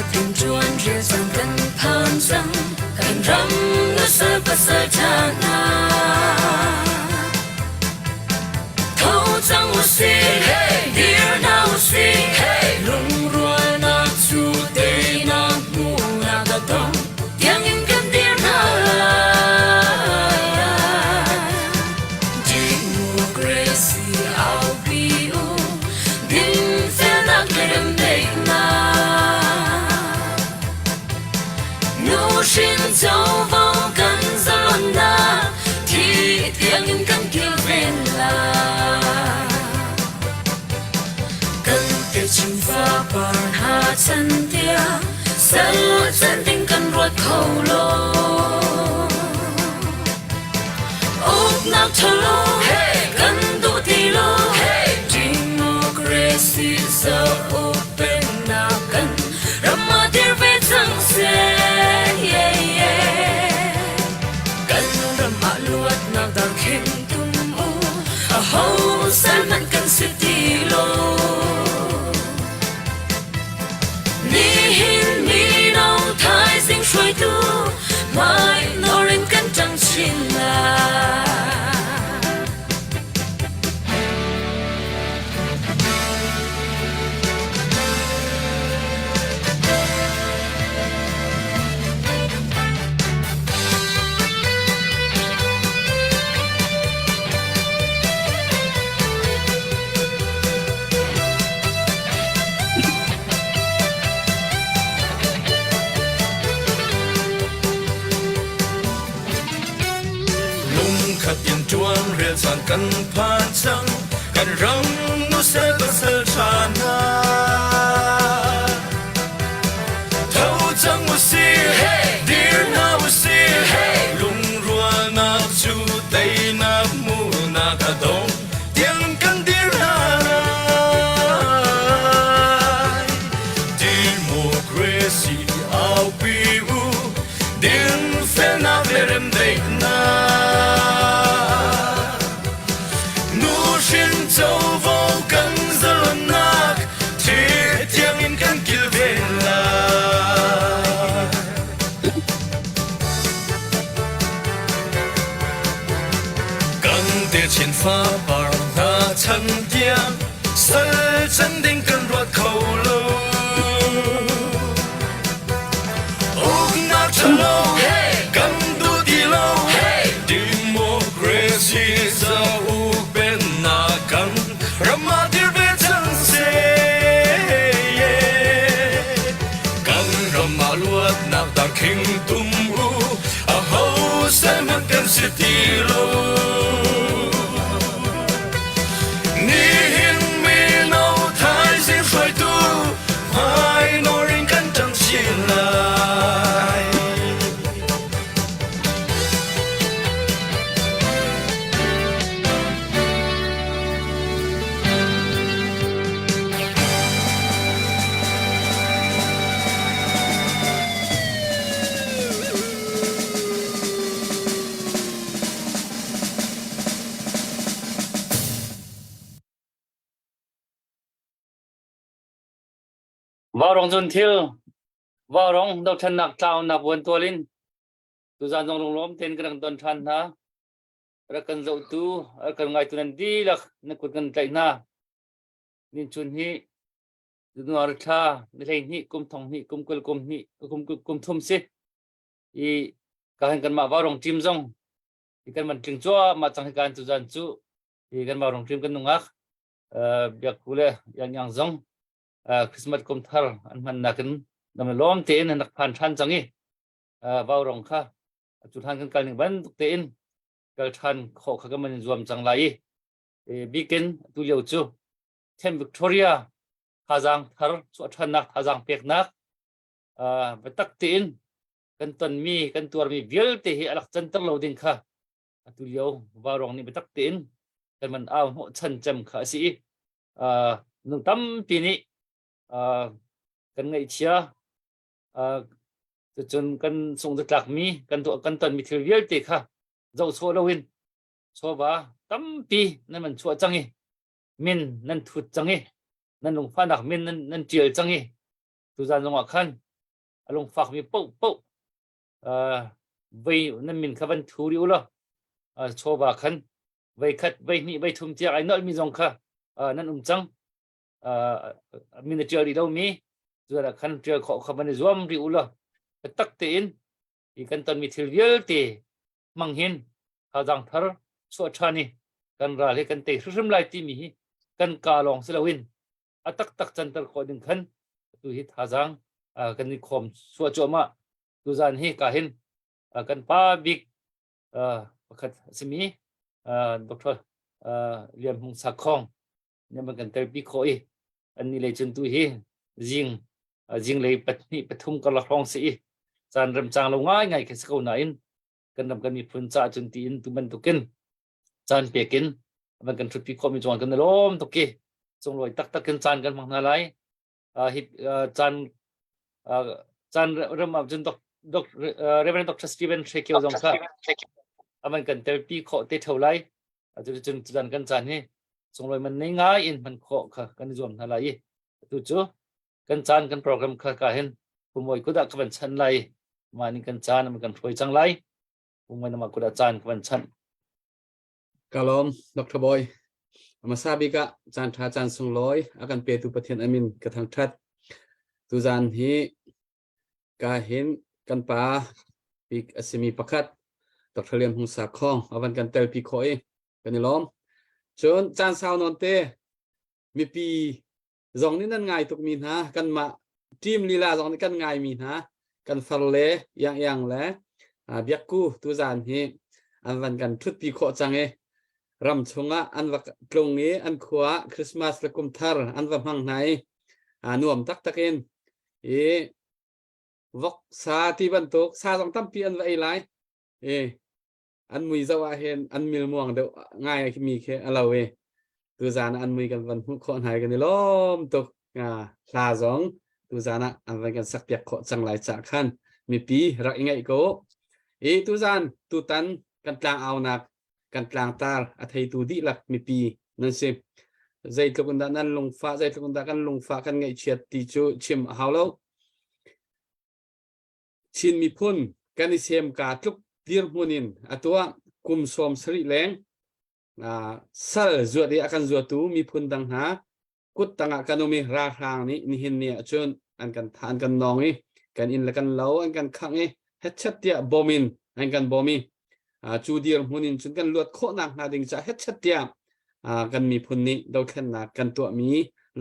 Lungkhat in ṭuan rian cang kan phan cang, kan ram nusal pasal ṭha hna. Tho cang usih, dir hna usih, lungrualnak cu teinak hmuhnak a dong tiangin kan dir hna lai. Democracy aupi u, dinfelnak le remdaihnak. Nuhrin covo kan zalonnak thi tiangin kan kilven lai. Kan techin fapar hna chan tiang sal chan ding kan ruat kho lo. Uknak ṭhalo kan duh ti lo. Democracy zauk pennak kan ram ah dir ve cang seh. Yeah, yeah. Kan ram ah luatnak darkhin tum u. Aho sal hmanh kan si ti lo. Nihin mino thaizing hruaitu hmai nawr in kan ṭang chin lai. Lungkhat in ṭuan rel caan kan phan cang, kan ram nusel pasal ṭha hna. Tho cang usih, dir hna usih, lungrualnak cu teinak hmuhnak a dong. Tiang kan dir hna lai. Democracy aupi u, dinfelnak le remdaihnak. Nuhrin covo kan zalonnak, thi tiangin kan kilven lai. Kan techin fapar hna chan tiang sal chan ding kan ruat kho lo. Uknak ṭhalo kan duh ti lo. Democracy zauk pennak kan ram ah dir ve cang seh. Kan ram ah luatnak darkhing tum u, aho sal kan si ti lo. Nihin mino thaizing hruaitu hmai nawr in kan ṭang chin lai. Vaurawng cun thil vaurawng dothlennak tlaunak vuan tual in tuzan zong lunglawm tein kan rak don ṭhan hna. Rak kan zohtu, rak kan ngaitu nan dihlak na kut kan tlaih hna. Nin chun hi January thla ni 12 kum thong hnih kum kul kum hnih kum kum thum si. I ka han kanmah vaurawng team zong i kan man tling cuahmah cang hi kan tuzan cu i kan vaurawng team kan nungak biak ku le yang yang zong Christmas kum thar an hman nakin nam lawm tein an rak phan ṭhan cang i vaurawng kha cu hlan kan kal ning bantuk tein kal ṭhan khawh kha kan man zuam cang lai i bikin tu lio cu Camp Victoria thazaang thar chuah ṭhannak thazaang peknak biatak tein kan tonmi kan tuarmi vialte hi a rak canter lo ding kha atu lio vaurawng nih biatak tein kan man au hnawh chan cem kha a si i nung tampi nih kan ngaihchia cucun kan sung tlakmi kan tuah kan tonmi thil vialte kha zoh sawh loin chawva tampi nan man chuah cang i min nan thut cang i nan lungfahnak min nan nan ṭial cang i tuzan zongah khan. A lungfakmi paohpaoh vei nan min kha van thu rih u law chawva khan vei khat vei hnih vei thum tiang ai nolhmi zong kha nan um cang. Min a ṭial rih lomi cuah khan ṭial khawh kha van i zuam rih u law biatak tein hi kan tonmi thil vialte hmang hin thazaang thar chuah ṭhan i kan ral hi kan tei hrimhrim lai timi hi kan ka lawng si loin a taktak canter khawh ding khan atu hi thazaang kan i khawm suah cuahmah. Tuzan hi ka hin kan pa bik pakhat a simi Dr. Lian Hmung Sakhong nih an kan telpi khawh i annih lei cun tu hi zing zinglei pathnih pathum karlak hrawng si i caan remcang lo ngaingai khi si ko nain kan ram kan miphun caah cun tiin tu bantukin caan pekin van kan ṭhutpi khawhmi cungah kan i lawm tuk i sunglawi taktak in caan kan hmang hna lai. Hi caan caan ram ah cun Reverend Dr. Stephen Hrekio zong kha aman kan telpi khawh te theo lai. Cuticun caan kan caan hi sunglawi man nei ngai in hman khawh kha kan i zuam hna lai i atu cu kan caan kan program kha ka hin pumoi kudah ka van chan lai mah nih kan caan an kan hruai cang lai pumoi nama kudah caan ka van chan. Ka lawm Dr. Boy. Hmasa bik ah caan ṭha caan sunglawi a kan petu Pathian amin ka thangṭhat. Tuzaan hi ka hin kan pa bik a simi pakhat Dr. Lian Hmung Sakhong a van kan telpi khawh i kan i lawm. Cun caan sau nawn te mipi zong nih nan ngai tukmi hna kanmah team lila zong nih kan ngaimi hna kan far le iang iang le biakku tuzaan hi an van kan ṭhutpi khawh cang i ram chungah an va tlung i an khua Christmas le kum thar an va hmang hna i nuam taktak in i vok sa ti bantuk sa zong tampi an va ei lai i an mui zoh ah hin an milmuang deuh ngai mi khi a lo i tuzaan ah an mui kan van hmuh khawh hna i kan i lawm tuk. Hla zong tuzaan ah an van kan sakpiak khawh cang lai cah khan mipi rak i ngaih ko. I tuzaan tutan kan tlang aunak kan tlangtar a theitu dihlak mipi nan si. Zeitluk in dah nan lungfah, zeitluk in dah kan lungfah kan ngaihchiat ti cu chim a hau lo. Chin miphun kan i semka tluk dirhmun in atu ah kum 70 leng sal zuat i a kan zuatu miphun dang hna kut tangah kan um i ralhrang nih nihin ni ahcun an kan thah an kan nawng i kan inn le kan lo an kan khangh i hetchet tiah bom in an kan bom i cu dirhmun in cun kan luat khawhnak hnga ding caah hetchet tiah kan miphun nih dothlennak kan tuahmi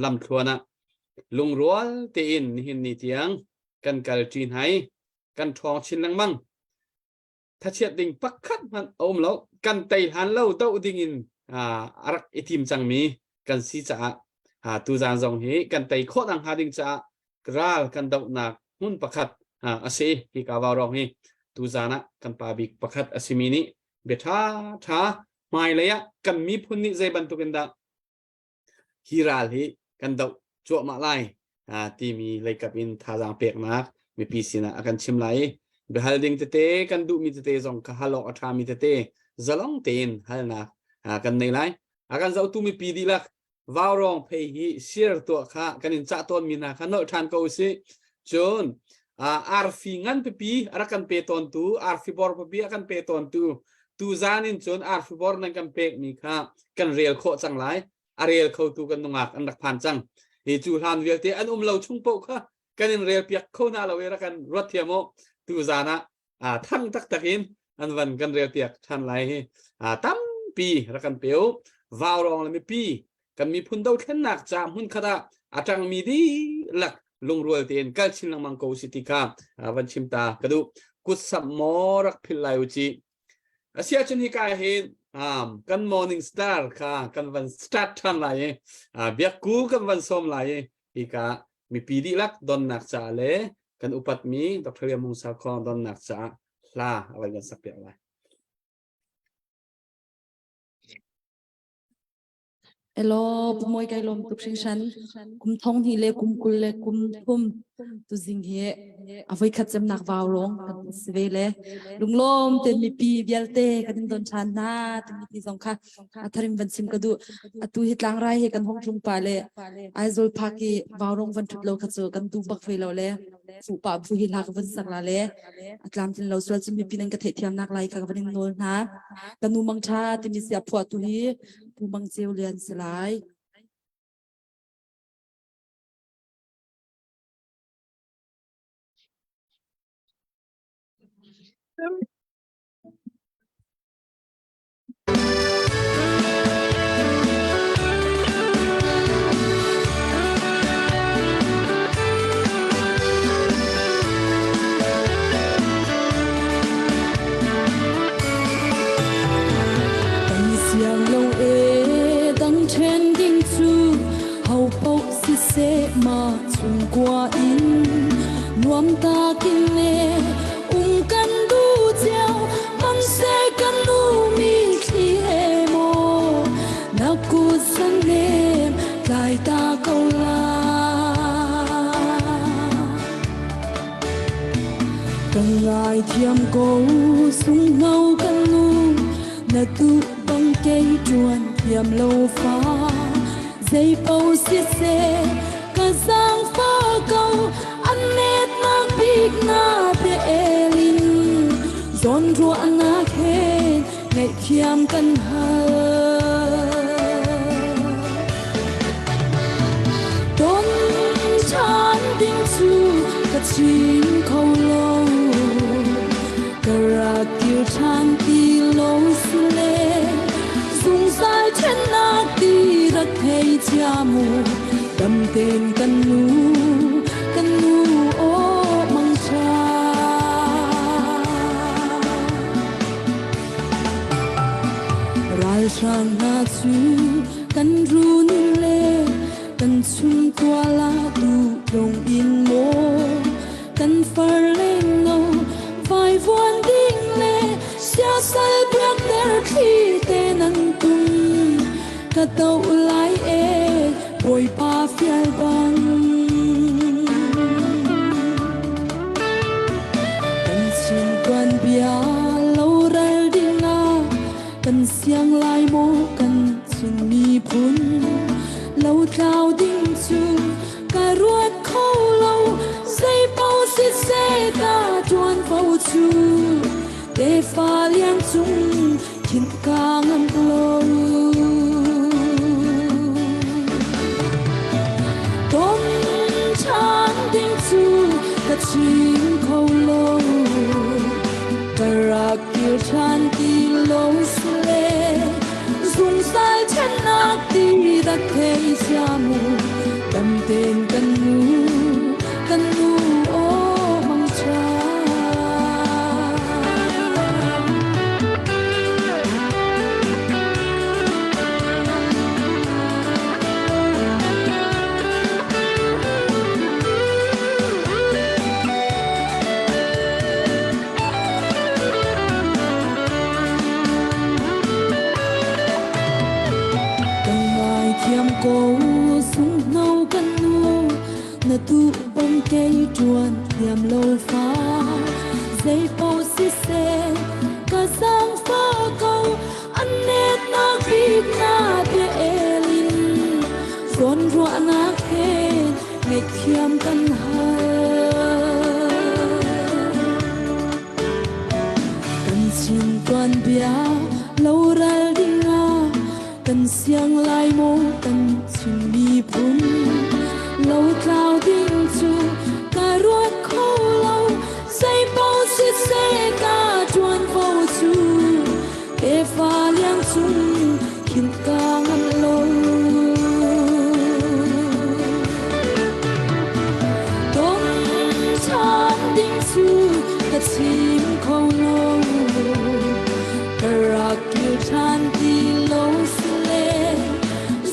lamthluan ah lungrual tein nihin ni tiang kan kal ṭi hna i kan ṭhawng chin lengmang. Thachiat ding pakhat hmanh a um lo. Kan tei hlan lo doh ding in a rak i tim cangmi kan si caah tuzaan zong hi kan tei khawh nak hnga ding caah ral kan dohnak hmun pakhat a si. Hi ka vaurawng hi tuzaan ah kan pa bik pakhat a simi nih bia ṭha ṭha hmailei ah kan miphun nih zei bantuk in dah hi ral hi kan doh cuahmah lai timi leikap in thazaang peknak mipi sinah a kan chim lai i biahal ding tete kan duhmi tete zong kha hal awk a ṭhami tete zalong tein halnak kan nei lai. A kan zohtu mipi dihlak vaurawng phei hi share tuah kha kan in cah tawnmi hna kha nolh ṭhan ko usih. Cun arfi ngan pipi a rak kan pe tawntu arfi bor pipi a kan pe tawntu tuzan in cun arfi bor nan kan pekmi kha kan rel khawh cang lai. A rel khotu kan nungak an rak phan cang. Hi cu hlan vialte an um lo chung paoh kha kan in rel piak kho hna lo i rak kan ruat thiam u. Tuzan ah thang taktak in an van kan rel piak ṭhan lai hi tampi rak kan pe u. Vaurawng le mipi kan miphun dothlennak ca hmun khat ah a ṭangmi dihlak lungrual tein kal chin lengmang ko si ti kha van chim ta ka duh. Kut samh maw rak philh lai u ci. Asiahcun hika hin kan morning star kha kan van start ṭhan lai i biakku kan van sawm lai i hika mipi dihlak donnak caah le kan upatmi Dr. Lian Hmung Sakhong donnak caah hla a van kan sakpiak lai. Elaw, Pu Mawi kai lawm tuk hringhran. Kum thong hnih le kum 20 le kum 30 tuzing hi a voikhat cemnak vau rong kan si ve le lunglawm ten mipi vialte kan in don ṭhan hna timi ti zong kha a tharim van chim ka duh. Atu hi tlangrai he kan hong tlung pa le Aizawl phak i vau rong van ṭhut lo kha cu kan duh bak ve lo le. Fuh pah bu hi hla ka vun sak la le a tlamtlin lo sual cu mipi nan ka theihthiamnak lai kha ka van in nawl hna. Ka nu mang ṭha timi sia phuahtu hi Pu Mang Ceu Lian si lai. Kan siang lo e dang ṭhen ding cu ho paoh siseh ma chungkua in nuam takin le um kan duh cio hmanhseh kan lumi thli he maw na kut sanem tlai ta ko la. Kan ngaithiam ko sunghno kan nu na duh bang kei ṭuan thiam lo fa zei paoh siseh ka zaangfah ko an netnak bik na bia el in zawnruahnak he ngaihthiam kan hal. Ton ṭhan ding cu ka chim kho lo ka rak kir ṭhan ti lo sile zungzal ṭhennak ti rak thei cia mu dam tein kan nu kan nu aw mangṭha. Ralhrang hna cu kan run le kan chungtual ah duh in maw kan far lengno vaivuan ding le siasal biakter thli te nan tum ka to lai e Bawipa fial bang. Kan chim tuan bia lo ral ding ah kan siang lai maw kan Chin miphun lo tlau ding cu ka ruat kho lo zei paoh siseh ka ṭuanvo cu tefa liang cung khin ka ngam lo. Ton ṭhan ding cu ka chim kho lo ka rak kir ṭhan ti lo sile zungzal ṭhennak ti rak thei cia mu dam tein kan nu kan nu aw mangṭha. Kan ngaithiam ko sunghno kan nu na duh bang kei ṭuan thiam lo fa zei paoh siseh ka zaangfah ko an netnak bik na bia el in zawnruahnak he ngaihthiam kan hal. Kan chin tuanbia lo ral ding ah kan siang lai maw kan Chin miphun lo tlau ding cu ka ruat kho lo zei paoh siseh ka ṭuanvo cu tefa liang cung khin ka ngam lo. Ton ṭhan ding cu ka chim kho lo ka rak kir ṭhan ti lo sile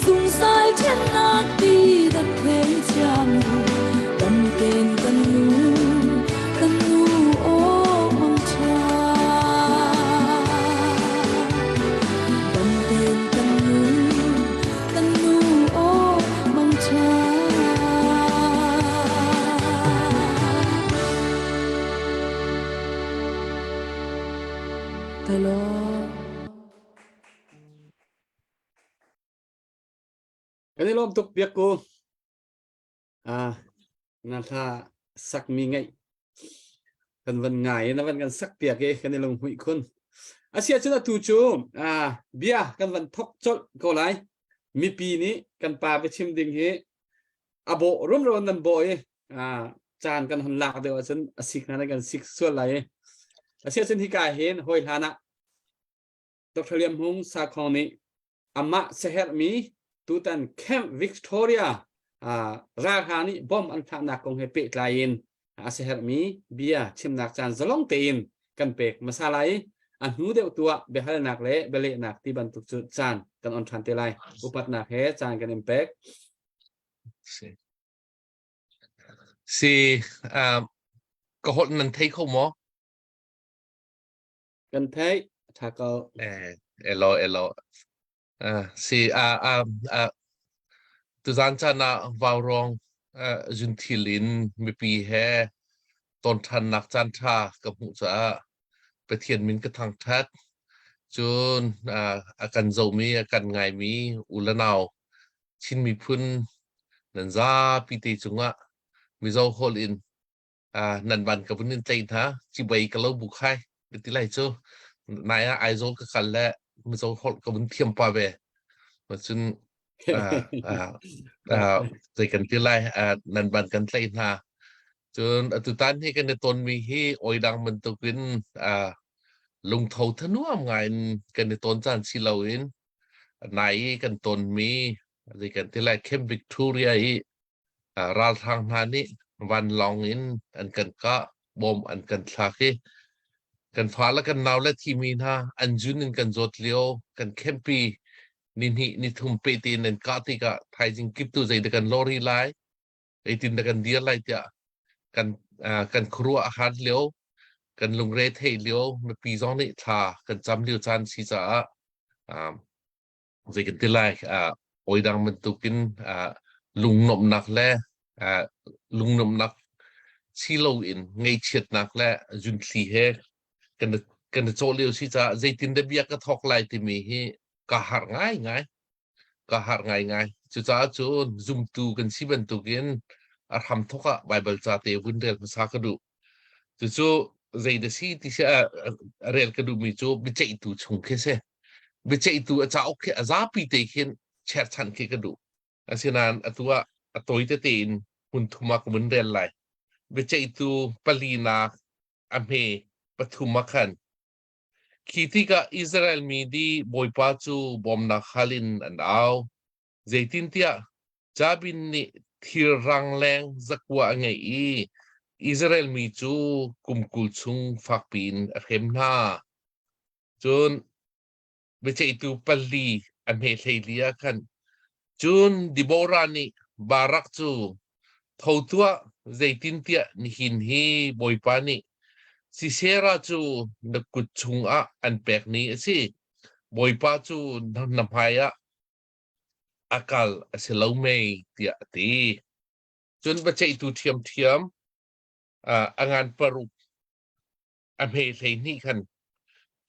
zungzal ṭhennak ti rak thei cia mu dam tein kan nu kan nu aw mangṭha dam tein kan nu kan nu aw mangṭha. Kai lawm. Kan i lawm tuk biak ku. Ah, na hla Sakmi ngaih kan van ngai na van kan sak piak i kan i lunghmuih khun. Asia cun atu cu bia kan van thok colh ko lai. Mipi nih kan pa biachim ding hi a bawh rumro nan bawh i caan kan hon lak deuh ahcun a sik hna kan sik sual lai i. Asia cun hika hin hawi hlan ah Dr. Liam Hung Sakhong nih amah siaherhmi tutan Camp Victoria ralhrang nih bomb an thlaknak kong he pehtlai in a siaherhmi bia chimnak caan zalong tein kan pek hmasa lai i a hnu deuh tu ah biahalnak le bialehnak ti bantuk cu caan kan on ṭhan te lai. Upatnak he caan kan in pek. Si. Si, ka holh nan thei kho maw? Kan theih. Ṭha ko. Eh, elo elo. Si a a a tuzan caan ah vaurawng zunthil in mipi he ton ṭhannak caan ṭha ka hmuh caah Pathian min ka thangṭhat. Cun a kan zohmi, a kan ngaimi u le nau Chin miphun nan zapi te cungah Mizo holh in nan van ka vun in tlei hna cibai ka lo bu khai ka ti lai cu nai ah Aizawl ka kal le Mizo holh ka vun thiam pa ve cun zei kan ti lai nan van kan tlei hna cun atu tan hi kan i tonmi hi oi dang bantukin lungtho thanuam ngai in kan i ton caan si loin nai i kan tonmi zei kan ti lai Camp Victoria i Ralhrang hna nih vanlawng in an kan kah, bom an kan thlak i kan fale kan naule thimi hna an zun in kan zawt lio kan khenpi nihnih nithum pe tein an kah tikah thaizing kip tu zeidah kan lawri lai, zeitin dah kan dir lai tiah kan kan khuaruah a har lio, kan lungre theih lio, mipi zong nih thla kan cam lio caan si caah zei kan ti lai oi dang bantukin lungnuamhnak le lungnuamhnak si loin ngaihchiatnak le zunthli he kan kan i cawh lio si caah zeitin dah bia ka thawk lai timi hi ka harh ngaingai ka harh ngaingai. Cucaah cun zumtu kan si bantukin a hramthawk ah Baibal ca te vun rel hmasa ka duh. Cucu zei dah si ti si rel ka duhmi cu biaceihtu chung khi si. Biaceihtu a cauk khi a zapi te khin cherchanh khi ka duh. Asinain atu ah a tawi tete in hmun thum ah ka vun rel lai. Biaceihtu palinak a hme pathum ah khan khi tikah Israel mi nih Bawipa cu bawmnak hal in an au. Zeitintiah Jabin nih thir rangleng zakua a ngeih i Israel mi cu kum 20 chung fakpi in a hrem hna. Cun biaceihtu pali a hme hleili ah khan cun Deborah nih Barak cu tho tuah zeitintiah nihin hi Bawipa nih Sisera cu na kut chungah an pek ni a si. Bawipa cu na hmaiah a kal a si lo mei tiah a ti. Cun biaceihtu ṭhiamṭhiam a ngan paruk a hme 12 khan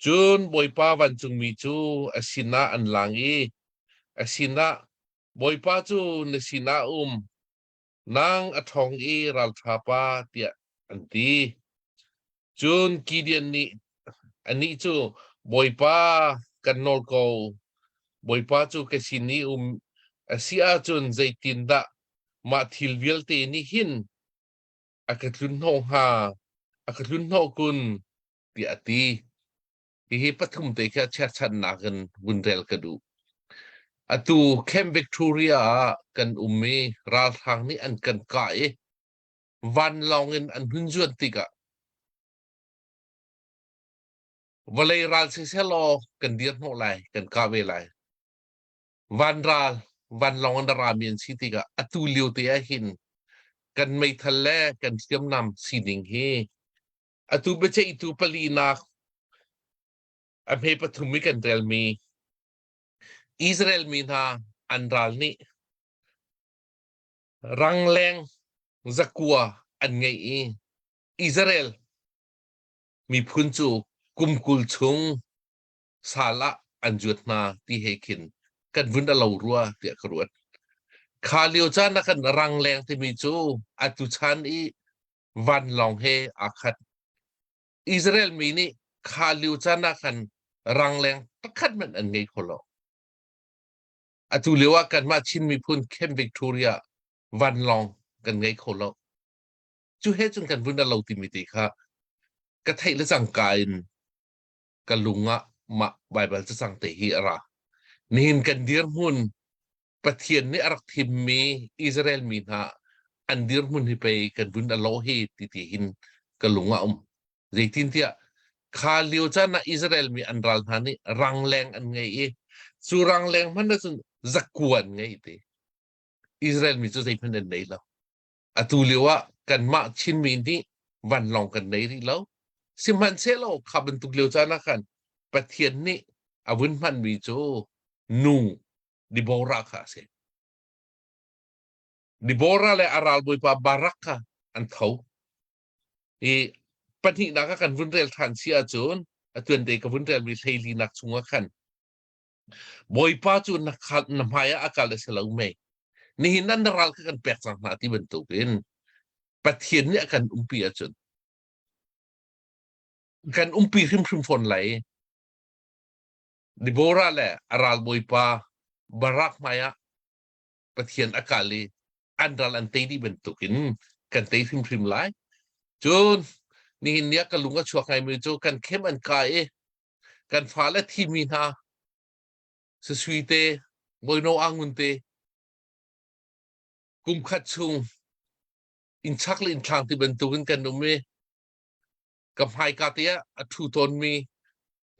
cun Bawipa vancungmi cu a sinah an lang i a sinah Bawipa cu na sinah um nang a ṭhawng i ralṭha pa tiah an ti. Cun Gideon nih anih cu Bawipa kan nawl ko Bawipa cu ka sin i um a si ahcun zeitindah mah thil vialte nih hin a ka tlunhnawh hnga, a ka tlunhnawh kun, tiah a ti. Hihi pathum te kha cherchannak in vun rel ka duh. Atu Camp Victoria ah kan um i ralhrang nih an kan kah i vanlawng in an hun zuan tikah vawlei ral siseh law kan dir hnawh lai, kan kah ve lai. Vanral vanlawng in a rami an si tikah atu lio te ah hin kan meithal le kan hriamnam sining hi atu biaceihtu palinak a hme pathum i kan relmi Israel mi hna an ral nih rangleng zakua an ngeih i Israel miphun cu kum 20 chung sal ah an zuat hna ti he khin kan vun a lo rua tiah ka ruat. Kha lio caan ah kan rangleng timi cu atu chan i. Vanlawng he aa khat. Israel mi nih kha lio caan ah khan rangleng pakhat hmanh an ngei kho lo. Atu lio ah kanmah Chin miphun Camp Victoria vanlawng kan ngei kho lo. Cu he cun kan vun lo timi te kha ka theih le cangka in ka lung ah mah Baibal cacang te hi a ra. Nihin kan dirhmun Pathian nih a rak thimmi Israel mi hna an dirhmun hi pei kan vun a lo hi ti ti hin ka lung ah um. Zeitintiah kha lio caan ah Israel mi an ral hna nih rangleng an ngei i cu rangleng hmanh ahcun zakua an ngei ti. Israel mi cu zeihmanh an nei lo. Atu lio ah kanmah Chinmi nih vanlawng kan nei rih lo. Sihmanhsehlaw kha bantuk lio caan ah khan Pathian nih a vun hmanmi cu nu Deborah kha a si. Deborah le a ralbawipa Barak kha an tho. I pahnihnak ah kan vun rel ṭhan si ahcun a tuante ka vun relmi hleilinak chungah khan Bawipa cu na khal na hmai ah a kal a si lo mei. Nihin nan na ral kha kan pek cang hna ti bantukin Pathian nih a kan umpi ahcun kan umpi hrimhrim fawn lai. Deborah le a ralbawipa Barak hmaiah Pathian a kal i an ral an tei dih bantukin kan tei hrimhrim lai. Cun nihin ni ah ka lung a chuak ngaimi cu kan khem an kai i kan fale thimi hna Sasui te, Bawino Angun te kum khat chung innchak le innthlang ti bantukin kan um i ka hmaika te ah a ṭhu tawnmi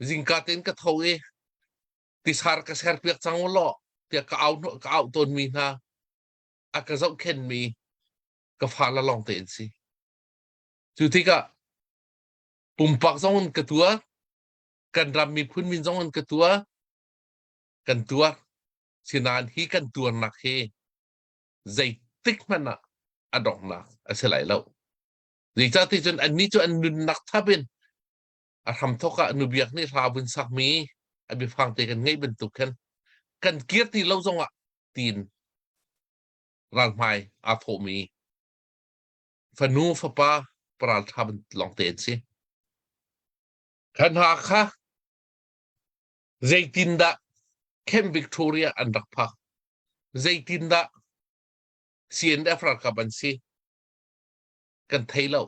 zingka tein ka tho i tisar ka serpiak cang u law tiah ka au ka auh tawnmi hna a ka zohkhenmi ka fale lawng te an si. Cu tikah pumpak zong in ka tuar, kan ram miphun min zong in ka tuar, kan tuar. Sinain hi kan tuarnak hi zeitik hmanh ah a donghnak a si lai lo. Zeicahti cun annih cu an nunnak thap in a hramthawk ah nubiak nih hla vun sakmi a biafang te kan ngeih bantuk khan kan kir ti lo zongah tiin ralhmai aa thawhmi fanu fapa paralṭha lawngte an si. Kha hna kha zeitindah Camp Victoria an rak phak? Zeitindah CNF ralkap an si? Kan thei lo.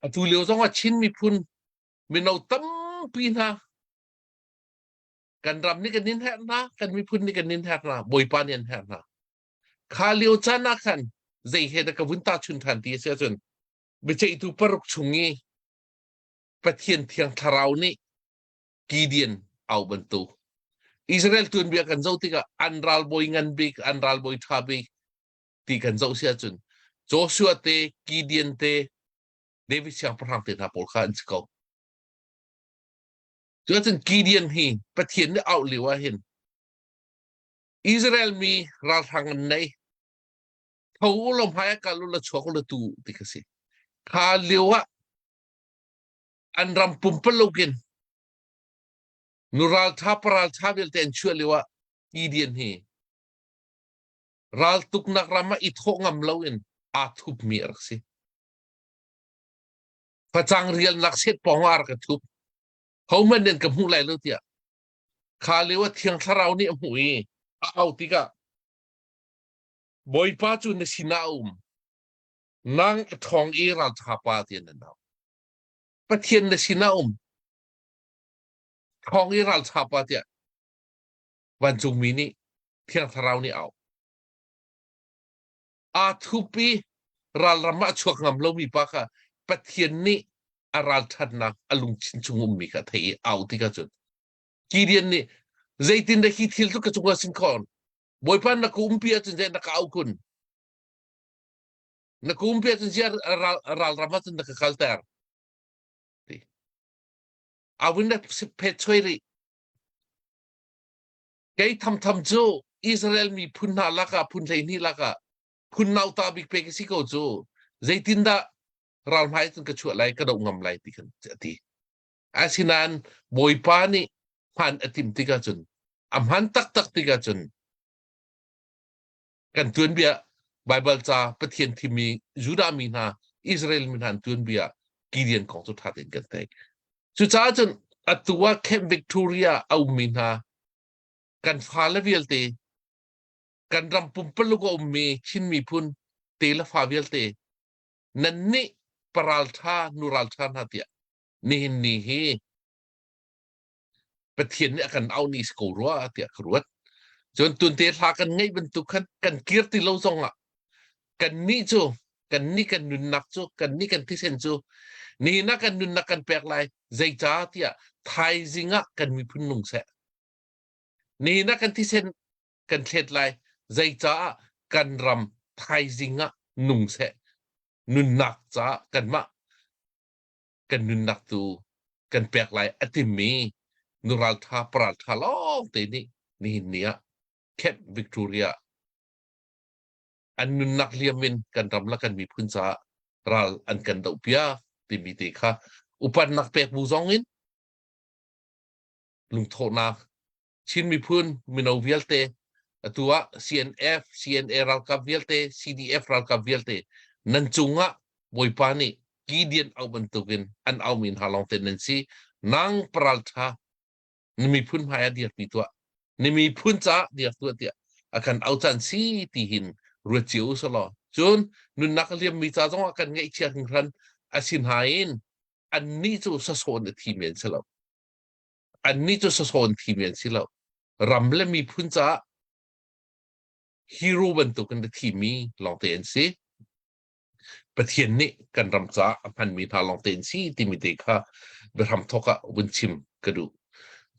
Atu lio zong ah Chin miphun mino tampi hna kan ram nih kan in herh hna, kan miphun nih kan in herh hna, Bawipa nih an herh hna. Kha lio caan ah khan zei he dah ka vun tahchun ṭhan ti a si ahcun biaceihtu paruk chung i Pathian Thiang Thlarau nih Gideon au bantuk Israel tuanbia kan zoh tikah an ralbawi ngan bik, an ralbawi ṭha bik ti kan zoh si ahcun Joshua te, Gideon te, David siangpahrang te hna pawl kha an si ko. Cuahcun Gideon hi Pathian nih auh lio ah hin Israel mi ralhrang an nei. Tho u law hmai ah kal u law chuak u law tu ti kha si. Kha lio ah an ram pumpaluk in nu ralṭha paralṭha vialte an chuah lio ah Gideon hi raltuknak ram ah i thawh ngam loin aa thupmi a rak si. Facang rialnak set pawng ah a rak i thup. Hohmanh nih an ka hmuh lai lo tiah. Kha lio ah Thiang Thlarau nih a hmuh i a au tikah Bawipa cu na sinah a um. Nang a ṭhawng i ralṭha pa tiah nan au. Pathian na sinah a um. Ṭhawng i ralṭha pa tiah vancungmi nih Thiang Thlarau nih a auh. Aa thup i ralram ah a chuak ngam lomi pa kha Pathian nih a ralṭhatnak a lungthin chung ummi kha a theih i a auh tikah cun Gideon nih zeitindah hi thil cu ka cungah sin khon Bawipa na ka umpi ahcun zei na ka auh kun na ka umpi ahcun ziar ral ralram ahcun na ka kalter ti awin na phet choi rih Kei thamtham cu Israel miphun hna lakah phun 12 lakah phun nauta bik pek a si ko cu zeitindah ral hmai cun ka chuah lai ka doh ngam lai ti khan a ti. Asinain Bawipa nih hman a timh tikah cun a hman taktak tikah cun kan tuanbia. Baibal ca Pathian thimmi Judah mi hna Israel mi hna an tuanbia Gideon kong cu ṭha tein kan theih. Cucaah cun atu ah Camp Victoria a ummi hna kan fale vialte kan ram pumpaluk a ummi Chin miphun te le fa vialte nan nih paralṭha nu ralṭha hna tiah nihin ni hi Pathian nih a kan auh ni si ko rua tiah ka ruat. Cun tunte hla kan ngeih bantuk khan kan kir ti lo zongah kan nih cu kan nih kan nunnak cu kan nih kan thisen cu nihin ah kan nunnak kan pek lai zeicah tiah thaizing ah kan miphun nung seh. Nihin ah kan thisen kan thlet lai zeicaah kan ram thaizing ah nung seh nunnak caah kanmah kan nunnak tu kan pek lai a timmi nu raltha paraltha lawng te nih nihin ni ah Camp Victoria an nunnak liam in kan ram le kan miphun caah ral an kan doh piak timi te kha upatnak pek bu zong in lungthawhnak Chin miphun mino vialte atu ah CNF, CNA ralkap vialte, CDF ralkap vialte nan cungah Bawipa nih Gideon au bantukin an aumi hna lawng te nan si. Nang paraltha na miphun hmai ah dirpi tuah. Na miphun caah dir tuah tiah a kan au caan si ti hin ruat cio u selaw. Cun nunnak a liammi ca zongah kan ngaihchia hringhran a si hna in annih cu sasawn a thi men si lo. Annih cu sasawn thimi an si lo. Ram le miphun caah hero bantukin a thimi lawngte an si. Pathian nih kan ram caah a hmanmi hna lawngte an si timi te kha biahram thawk ah vun chim ka duh.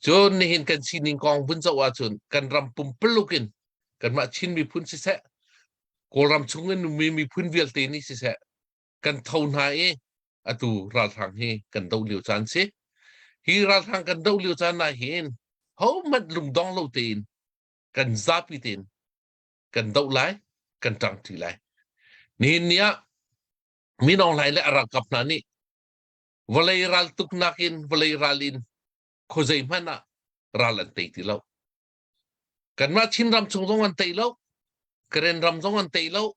Cun nihin kan sining kong vun zoh ahcun kan ram pumpuluk in kanmah Chin miphun siseh, Kawlram chung in ummi miphun vialte nih siseh, kan tho hna i atu ralhrang hi kan doh lio caan si. Hi ralhrang kan doh lio caan ah hin hohmanh lungdong lo tein kan zapi tein kan doh lai, kan ṭangṭi lai. Nihin ni ah Min Aung Hlaing le a ralkap hna nih vawlei ral tuknak in vawlei ral in khuazei hmanh ah ral an tei ti lo. Kanmah Chinram chung zong an tei lo, Karen ram zong an tei lo,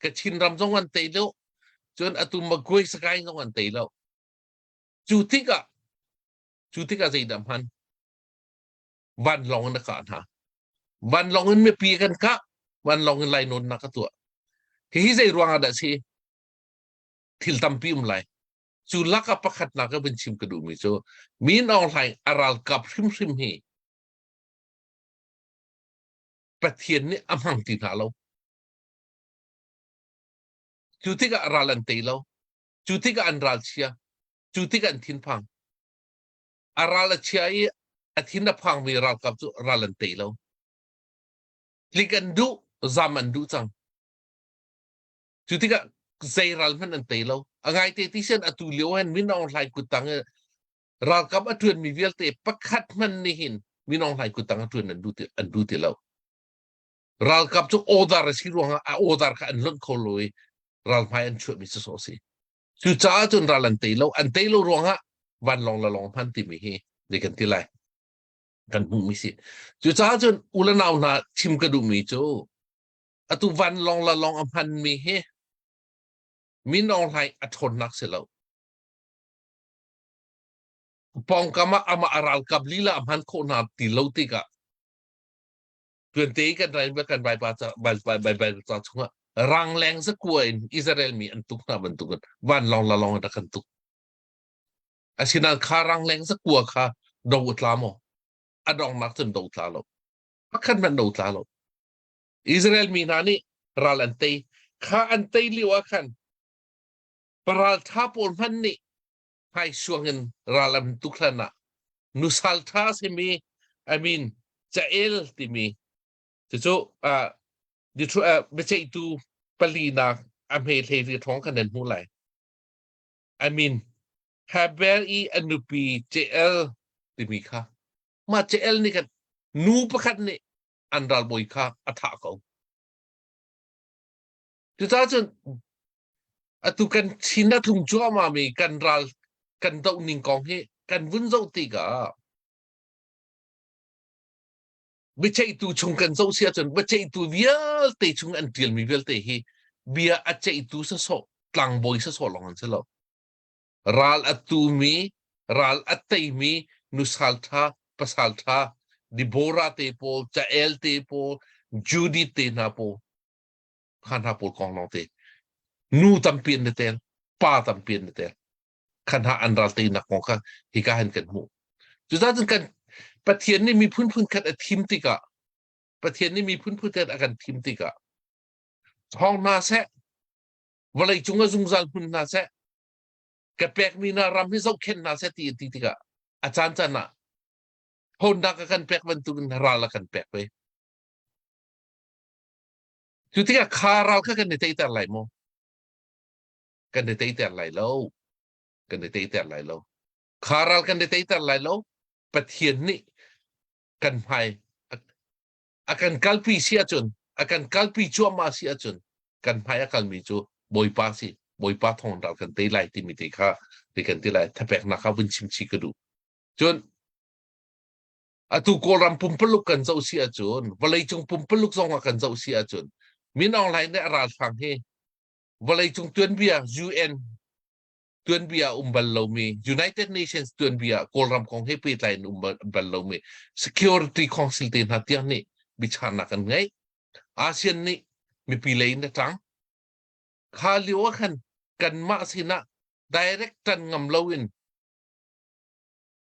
Kachin ram zong an tei lo cun atu Magway Sagaing zong an tei lo cu tikah cu tikah zeidah hman vanlawng in a kah hna vanlawng in mipi kan kah vanlawng in lainawnnak a tuah hihi zei ruang ah dah si thil tampi um lai cu lakah pakhatnak ka vun chim ka duhmi cu Min Aung Hlaing a ralkap hrimhrim hi Pathian nih a hmang ti hna lo Cu tikah ral an tei lo. Cu tikah an ral chia. Cu tikah an thinphang. A ral a chia i a thin a phangmi ralkap cu ral an tei lo. Tlik an duh, zam an duh cang. Cu tikah zei ral hmanh an tei lo. A ngaite ti sian atu lio hin Min Aung Hlaing kuttang i ralkap a ṭuanmi vialte pakhat hmanh nih hin Min Aung Hlaing kuttang a ṭuan an duh ti, an duh ti lo. Ralkap cu awdar a si ruangah a awdar kha an lonh kho lo i ral hmai an chuahmi sawsawh a si. Cucaah cun ral an tei lo. An tei lo ruangah vanlawng le lawng hman timi hi zei kan ti lai kan hmuhmi si. Cucaah cun u le nau hna chim ka duhmi cu atu vanlawng le lawng a hmanmi hi Min Aung Hlaing a ṭhawnnak si lo. Pawngkam ah amah a ralkap lila a hman khawh hna ti lo tikah Tuante i kan rai kan Baibal ca Baibal ca chungah rangleng zakua in Israel mi an tuk hna bantukin vanlawng lalawng in rak kan tuk. Asinain kha rangleng zakua kha do a tla maw? A dongnak cun do tla lo. Pakhat hmanh do tla lo. Israel mi hna nih ral an tei. Kha an tei lio ah khan paral ṭha pawl hmanh nih hmaisuang in ral an tuk hlan ah nusal ṭha a simi I mean cael timi cucu uh, uh, biaceihtu palinak a hme hlei ri ṭhawng kan nan hmuh lai. I mean Haber i a nupi Jael timi kha mah Jael nih kan nu pakhat nih an ralbawi kha a thah ko. Cucaah cun atu kan chin a tlung cuahmah mi kan ral kan doh ning kong hi kan vun zoh tikah Biaceihtu chung kan zoh si ahcun biaceihtu vialte chung an ṭialmi vialte hi bia a ceihtu sawsawh tlangbawi sawsawh lawng an si lo. Ral a tumi, ral a teimi nusal ṭha, pasal ṭha, Deborah te pawl, Jael te pawl, Judith te hna pawl, kha hna pawl kong lawng te. Nu tampi an i tel, pa tampi an i tel. Kha hna an ral teinak kong kha hika hin kan hmuh. Cucaah cun kan Pathian nih miphun phunkhat a thim tikah Pathian nih miphun phunkhat a kan thim tikah thawng hna seh vawlei cung ah zungzal hmun hna seh ka pekmi hna ram hi zohkhenh hna seh ti ti tikah a caan caan ah ṭhawnnak a kan pek bantukin ral a kan pek ve. Cu tikah kha ral kha kan i teiter lai maw? Kan i teiter lai lo. Kan i teiter lai lo. Kha ral kan i teiter lai lo. Pathian nih kan hmai a kan kalpi si ahcun a kan kalpi cuahmah si ahcun kan hmai a kalmi cu Bawipa si Bawipa thawng ral kan tei lai timi te kha ti kan ti lai thapeknak kha vun chim chih ka duh cun atu Kawlram pumpaluk kan zoh si ahcun vawleicung pumpaluk zong ah kan zoh si ahcun Min Aung Hlaing nih a ralhrang hi vawleicung tuanbia UN tuanbia um bal lomi United Nations tuanbia Kawlram kong he pehtlai in um bal lomi Security Council te hna tiang nih biachahnak an ngeih. ASEAN nih mipi lei in a ṭang. Kha lio ah khan kanmah sinah direct ṭan ngam loin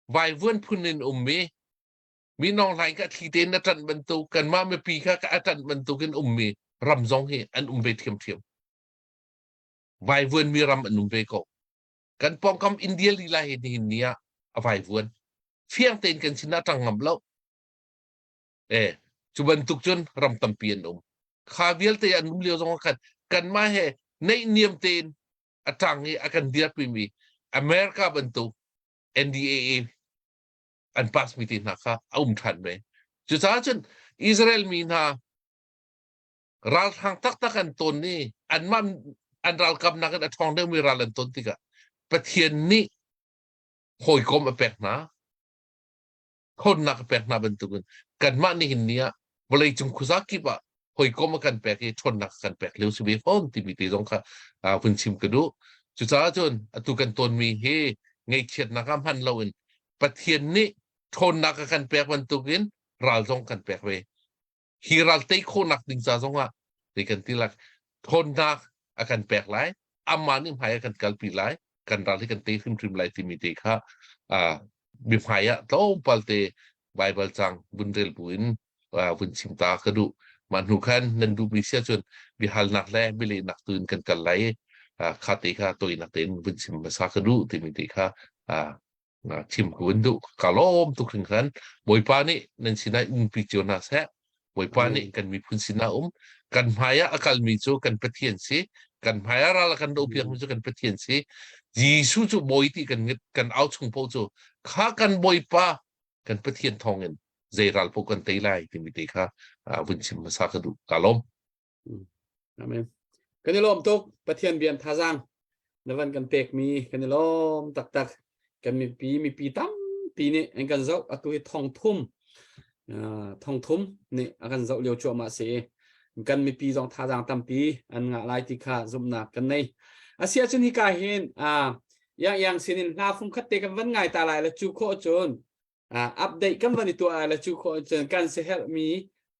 vaivuan phun in ummi Min Aung Hlaing kha thli tein na ṭanh bantuk kanmah mipi kha a ṭanh bantukin ummi ram zong hi an um ve ṭhiamṭhiam. Vaivuanmi ram an um ve ko. Kan pawngkam India lila hi nihin ni ah a vaivuan. Fiang tein kan sinah ṭang ngam lo. Eh, cu bantuk cun ram tampi an um. Kha vialte an um lio zong ah khan kanmah he naihniam tein a ṭang i a kan dirpimi America bantuk NDAA an pass mi te hna kha a um ṭhan ve. Cucaah cun Israel mi hna ralhrang taktak an ton i anmah an ralkap nakin a ṭhawng deuhmi ral an ton tikah Pathian nih hawikom a pek hna, ṭhawnnak a pek hna bantukin kanmah nihin ni ah vawleicung khuaza kip ah hawikom a kan pek i ṭhawnnak a kan pek lio si ve fawn timi te zong kha vun chim ka duh. Cucaah cun atu kan tonmi hi ngaihchiatnak ah hman loin Pathian nih ṭhawnnak a kan pek bantukin ral zong kan pek ve. Hi ral tei khawhnak ding ca zongah ti kan ti lak ṭhawnnak a kan pek lai amah nih hmai a kan kalpi lai kan ral hi kan tei hrimhrim lai timi te kha mihmai ah tlawmpal te Bible cang vun rel buin vun chim ta ka duh mah hnu khan nan duhmi sia cun biahalnak le bialehnak tu in kan kal lai kha te kha toinak tein vun chim hmasa ka duh timi te kha chim ka vun duh ka lawm tuk hringhran Bawipa nih nan sinah umpi cio hna seh Bawipa nih kan miphun sinah um kan hmai ah a kalmi cu kan Pathian si kan hmai ah ral a kan dohpiakmi cu kan Pathian si Jesuh cu bawi ti kan kan au chung paoh cu kha kan Bawipa kan Pathian thawngin zei ral paoh kan tei lai timi te kha vun chim hmasa ka duh ka lawm Amen. Kan i lawm tuk. Pathian bian thazaang na van kan pekmi kan i lawm taktak. Kan mipi mipi tampi nih an kan zoh atu hi thong thum thong thum nih a kan zoh lio cuahmah si. Kan mipi zong thazaang tampi an ngah lai ti kha zumhnak kan nei. Asi ahcun hika hin yang yang sinin hla fung khat te kan van ngai ta lai la cu khawh cun update kan van i tuah le cu khawh cun kan si herhmi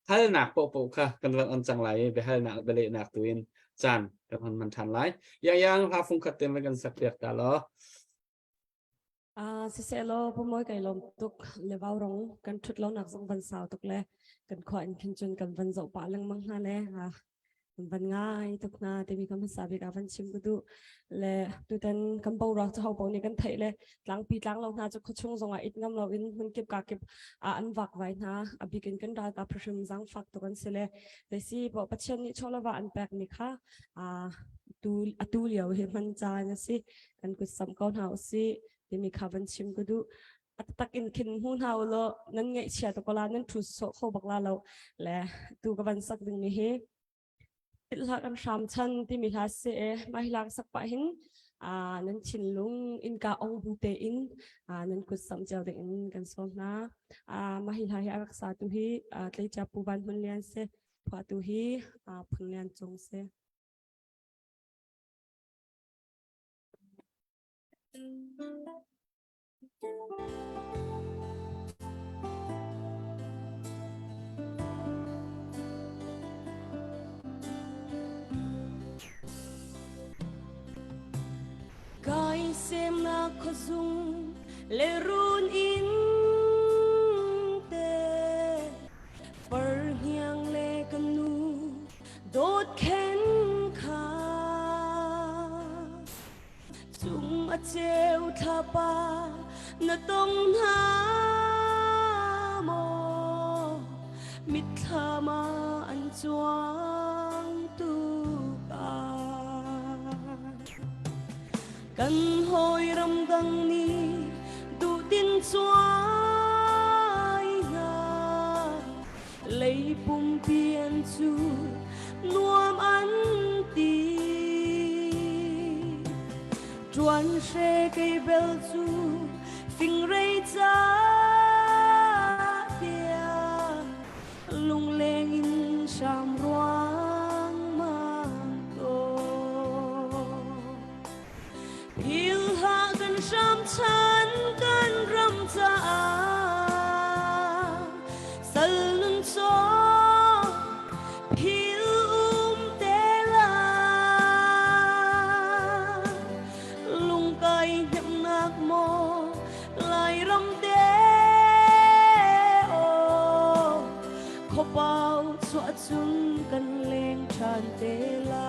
halnak paohpaoh kha kan van on cang lai i biahalnak bialehnak tu in caan kan hon man ṭhan lai. Yang yang hla fung khat te van kan sak piak ta law. Ah siseh law pumawi kai lawm tuk le vau rong kan ṭhut lo nak zong van sau tuk le kan khua in khin cun kan van zoh pah lengmang hna le van ngai tuk hna timi ka hmasa bik ah van chim ka duh le tutan kan boruak cu ho paoh nih kan theih le tlangpi tlang lo hna cu khuachung zongah it ngam loin hmun kip ka kip ah an vak vai hna a bik in kan ralkap hrim zangfak tuk an si le zeisi poh Pathian nih chawlava an pek mi kha tu atu lio hi hman caan a si kan kut sam ko hna usih timi kha van chim ka duh a tak in khin hmu hna u law nan ngaihchia tuk la nan thu sawh kho bak la lo le tu ka van sak ding mi hi. Hla kan hram chan timi hla si e mah hi hla ka sak pah hin nan thinlung innka ong bu tein nan kut samh cio ding in kan sawm hna. Mah hi hla hi a rak satu hi tleicia Pu Van Hmun Lian si, phuahtu hi Phung Lian Cung si. Kai semnak khuazung le run inn te Parhniang le ka nu dawt khen kha Cung a ceu thlapa na tong hna maw? Mitthlam ah an cuang tuk ah. Kan hawi ramdang nih duhtin cuai hna lei pumpi an cu nuam an ti. Ṭuan hre kei bel cu fingrei ca tiah lungleng in hram ruangmang tawn. Phil hlah kan hram chan kan ram caah sal nun caw phil um te la lungkai hnemhnak maw Lairam te aw khuapau chuah cun kan leng ṭhan te lai.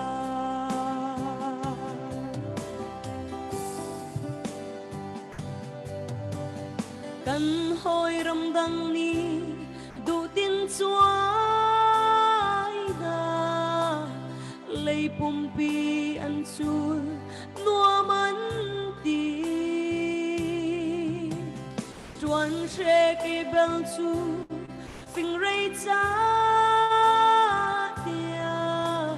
Kan hawi ramdang nih duhtin cuai hna lei pumpi an cul nuam an ti. Ṭuan hre ke bel cu fingrei ca tiah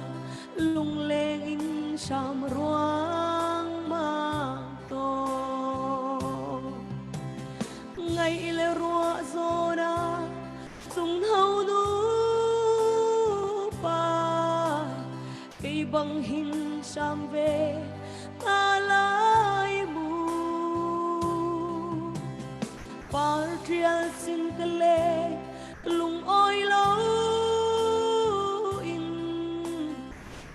lungleng in hram ruangmang tawn. Ngaih le ruah zawn ah sungho nu pa kei bang hin hram ve hna lai mu. Par ṭial sin ka le lung awi lo in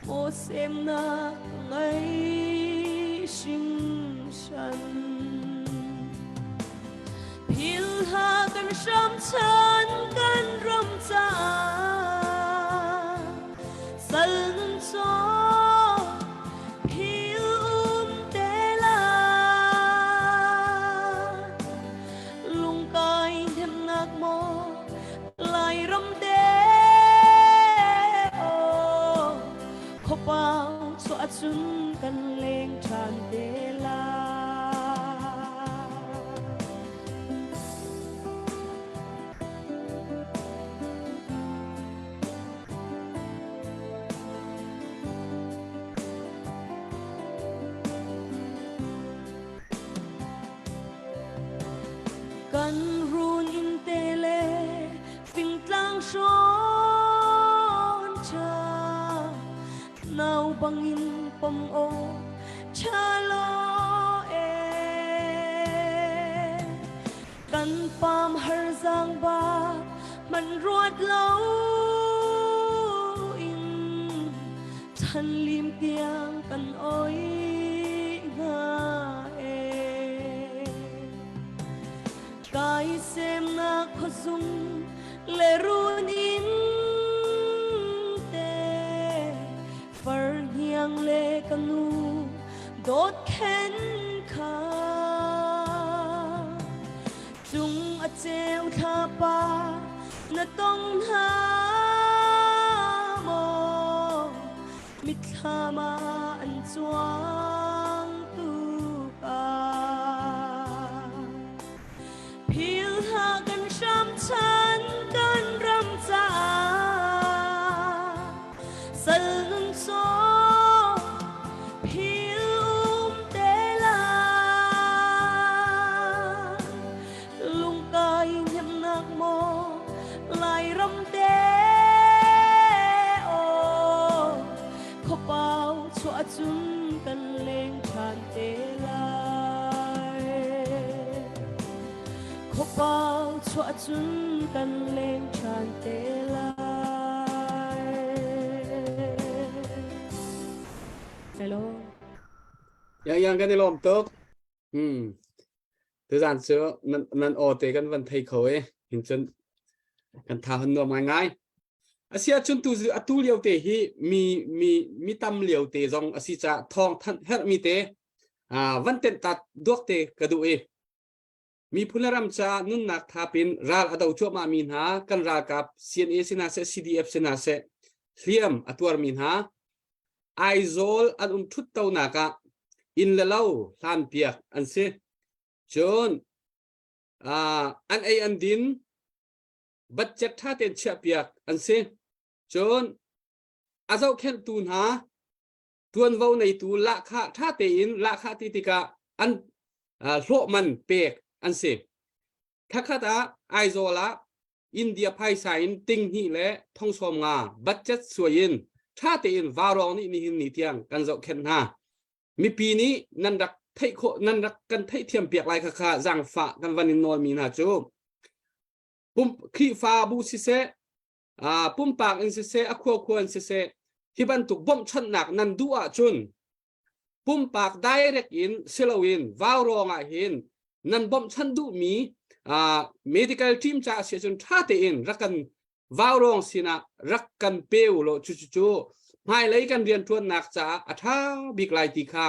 maw semnak ngei hringhran. Phil hlah kan hram chan kan ram caah sal nun caw phil um te la lungkai hnemnak maw Lairam te aw khuapau chuah cun kan leng ṭhan te lai. Kan run inn te le fingtlang hrawn ṭha nau bangin pom aw ṭha law e kan pam har zang ba man ruat lo in chan lim tiang kan oi nga e kai semnak khuazung le run in te far hniang le ka nu dawt khen kha cung a ceu thlapa na tong hna maw mitthlam ah an cuang tuk ah phil hlah kan hram chan kan ram caah sal nun. te lai. Khuapang chuah cun kan leng ṭhan te lai. Hello. Yang yang kan i lawm tuk. Hmm. Tuzan cu nan nan aw te kan van thei kho i hin cun kan tha hun nuam ngaingai. Asia cun tu atu lio te hi mi mi mi tam lio te zong asi ca thawng thanh herh mi te van tenh tat duak te ka duh i miphun le ram ca nunnak thapin ral a do cuahmah mi hna kan ralkap CNA sina seh CDF sina seh hliam a tuar mi hna Aizawl an um thut to nak ah inn le lo hlan piak an si cun an ei an din budget ṭha tein chiahpiak an si. Cun a zohkhenhtu hna ṭuanvo neitu lahkhah ṭha tein lahkhah ti tikah an hlawh man pek an si. Thlakhat ah Aizawl ah India phaisa in ting hnih le thong sawm nga budget suai in ṭha tein vaurawng nih nihin ni tiang kan zohkhenh hna. Mipi nih nan rak theih khawh nan rak kan theihthiam piak lai kha kha zaangfah kan van in nawl mi hna cu pum Khrihfabu siseh pumpak in siseh a khua khua in siseh hi bantuk bawmhchanhnak nan duh ahcun pumpak direct in siloin vaurawng ah hin nan bawmhchanh duhmi medical team ca a si ahcun ṭha tein rak kan vaurawng sinah rak kan pe u law cu cu cu hmailei kan rianṭuannak caah a ṭha bik lai ti kha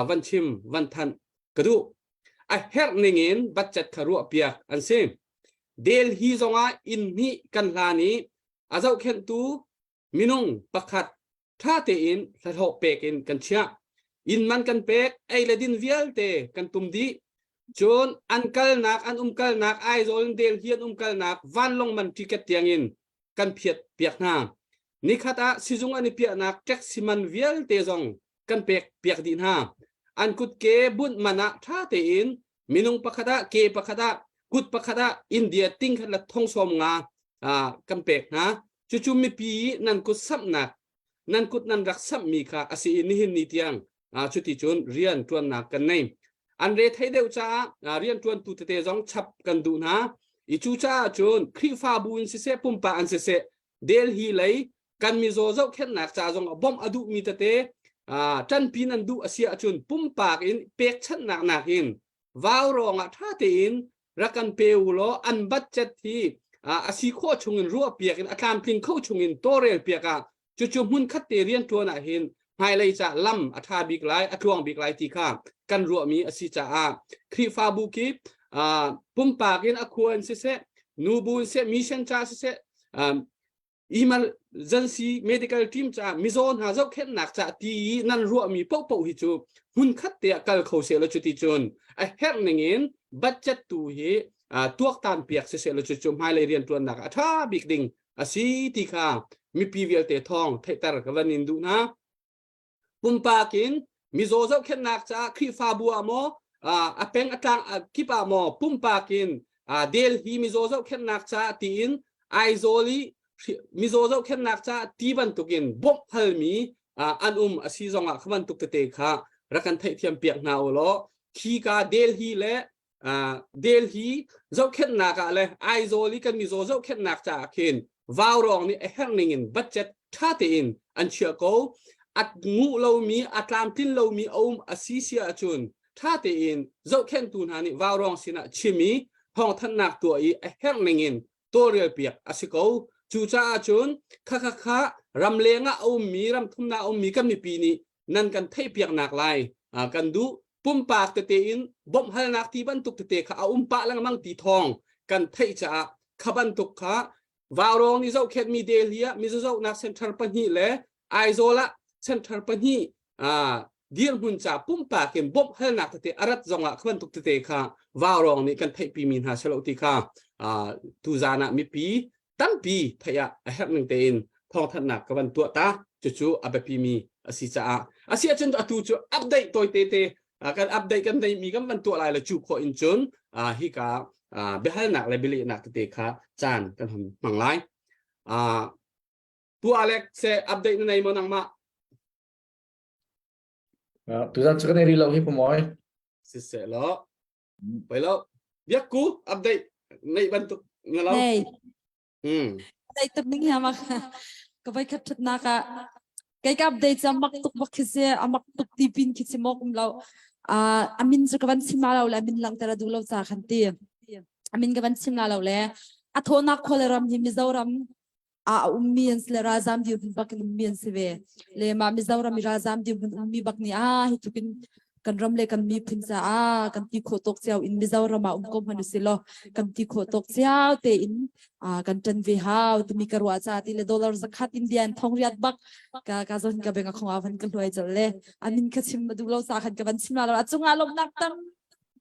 van chim van thanh ka duh. A herh ningin budget kha ruahpiak an si. Delhi zongah inn hnih kan hlan i a zohkhenhtu minung pakhat ṭha tein hlahlawh pek in kan chiah. Inn man kan pek, ei le din vialte kan tum dih. Cun an kalnak, an umkalnak, Aizawl in Delhi an umkalnak vanlawng man ticket tiangin kan phiat piak hna. Nikhat ah sizung an i piahnak taxi man vialte zong kan pek piak dih hna. An kutke bunh man ah ṭha tein minung pakhat ah ke pakhat ah kut pakhat ah India ting khat la thong sawm nga kan pek hna. Cucu mipi nan kut samhnak nan kut nan rak samhmi kha a si i nihin ni tiang cuti cun rian ṭuannak kan nei. An re thei deuh caah rian ṭuantu tete zong chap kan duh hna. I cu caah cun Khrihfabu in siseh pumpak an siseh Delhi lei kan mizaw zohkhenhnak ca zong ah bawmh a duhmi tete ṭanpi nan duh a si ahcun pumpak in pekchanhnak nakin vaurawng ah ṭha tein rak kan pe u law an budget hi a si khawh chungin ruahpiak in a tlamtling kho chungin tawlrel piak ah cucu hmunkhat te rianṭuan ah hin hmailei ca lam a ṭha bik lai a tluang bik lai ti kha kan ruahmi a si caah Khrihfabu kip pumpak in a khua in siseh nubu in siseh mission ca siseh emergency medical team caah mizaw hna zohkhenhnak ca ti i nan ruahmi paohpaoh hi cu hmunkhat te ah kal kho seh law cuti cun a herh ning in budget tu hi tuaktan piak siseh law cucu hmailei rianṭuannak a ṭha bik ding a si ti kha mipi vialte thawng theihter ka van in duh hna. Pumpak in mizaw zohkhenhnak caah Khrihfabu ah maw a peng a tlang kip ah maw pumpak in Delhi mizaw zohkhenhnak caah tiin Aizawl i mizaw zohkhenhnak caah ti bantukin bawmh halmi an um a si zongah kha bantuk tete kha rak kan theihthiam piak hna u law khika Delhi le Delhi zohkhenhnak ah le Aizawl i kan mizaw zohkhenhnak caah khin vaurawng nih a herh ning in budget ṭha tein an chiah ko. A nguh lomi, a tlamtlin lomi a um a si si ahcun ṭha tein zohkhenhtu hna nih vaurawng sinah chim i thawngthanhnak tuah i a herh ning in tawlrel piak a si ko. Cucaah cun khakha kha ramleng ah a ummi, ramthumnak a ummi kan mipi nih nan kan theihpiaknak lai kan duh. Pumpak tete in bawmhhalnak ti bantuk tete kha a um pah lengmang ti thawng kan theih caah kha bantuk kha Vaurawng nih zohkhenhmi Delhi ah mizazohnak center pahnih le Aizawl ah center pahnih dirhmun ca pumpak in bawmhhalnak tete a rat zongah kha bantuk tete kha Vaurawng nih kan theihpimi hna silo ti kha tuzan ah mipi tampi theih ah a herh ning tein thawngthanhnak ka van tuah ta cucu a biapimi a si caah a si ahcun atu cu update tawi te te kan update kan neihmi kan van tuah lai le cu khawh in cun hika biahalnak le bialehnak tete kha caan kan hon hmang lai tu Alex se update na nei maw nangmah? Tuzan cu kan ei rih lo hi pumawi. Siseh law. Poi lo. Biakku update ngeih bantuk na lo. Nei. Hmm. Update tuk ning hi amak. Ka voi khat thutnak ah kei ka update cu mak tuk bak khi si amak tuk ti pin khi si mok um lo. Ah amin cu ka van chim la lo le amin langhter a duh lo ca khan ti. Amin ka van chim la lo le a thawnak khua le ram hi Mizoram a ummi an si le ralzam dirhmun bak in ummi an si ve le mah Mizoram i ralzam dirhmun ummi bak nih ah hi tluk in kan ram le kan miphun caah kan ti khawh tawk cio in Mizoram ah um ko hmanh usih law kan ti khawh tawk cio tein kan ṭan ve hau timi ka ruah ca ti le dollar zakhat Indian thong riat bak ka ka zon ka beng a khong ah van ka hluai col le amin ka chim ma duh lo sa khan ka van chim la lo a cungah lawmhnak tam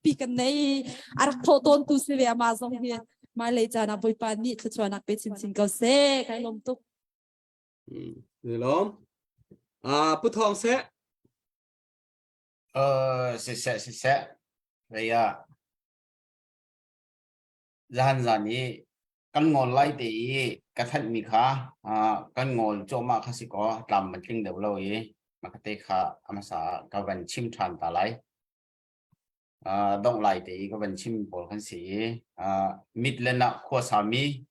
pi kan nei a rak thawh tawn tu si ve ama zong hi hmailei caan ah Bawipa nih thluachuahnak pe chinchin ko seh kai lawm tuk Ni lawm. Ah Pu Thawng seh. Uh, siseh siseh. Raya. Zahan zan i kan ngol lai te i ka thanh mi kha kan ngol cawhmah kha si kaw tlam man tling deuh lo i makate kha amasa ka van chim ṭhan ta lai. Dongh lai te i ka van chim pawl kan si i Midland ah khuasami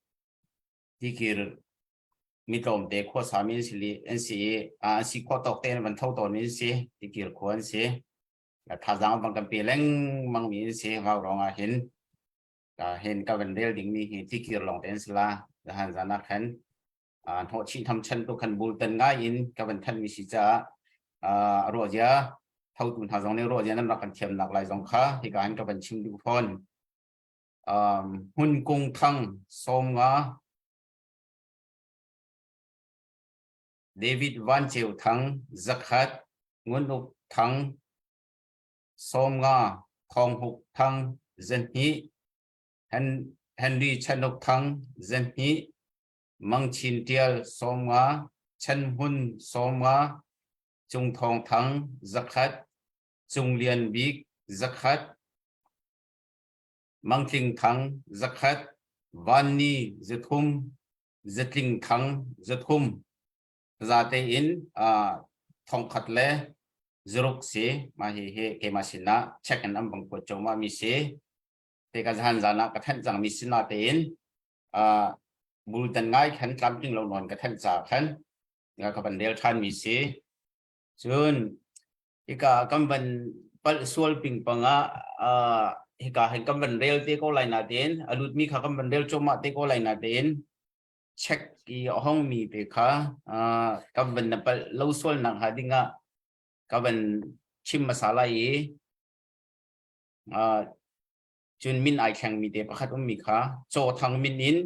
tikir mi tlawmte khuasami an si an si i an si khawh tawk tein van tho tawn mi an si tikir khua an si thazaang bang kan pe lengmang mi an si vau rong ah hin hin ka van rel ding mi hi tikir lawng te an si la zahan zan ah khan hnawh chih tham chan tu khan bultan ngai in ka van thanh mi si caah ruah zia thotu hna zong nih ruah zia nan rak kan thiam nak lai zong kha hika hin ka van chim duh fawn hmun kung thang som nga David Van Ceu Thang zakhat Ngun Uk Thang som nga Thong Huk Thang zahnih Henry Chan Uk Thang zahnih Mang Chin Ṭial 50, Chan Hmun 50, Cung Thawng Thang zakhat, Cung Lian Bik zakhat, Mang Tling Thang zakhat, Van Ni zathum, Zatling Thang zathum. Zate in thongkhat le zaruk si mah hi hi keimah sinah check in an bang kuat cawmah mi si. Te ka zahan zan ah ka thanh cang mi sinah tein bultan ngai khan tlamtling lo nawn ka thanh ca khan ka van rel ṭhan mi si cun hika kan van palh sual pingpang ah hika hin kan van rel te ko lai na tein a lut mi kha kan van rel cuahmah te ko lai na tein check i a hong mi te kha kan van na palh lo sual nak hnga ding ah ka van chim hmasa lai i Cun min ai thlengmi te pakhat ummi kha Caw Thang min in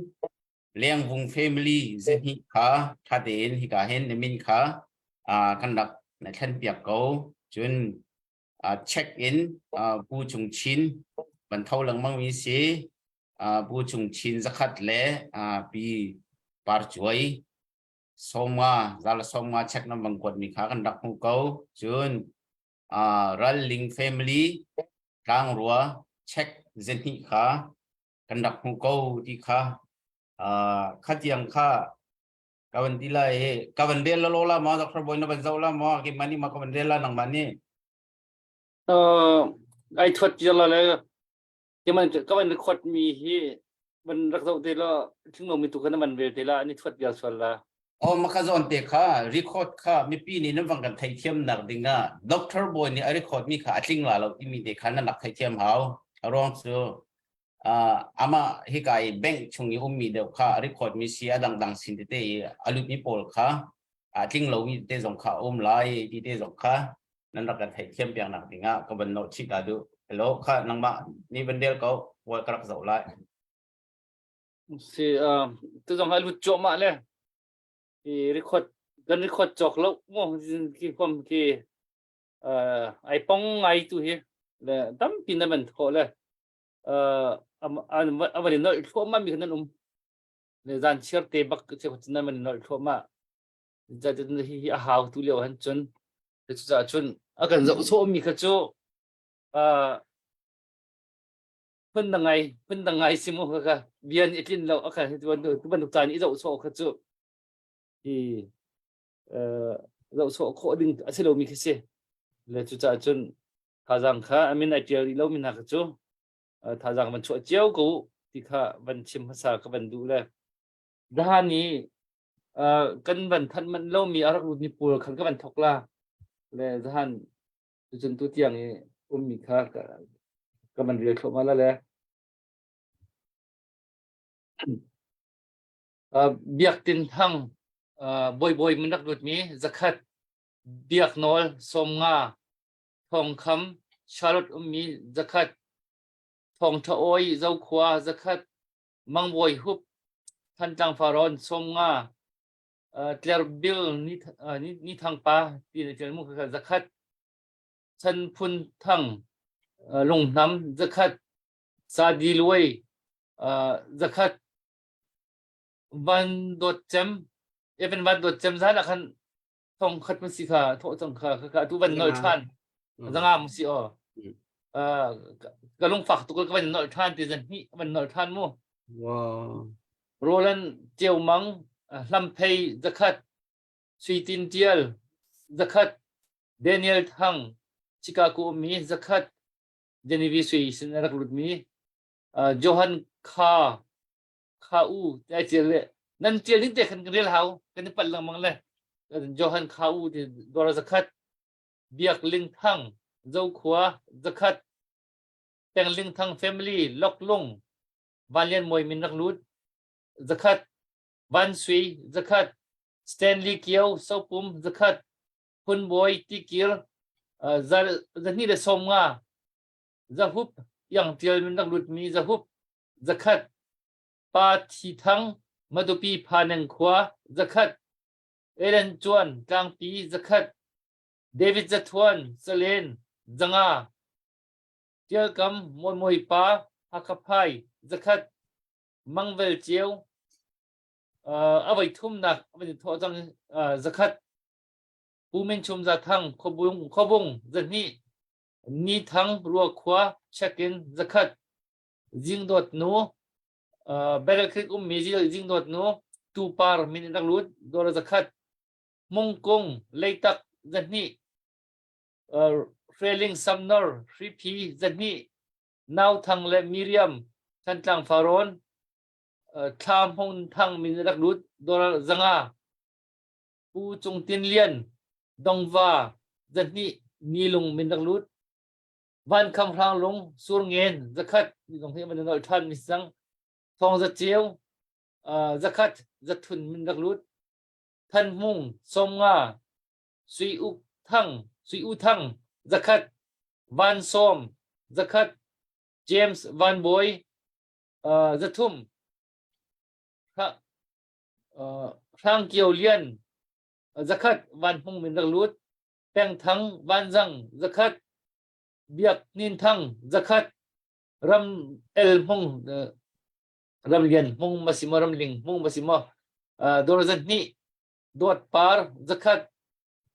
Lengvung family zahnih kha ṭha tein hika hin na min kha kan rak na thlenpiak ko. Cun check in Pu Cung Chin van tho lengmang mi si. Pu Cung Chin zakhat le Pi Par Cuai sawmnga zala sawmnga check nan bang kuat mi kha kan rak hmuh ko. Cun Ralling family tlangrua check zahnih kha kan rak hmuh ko ti kha kha tiang kha ka van ti lai i ka van rel la lo la maw Dr. Bawi na van zoh la maw ki mani ma ka van rel la nangmah nih Ai thuat tir la le keman ka van record mi hi van rak zoh te la thinglo mi tu kan van rel te la ani thuat vial sual la Oh maka zawn te kha record kha mipi nih nan vang kan theithiam nak ding ah doctor boy nih a record mi kha a tling la lo timi te kha nan rak theithiam hau a ruang cu ama hika i bank chung i ummi deuh kha a record mi si a dangdang sin tete i a lut mi pawl kha a tling lo mi te zong kha a um lai ti te zong kha nan rak kan theithiam piak nak ding ah ka van note chih ta duh hello kha nangmah ni van del ko wal ka rak zoh lai Si tu zong a lut cuahmah le i record kan record cawk lo mo ki kom ki ai pong ngai tu hi le tampi na man khawh le a van i nolh thluahmah mi kha nan um le zan chiar te bak che nan van i nolh thluahmah hi hi a hau tu lio han cun cucaah cun a kan zoh sawh mi kha cu phun dang ngai phun dang ngai si mu kha bian i tlin lo a kha tu bantuk caan i zoh sawh kha cu i zoh sawh khawh ding a si lomi khi si. Le cucaah cun thazaang kha a min ai ṭial rih lomi hna kha cu thazaang van chuah cio ko u ti kha van chim hmasa ka van duh le zahan i kan van thanh manh lomi a rak lutmi pawl khan ka van thok la le zahan cucun tu tiang i ummi kha ka van rel thluahmah la le Biak Tin Thang Bawibawi min rak lutmi zakhat Biak Nawl 50 Thawng Kham Charlotte ummi zakhat Thawng Tha Awi Zokhua zakhat Mangbawi Hup Thantlang Farrawn 50 Tler Bil Ni Thang Pa ti na tial mu kha zakhat Chan Phun Thang Lunghnam zakhat Sadi Luai zakhat Van Dawt Cem Evan Van Dawt Cem zan ah khan thong khat mun si kha thawh cang kha kha tu van nol than zanga mu si o ka lungfak tuk ka van nol than ti zan hi van nol than mu wow Roland Ceu Mang Hlamphei zakhat Sui Tin Tial zakhat Daniel Thang Chicago mi zakhat Genevieve Sui sin rak lut mi Johan Kha Kha U ai tial le nan tial ding te khan kan rel hau kan i palh lengmang le Johan Kha U ti dora zakhat Biak Ling Thang Zokhua zakhat Peng Ling Thang family Loklung Van Lian Mawi min rak lut zakhat Van Sui zakhat Stanley Kio Sopum zakhat Phun Bawi Tikir zahnih le 50 Zahup Yang Tial min rak lut mi Zahup zakhat Pa Thi Thang Matupi Phaneng khua zakhat Ellen Cuan Tlangpi zakhat David Zathuan Salen 500 Tialkam Mawi Pa Hakhaphai zakhat Mangvel Ceu a voi thumnak a van thawh cang zakhat Pu Min Chum Za Thang Khuabung Khuabung 200 Ni Thang Ruakhua check-in zakhat Zingdawt nu Battle Creek ummi Zingdawt nu Tupar min in rak lut dawr zakhat Mungkung Leitak 200 Hreling Samnor Hriphi 200 Nauthang le Miriam Thantlang Farrawn Thla Hmung Thang min in rak lut dawr 500 Pu Cung Tin Lian Dongva 200 Nilung min rak lut Vankham Hranglung Surngen 100 zong hi man nolh ṭhan mi sang Thawng Za Ceu 100 Zathun min rak lut Than Hmung 50 Sui Uk Thang Sui U Thang 100 Van Sawm 100 James Van Bawi 300 Hrang Kio Lian 100 Van Hmung min rak lut Pengthang Vanzang 100 Biak Hnin Thang 100 Ram El Hmung Ram Lian Hmung masimo Ram Ling Hmung masimo Dor 200 Dawt Par 100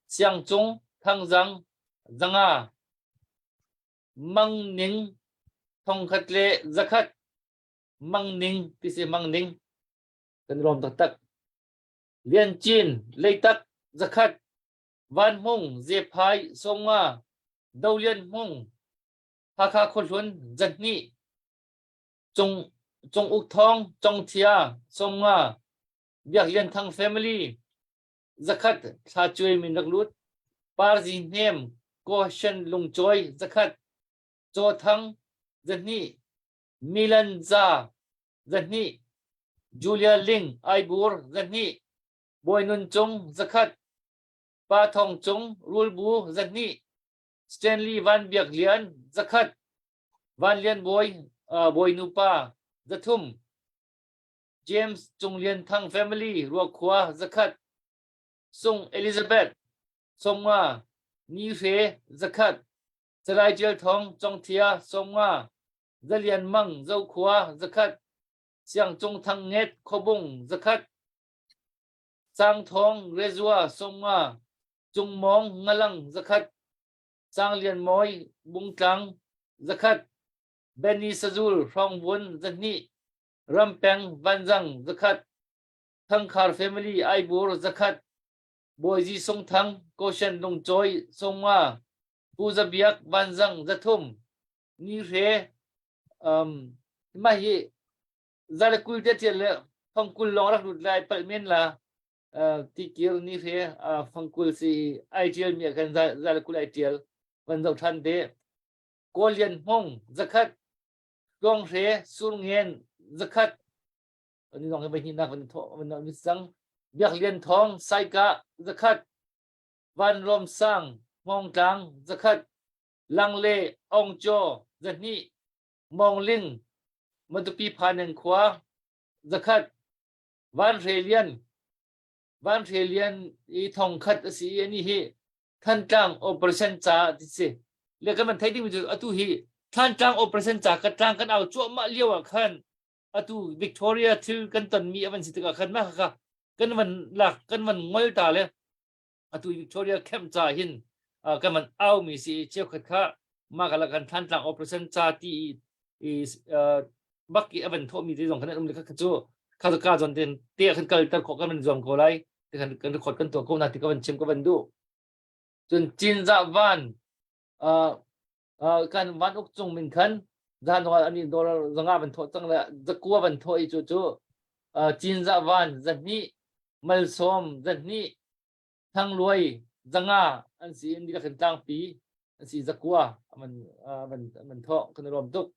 Siang Cung Thangzang 500 Mang Ning 1100 Mang Ning ti si Mang Ning kan rom taktak Lian Cin Leitak 100 Van Hmung, Zephai, 50, Dolian Hmung, Hakha Khuahlun, 200, Cung, Cung Uk Thawng, Congthia, 50, Biak Lian Thang family, 100, Thla Cuai min rak lut, Parzi Hnem, Koshen Lungcawi, 100, Caw Thang, 200, Milan Za, 200, Julia Ling, Aibur, 200, Bawi Nun Cung 100, Pa Thawng Cung Rulbu 200, Stanley Van Biak Lian 100, Van Lian Bawi Bawi Nupa 300, James Cung Lian Thang family Ruakhua 100, Sung Elizabeth 50, Ni Hre 100, Salai Tial Thawng Congthia 50, Zalian Mang Zokhua 100, Siang Cung Thang Nget Khuabung 100, Sangthawng Rezua 50, Cungmawng Ngalang 100, Sanglian Mawi Bungtlang 100, Benny Sazul Hrawngvun 200, Rampeng Vanzang 100, Thangkhar Family Aibur 100, Bawizi Sungthang Koshen Lungcawi 50. Pu Za Biak Vanzang 300, Ni Hre um, mah hi 120 te tial le fangkul lawng rak lut lai palh men la uh, tikir ni hre uh, fangkul si ai tial mi kan 120 ai tial van zo than te Kawlian Hmong 100 Tluang Hre Surngen 100 ani nong vai nak van tho van mi sang Biak Lian Thong Saika 100 Van Rom Sang Hmong Tlang 100 Langle Ong Cho 200 Mawng Ling, Matupi Phanen khua, 100, Van Hre Lian, Van Hre Lian i 1000 a si i ani hi Thantlang operation ca ti si. Le kan van thei dingmi cu atu hi Thantlang operation ca ka tlang kan au cuahmah lio ah khan atu Victoria thil kan tonmi a van si tikah khan mah kha kan van lak kan van ngol ta le atu Victoria camp ca hin kan van au mi si cheukhat kha mah kala kan Thantlang operation ca ti i bak i avan thawh mi te zong kan um le kha cu kha ka zon ten te kan kal ter khawh kan van zuam ko lai te kan kan record kan tuah ko na ti ka van chim ka van duh cun Cinzah van kan van uk cung min khan zan ani dollar zanga van thawh cang le zakua van thawh i cu cu Cinzah van zahnih malsawm zahnih thangluai zanga an si in dihlak in tlangpi an si zakua man man man thawh kan rom tuk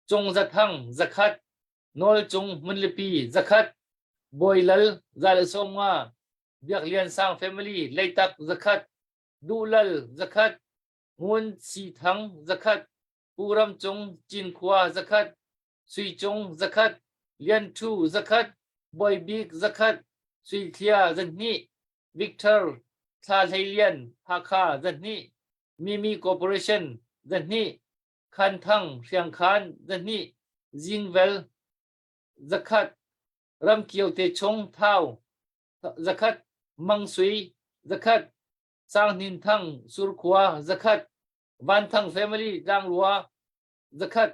cung zathang 100 nawl cung hmunlipi 100 bawilal zal sawmnga biak lian sang family leitak 100 duhlal 100 ngun si thang 100 puram cung cinkhua 100 sui cung 100 lian thu 100 Bawibik 100, Suithlia 200, Victor Thla Hlei Lian Hakha 200, Mimi Corporation 200, Khan Thang Hriangkhan 200, Zingvel 100, Ramkio Te Chung Thau 100, Mang Sui 100, Sang Hnin Thang Surkhua 100, Van Thang Family Tlangrua 100,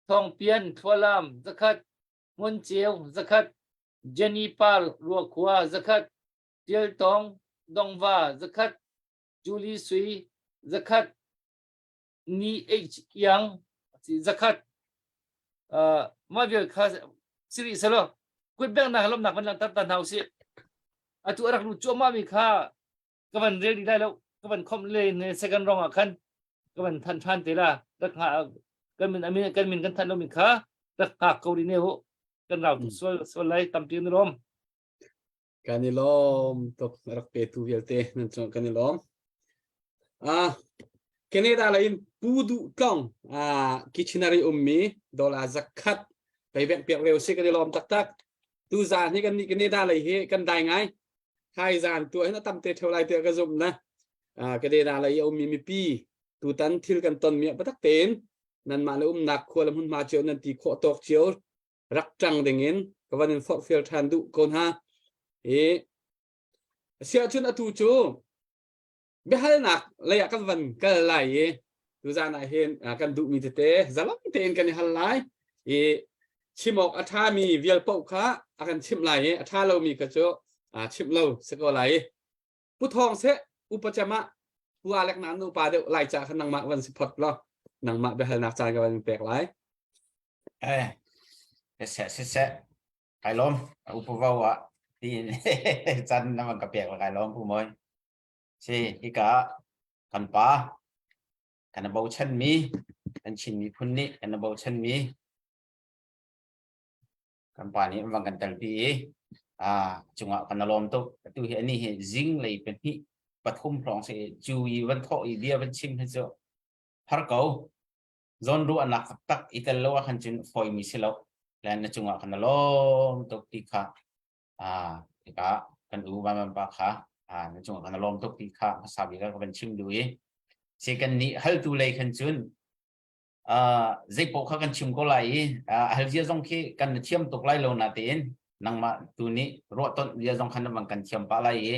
Thawng Pian Thlualam 100, Hmun Ceu 100, Jenny Par Ruakhua 100, Tial Tawng Dongva 100, Julie Sui 100, Ni H Iang 100. Uh, mah vial kha siri selo kut beng nak lomnak van langhter ta hna usih. Atu a rak lut cuahmah mi kha ka van rel dih lai lo ka van khomh le ne second rong ah khan ka van than than te la rak nga kan min amin kan min kan than lo mi kha rak ngak ko ri ne hu kan rau tuk sual sual lai tampi na lom Kan i lawm tuk rak petu vialte nan cung kan i lawm. Ah Canada lei in Pu Duh Tlong ah Kitchener i ummi dollar 100 pei bek piak ve usih kan i lawm taktak. Tu zan hi kan nih Canada lei hi kan dai ngai. Thaizan tu hin a tam te theo lai tiah ka zumh na. Canada lei a ummi mipi tutan thil kan ton mi biatak tein nanmah le umnak khua le hmunhma cio nan ti khawh tawk cio rak ṭang ding in ka van in forhfial ṭhan duh ko hna. I siahcun atu cu biahalnak lei ah kan van kal lai i tuzan ah hin kan duhmi tete zalong tein kan i hal lai i chim awk a ṭhami vial paoh kha a kan chimh lai i a ṭha lomi kha cu chimh lo si ko lai i pu thawng seh upa cem ah pu alek na nu pa deuh lai ca kha nangmah van si phot law nangmah biahalnak caan ka van pek lai Eh, siseh siseh Kai lawm upa vo ah tiin caan na van ka pek la kai lawm pu moi Si hika kan pa kan bochanmi kan Chin miphun nih kan bochanmi kan pa nih van kan telpi i a cungah kan lawm tuk atu hi ani hi zing lei pahnih pathum hrawng si cu i van thawh i bia van chim hi cu har ko zawn ruahnak taktak i tel lo ah khan cun fawimi si lo le na cungah kan lawm tuk ti kha Ah, tikah kan u van pa kha ah, na cungah kan lawm tuk ti kha hmasa bik ah ka van chim duh i si kan nih haltu lei khan cun ah zei paoh kha kan chim ko lai i ah, hal zia zong khi kan na thiam tuk lai lo na tein nangmah tu nih ruah ton zia zong khan na van kan thiam pah lai i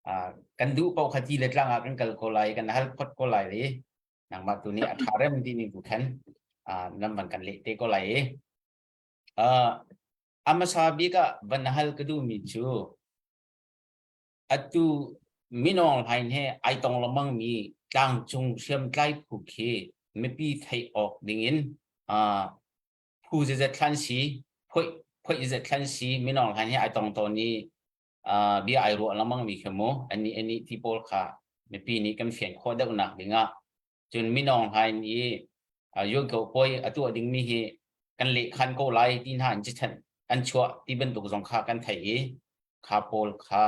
ah, kan duh paoh kha ti le tlang ah kan kal ko lai kan hal phot ko lai i nangmah tu nih a ṭha rem ti ning tu khan ah, nan van kan leh te ko lai i ah A hmasa bik ah van hal ka duhmi cu atu Min Aung Hlaing he ai tong lengmangmi. Tlangcung hriamtlai phu khi mipi theih awk dingin uh, phu zeizat thlan si phoih phoih zeizat thlan si minong hlan hi ai tong tawn i uh, bia ai ruah lengmang mi khi mu ani ani ti pawl kha mipi nih kan fian khawh deuh nak dingah cun minong hlain i yuan ko poi a tuah ding mi hi kan leh khan ko lai ti hna in cithan an chuah ti bantuk zong kha kan thei i kha pawl kha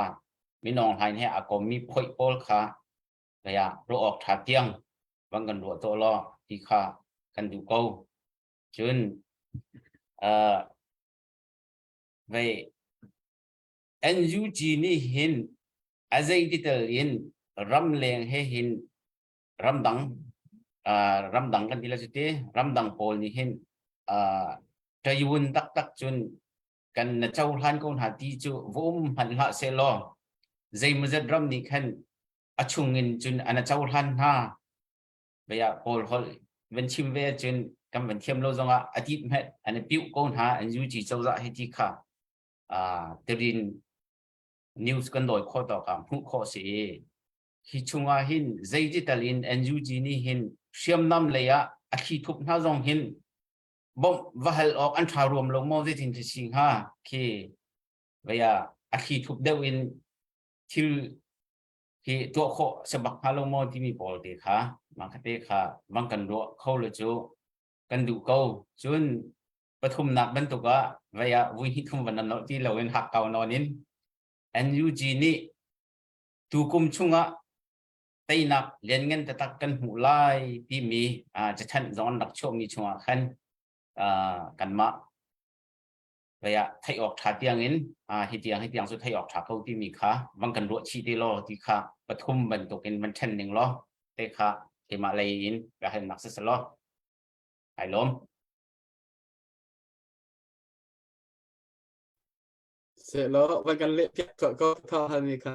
minong hlain he a kom mi phoih pawl kha kaya ruah awk tha tiang bang kan ruah to law ti kha kan duh ko cun uh, vei NUG nih hin a zei titel in ramleng he hin ramdang uh, ramdang kan ti la cu ti ramdang pawl nih hin uh, ṭayun taktak cun kan na cohlan ko hna ti cu va um hmanh hlah seh law zeimawzat ram nih khan a chungin cun an a cohlan hna vaya kawl holh van chim ve cun kan van thiam lo zongah a tit hmet an i piuh ko hna an UG cozah hi ti kha uh, tirin news kan dawi khawh tawk ah hmuh khawh si i hi chungah hin zeidital in NUG nih hin hriamnam lei ah a thli thup hna zong hin bawmh va hal awk an ṭha ruam lo maw zeitin ti si hnga khi vei ah a thli thup deuh in thil hi tuah khawh se bak hnga lo maw timi pawl te kha mah kha te kha vang kan ruah kho le cu kan duh ko cun pathumnak bantuk ah vei ah vui hnih thum van nan ti lo in hak kau nawn in NUG nih tukum chungah teinak lianngan taktak kan hmuh lai timi cathanh zong an rak chuahmi chungah khan kanmah vei ah theih awk ṭha tiangin hi tiang hi tiang cu theih awk ṭha ko timi kha vang kan ruah chih te law ti kha pathum bantukin van ṭhen ning law te kha keimah lei in ka halnak si law ai lawm. Selaw van kan leh piak tuah ko tha halmi kha.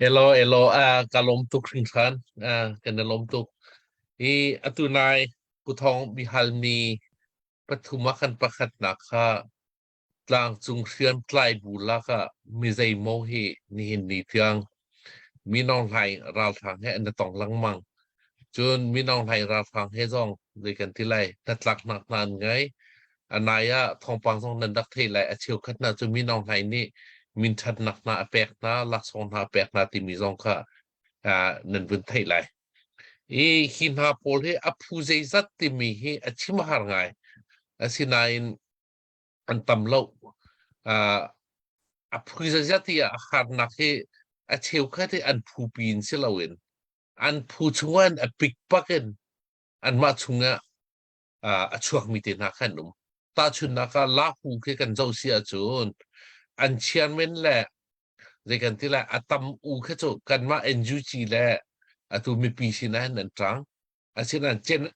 Hello, hello, ah ka lawm tuk hringhran. Ah kan i lawm tuk. Hi atu nai Puthong bihalmi pathum ah kan pakhatnak kha tlangcung hriamtlai bu lakah mi zeimaw hi nihin ni tiang Min Aung Hlaing ralhrang he an i tong lengmang. Cun Min Aung Hlaing ralhrang he zong zei kan ti lai hnatlaknak hna an ngei. A nai ah thawngpang zong nan rak theih lai. A cheukhat hna cu Min Aung Hlaing nih min ṭhatnak hna a pek hna, laksawng hna a pek hna timi zong kha uh, nan vun theih lai. I hi hna pawl hi a phu zeizat timi hi a chim a har ngai. Asinain an tam lo. Uh, a phu zeizat ti ah harnak hi a cheukhat hi an phupi in si loin an phu chungah in a pikpak in anmah chungah uh, a chuakmi te hna khan um. Tahchunhnak ah lahu khi kan zoh si ahcun an chairman le zei kan ti lai a tam u khi cu kanmah NUG le atu mipi sinah hin an ṭang. Asinain gen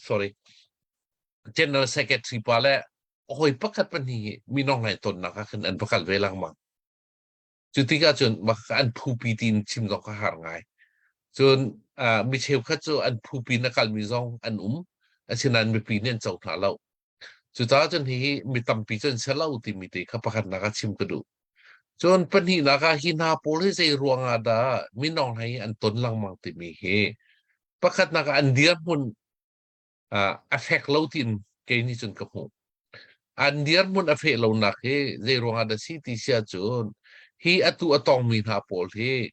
sorry General Secretary pa le hawi pakhat pahnih hi minong lai tonnak ah khan an va kal ve lengmang. Cu tikah cun an phupi tiin chim zong kha har ngai. Cun uh, mi cheukhat cu an phupi na kalmi zong an um. Asinain mipi nih an co hna lo. Cucaah cun hihi mi tampi cu an si lo timi te kha pakhatnak ah chim ka duh. Cun pahnihnak ah hi hna pawl hi zei ruangah dah minong hna hi an ton lengmang timi hi pakhatnak ah an dirhmun uh, a fek lo tiin kei nih cun ka hmuh. An dirhmun a feh lonak hi zei ruangah dah si ti si ahcun hi atu a tongmi hna pawl hi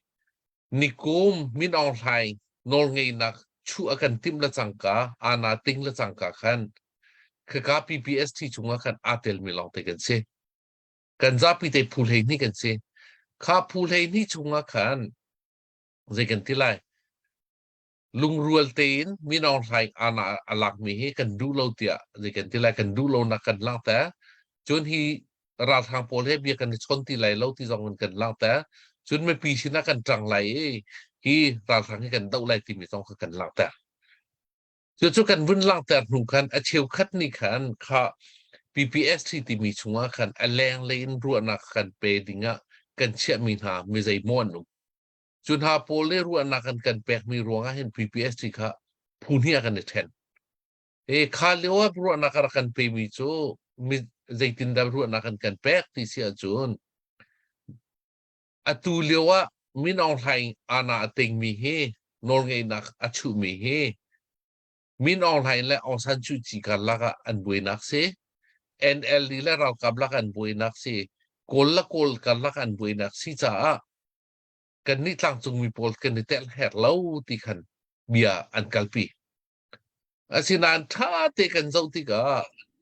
nikum Min Aung Hlaing nawlngeihnak chuh a kan timh le cangka ana ting le cangka khan khaka PPST chungah khan aa telmi lawngte kan si. Kan zapi te phu 12 kan si. Kha phu 12 chungah khan zei kan ti lai lungrual tein Min Aung Hlaing ana a lakmi hi kan duh lo tiah zei kan ti lai kan duh lonak kan langhter cun hi ralhrang pawl he bia kan i chawn ti lai lo ti zong in kan langhter cun mipi sinah kan ṭang lai i hi ralhrang hi kan doh lai timi zong kha kan langhter cucu kan vun langhter hnu khan a cheukhat nih khan kha PPST timi chungah khan a lenglei in ruahnak kan pe dingah kan chiahmi hna mi zeimaw an um Cu hna pawl nih ruahnak an kan pekmi ruangah hin PPST kha phu hnih ah kan i ṭhen. E kha lio ah ruahnak a rak kan pemi cu mi zeitindah ruahnak an kan pek ti si ahcun atu lio ah. Min Aung Hlaing ana a tingmi hi nawlngeihnak a chuhmi hi Min Aung Hlaing le Aung San Suu Kyi karlak ah an buainak si. NLD le ralkap lak an buainak si. Kawl le Kawl karlak an buainak si caah kannih tlangcungmi pawl kan i tel herh lo ti khan bia an kalpi. Asinain ṭha te kan zoh tikah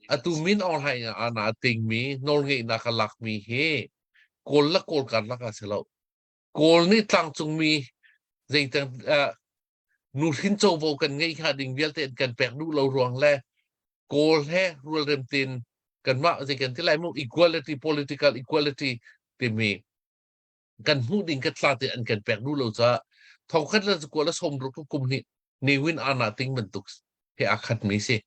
atu Min Aung Hlaing ah ana a tingmi nawlngeihnak a lakmi hi Kawl le Kawl karlak ah si lo. Kawl nih tlangcungmi zeitang uh, nuhrin covo kan ngeih hnga ding vialte an kan pek duh lo ruang le Kawl he rualrem tein kanmah zei kan ti lai mu equality political equality timi kan hmuh ding ka tla te an kan pek duh lo caah thongkhat le kua le sawmruk kum hnih Ne Win ana ting bantuk he aa khat mi si.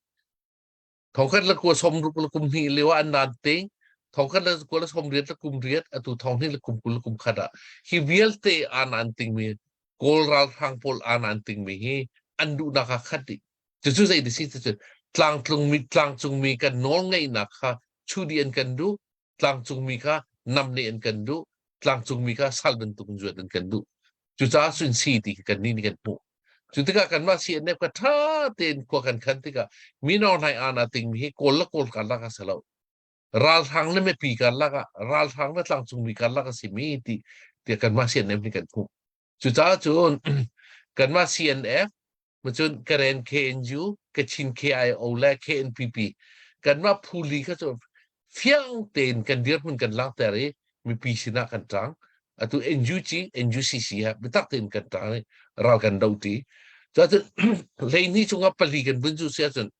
Thongkhat le kua sawmruk le kum hnih lio ah an naan ting thongkhat le kua le sawmriat le kum riat atu thong hnih le kum 20 le kum khat ah hi vialte aan an ting mi Kawl ralhrang pawl aan an ting mi hi an duhnak ah khat dih. Cucu zei ti si cucu tlangtlung mi tlangcung mi kan nawl ngeihnak kha chudi an kan duh tlangcungmi kha namneh an kan duh tlangcungmi kha sal bantuk in zuat an kan duh cucaah cun si ti khi kannih nih kan hmuh cu tikah kanmah CNF ka ṭha tein khua kan khan tikah Min Aung Hlaing ana tingmi hi kawl le kawl karlak a si lo ralhrang le mipi karlak ah ralhrang le tlangcungmi karlak a simi ti tiah kanmah CNF nih kan hmuh cucaah cun kanmah CNF Cun Karen KNU, Kachin KIO le KNPP kanmah phuli kha cu fiang tein kan dirhmun kan langhter i mipi sinah kan ṭang. Atu NUG, NUCC ha biatak tein kan ṭang i ral kan do ṭi. Cuahcun hleihnih chungah pali kan vun cu si ahcun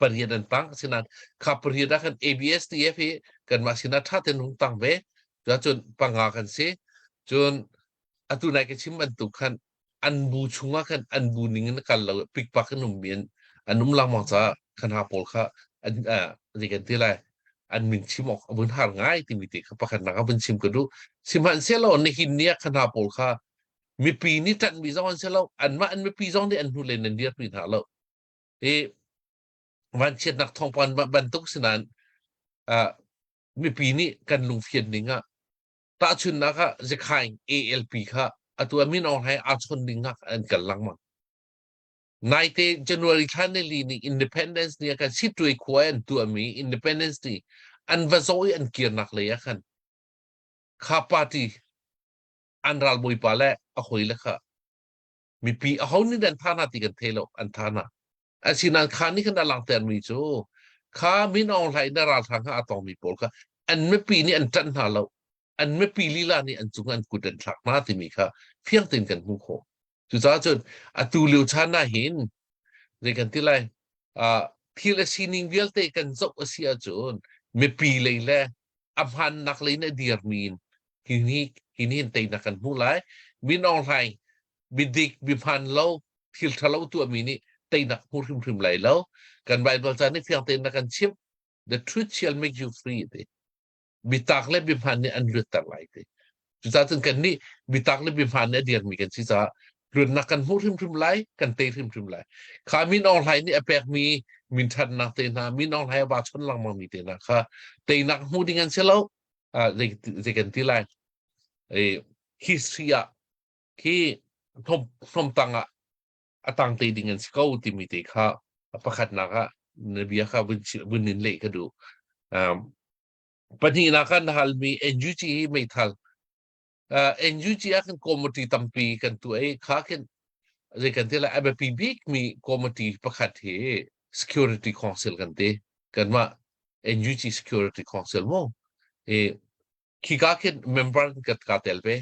pariat an tang asinain kha pariat ah khan ABSDF hi kanmah sinah ṭha tein hung tang ve cun panga kan si cun atu nai ka chim bantuk khan an bu chungah khan an bu ning in kal lo pikpak in ummi an an um lengmang caah khan ha pawl kha an zei kan ti lai an min chim awk a vun har ngai timi te kha pakhat nak a vun chim ka duh sihmanhsehlaw nihin ni ah khan ha pawl kha mipi nih ṭanhmi zong an si lo anmah an mipi zong nih an hnu len an dirpi hna lo i vanchiatnak thawngpang bantuk sinain uh, mipi nih kan lungfian ning ah tahchunnak ah Zekhaing ALP kha atu a min Aung Hlaing aa chon ding ah an kal lengmang. Naite January thla ni li ni Independence ni ah kan Sittwe khua an tuahmi Independence ni an va zawh i an kirnak lei ah khan kha party an ralbawipa le a hoi le kha mipi aho nih an tha hna ti kan thei lo an tha hna asinain kha nih khan a langhter mi cu kha Min Aung Hlaing na ralhrang kha a tongmi pawl kha an mipi nih an ṭanh hna lo an mipi lila nih an cung an kut an thlak hna timi kha fiang tein kan hmuh khawh cucaah cun atu lio chan ah hin zei kan ti lai thil a sining vialte kan zoh a si ahcun mipi lei le a hmannak lei in a dirmi in hi ni hi ni hin teinak kan hmuh lai Min Aung Hlaing bidik bihman lo thil ṭhalo tuahmi nih teinak hmu hrimhrim lai lo kan Bible ca nih fiang tein na kan chimh the truth shall make you free ti bitak le bihman nih an luatter lai ti cucaah cun kan nih bitak le bihman nih a dirmi kan si caah luatnak kan hmuh hrimhrim lai kan tei hrimhrim lai kha Min Aung Hlaing nih a pekmi minthatnak te hna Min Aung Hlaing a va chon lengmang mi te hna kha teinak hmu ding an si lo zei zei kan ti lai history ah khi hnawm tang ah a tang te ding an si ko timi te kha pakhatnak ah na bia kha vun in leh ka duh pahnihnak ah na halmi NUG hi meithal NUG ah kan committee tampi kan tuah i kha khin zei kan ti lai a biapi bikmi committee pakhat hi security council kan ti kanmah NUG security council mu i khika khin member kan ka tel ve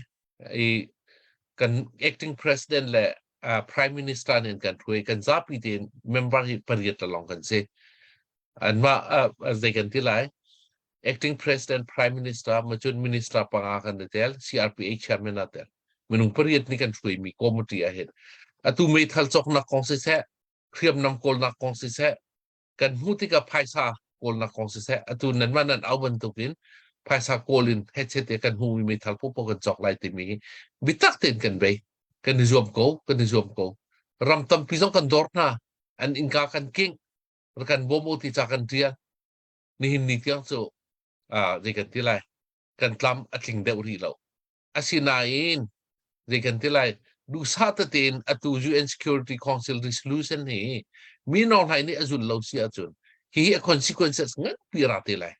i kan acting president le uh, prime minister nih kan hruai kan zapi tein member hi pariat lawng kan si anmah uh, zei kan ti lai acting president prime minister ma cun minister panga kan i tel CRPA chairman a tel minung pariat nih kan hruaimi committee ah hin atu meithal cawknak kong siseh hriamnam kawlnak kong siseh kan hmuh tikah phaisa kawlnak kong siseh atu nanmah nan au bantukin phaisa kawl in headset te kan hmuhmi meithal popo kan cawk lai timi hi bitak tein kan bei kan i zuam ko kan i zuam ko ram tampi zong kan dawr hna an innka kan king kan bawm u ti ca kan tial nihin ni tiang cu zei kan ti lai kan tlam a tling deuh rih lo. Asinain zei kan ti lai duhsah tete in atu UN Security Council resolution hi mi nawlhlai nih a zul lo si ahcun hihi a consequences nganpi ra te lai.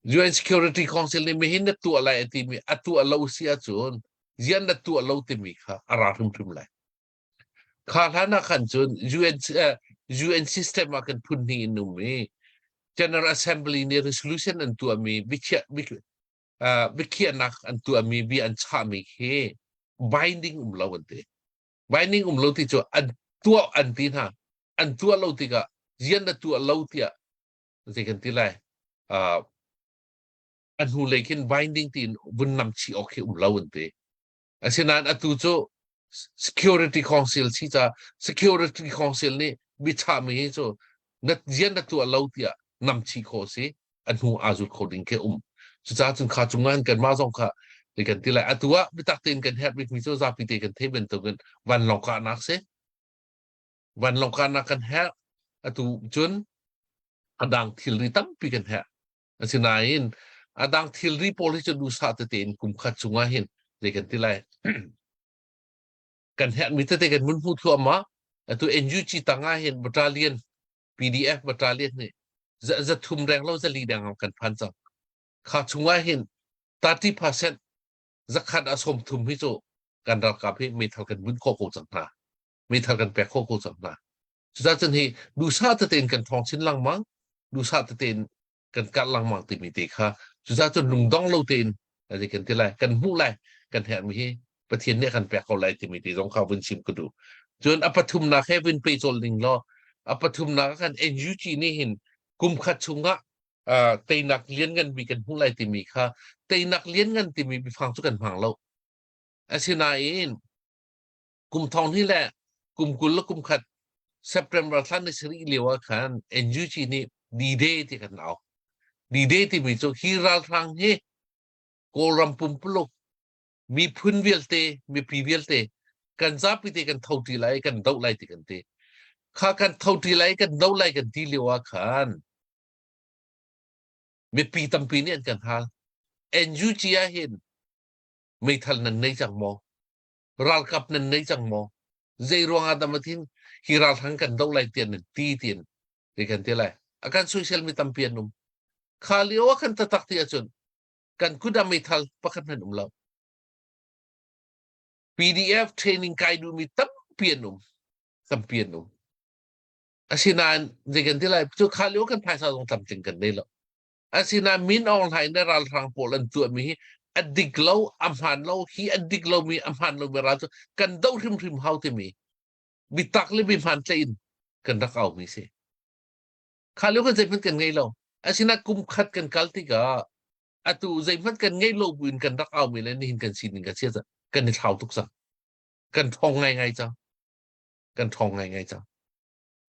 UN Security Council nih mihin na tuah lai a timi a tuah lo si ahcun zian na tuah lo timi kha a ra hrimhrim lai. Kha hlan ah khan cun UN, uh, UN system ah kan phun hnih in um i General Assembly nih resolution an tuahmi biakhiah uh, biakhiahnak an tuahmi bia an chahmi khi binding um lo an ti. Binding um lo ti cu an tuah an ti hna. An tuah lo tikah zian na tuah lo tiah zei kan ti lai uh, a hnu lei khin binding tiin vun nam chih awk khi um lo an ti. Asinain atu cu Security Council si ca Security Council nih biachahmi hi cu na rian na tuah lo tiah nam chih khawh si a hnu aa zul kho ding khi um. Cucaah cun kha cungah hin kanmah zong kha ti kan ti lai. Atu ah biatak tein kan herh bikmi cu zapi te kan theih bantukin vanlawng kahnak si. Vanlawng kahnak kan herh. Atu cun a dang thilri tampi kan herh. Asinain a dang thilri pawl hi cu duhsah tete in kum khat chungah hin zei kan ti lai kan herhmi tete kan mun hmu thluahmah. Atu NUG tangah hin battalion PDF battalion nih za thum reng lo zali deng kan phan cang. Kha chungah hin 30% zakhat a som thum hi cu kan ralkap hi meithal kan bunh khawh ko cang hna. Meithal kan pek khawh ko cang hna. Cucaah cun hi duhsah tete in kan thawng chin lengmang, duhsah tete in kan karh lengmang timi te kha cucaah cun lungdong lo tein zei kan ti lai, kan hmuh lai, kan herhmi hi Pathian nih a kan pek ko lai timi te zong kha vun chim ka duh. Cun a pathumnak he vun pe cawl ning law a pathumnak ah khan NUG nih hin kum khat chungah uh, teinak lianngan bi kan hmuh lai timi kha teinak lianngan timi biafang cu kan hmang lo. Asinain kum thong hi le kum 20 le kum khat September thla ni sarih lio ah khan NUG nih D-Day ti kan au. D-Day timi cu hi ralhrang hi Kawlram pumpuluk miphun vialte mipi vialte kan zapi te kan tho ṭi lai kan doh lai ti kan ti. Kha kan tho ṭi lai kan doh lai kan ti lio ah khan mipi tampi nih an kan hal. NUG ah hin meithal nan nei cang maw? Ralkap nan nei cang maw? Zei ruangah dah mathin hi ralhrang kan doh lai tiah nan ti tiin ti kan ti lai. A kan soisel mi tampi an um. Kha lio ah kan tatak ti ahcun kan kut ah meithal pakhat hmanh um lo. PDF training kai duhmi tampi an um. Tampi an um. Asinain zei kan ti lai cu kha lio kan phaisa zong tlamtling kan nei lo. Asinain Min Aung Hlaing le ralhrang pawl an tuahmi hi a dik lo, a hmaan lo, hi a dik lomi, a hmaan lomi ral cu kan doh hrimhrim hau timi bitak le bihmaan tlaih in kan rak aumi si. Kha lio kan zeihmanh kan ngei lo. Asinain kum khat kan kal tikah atu zeihmanh kan ngei lo buin kan rak aumi le nihin kan sining kan sia kan i thlau tuk cang. Kan ṭhawng ngaingai cang. Kan ṭhawng ngaingai cang.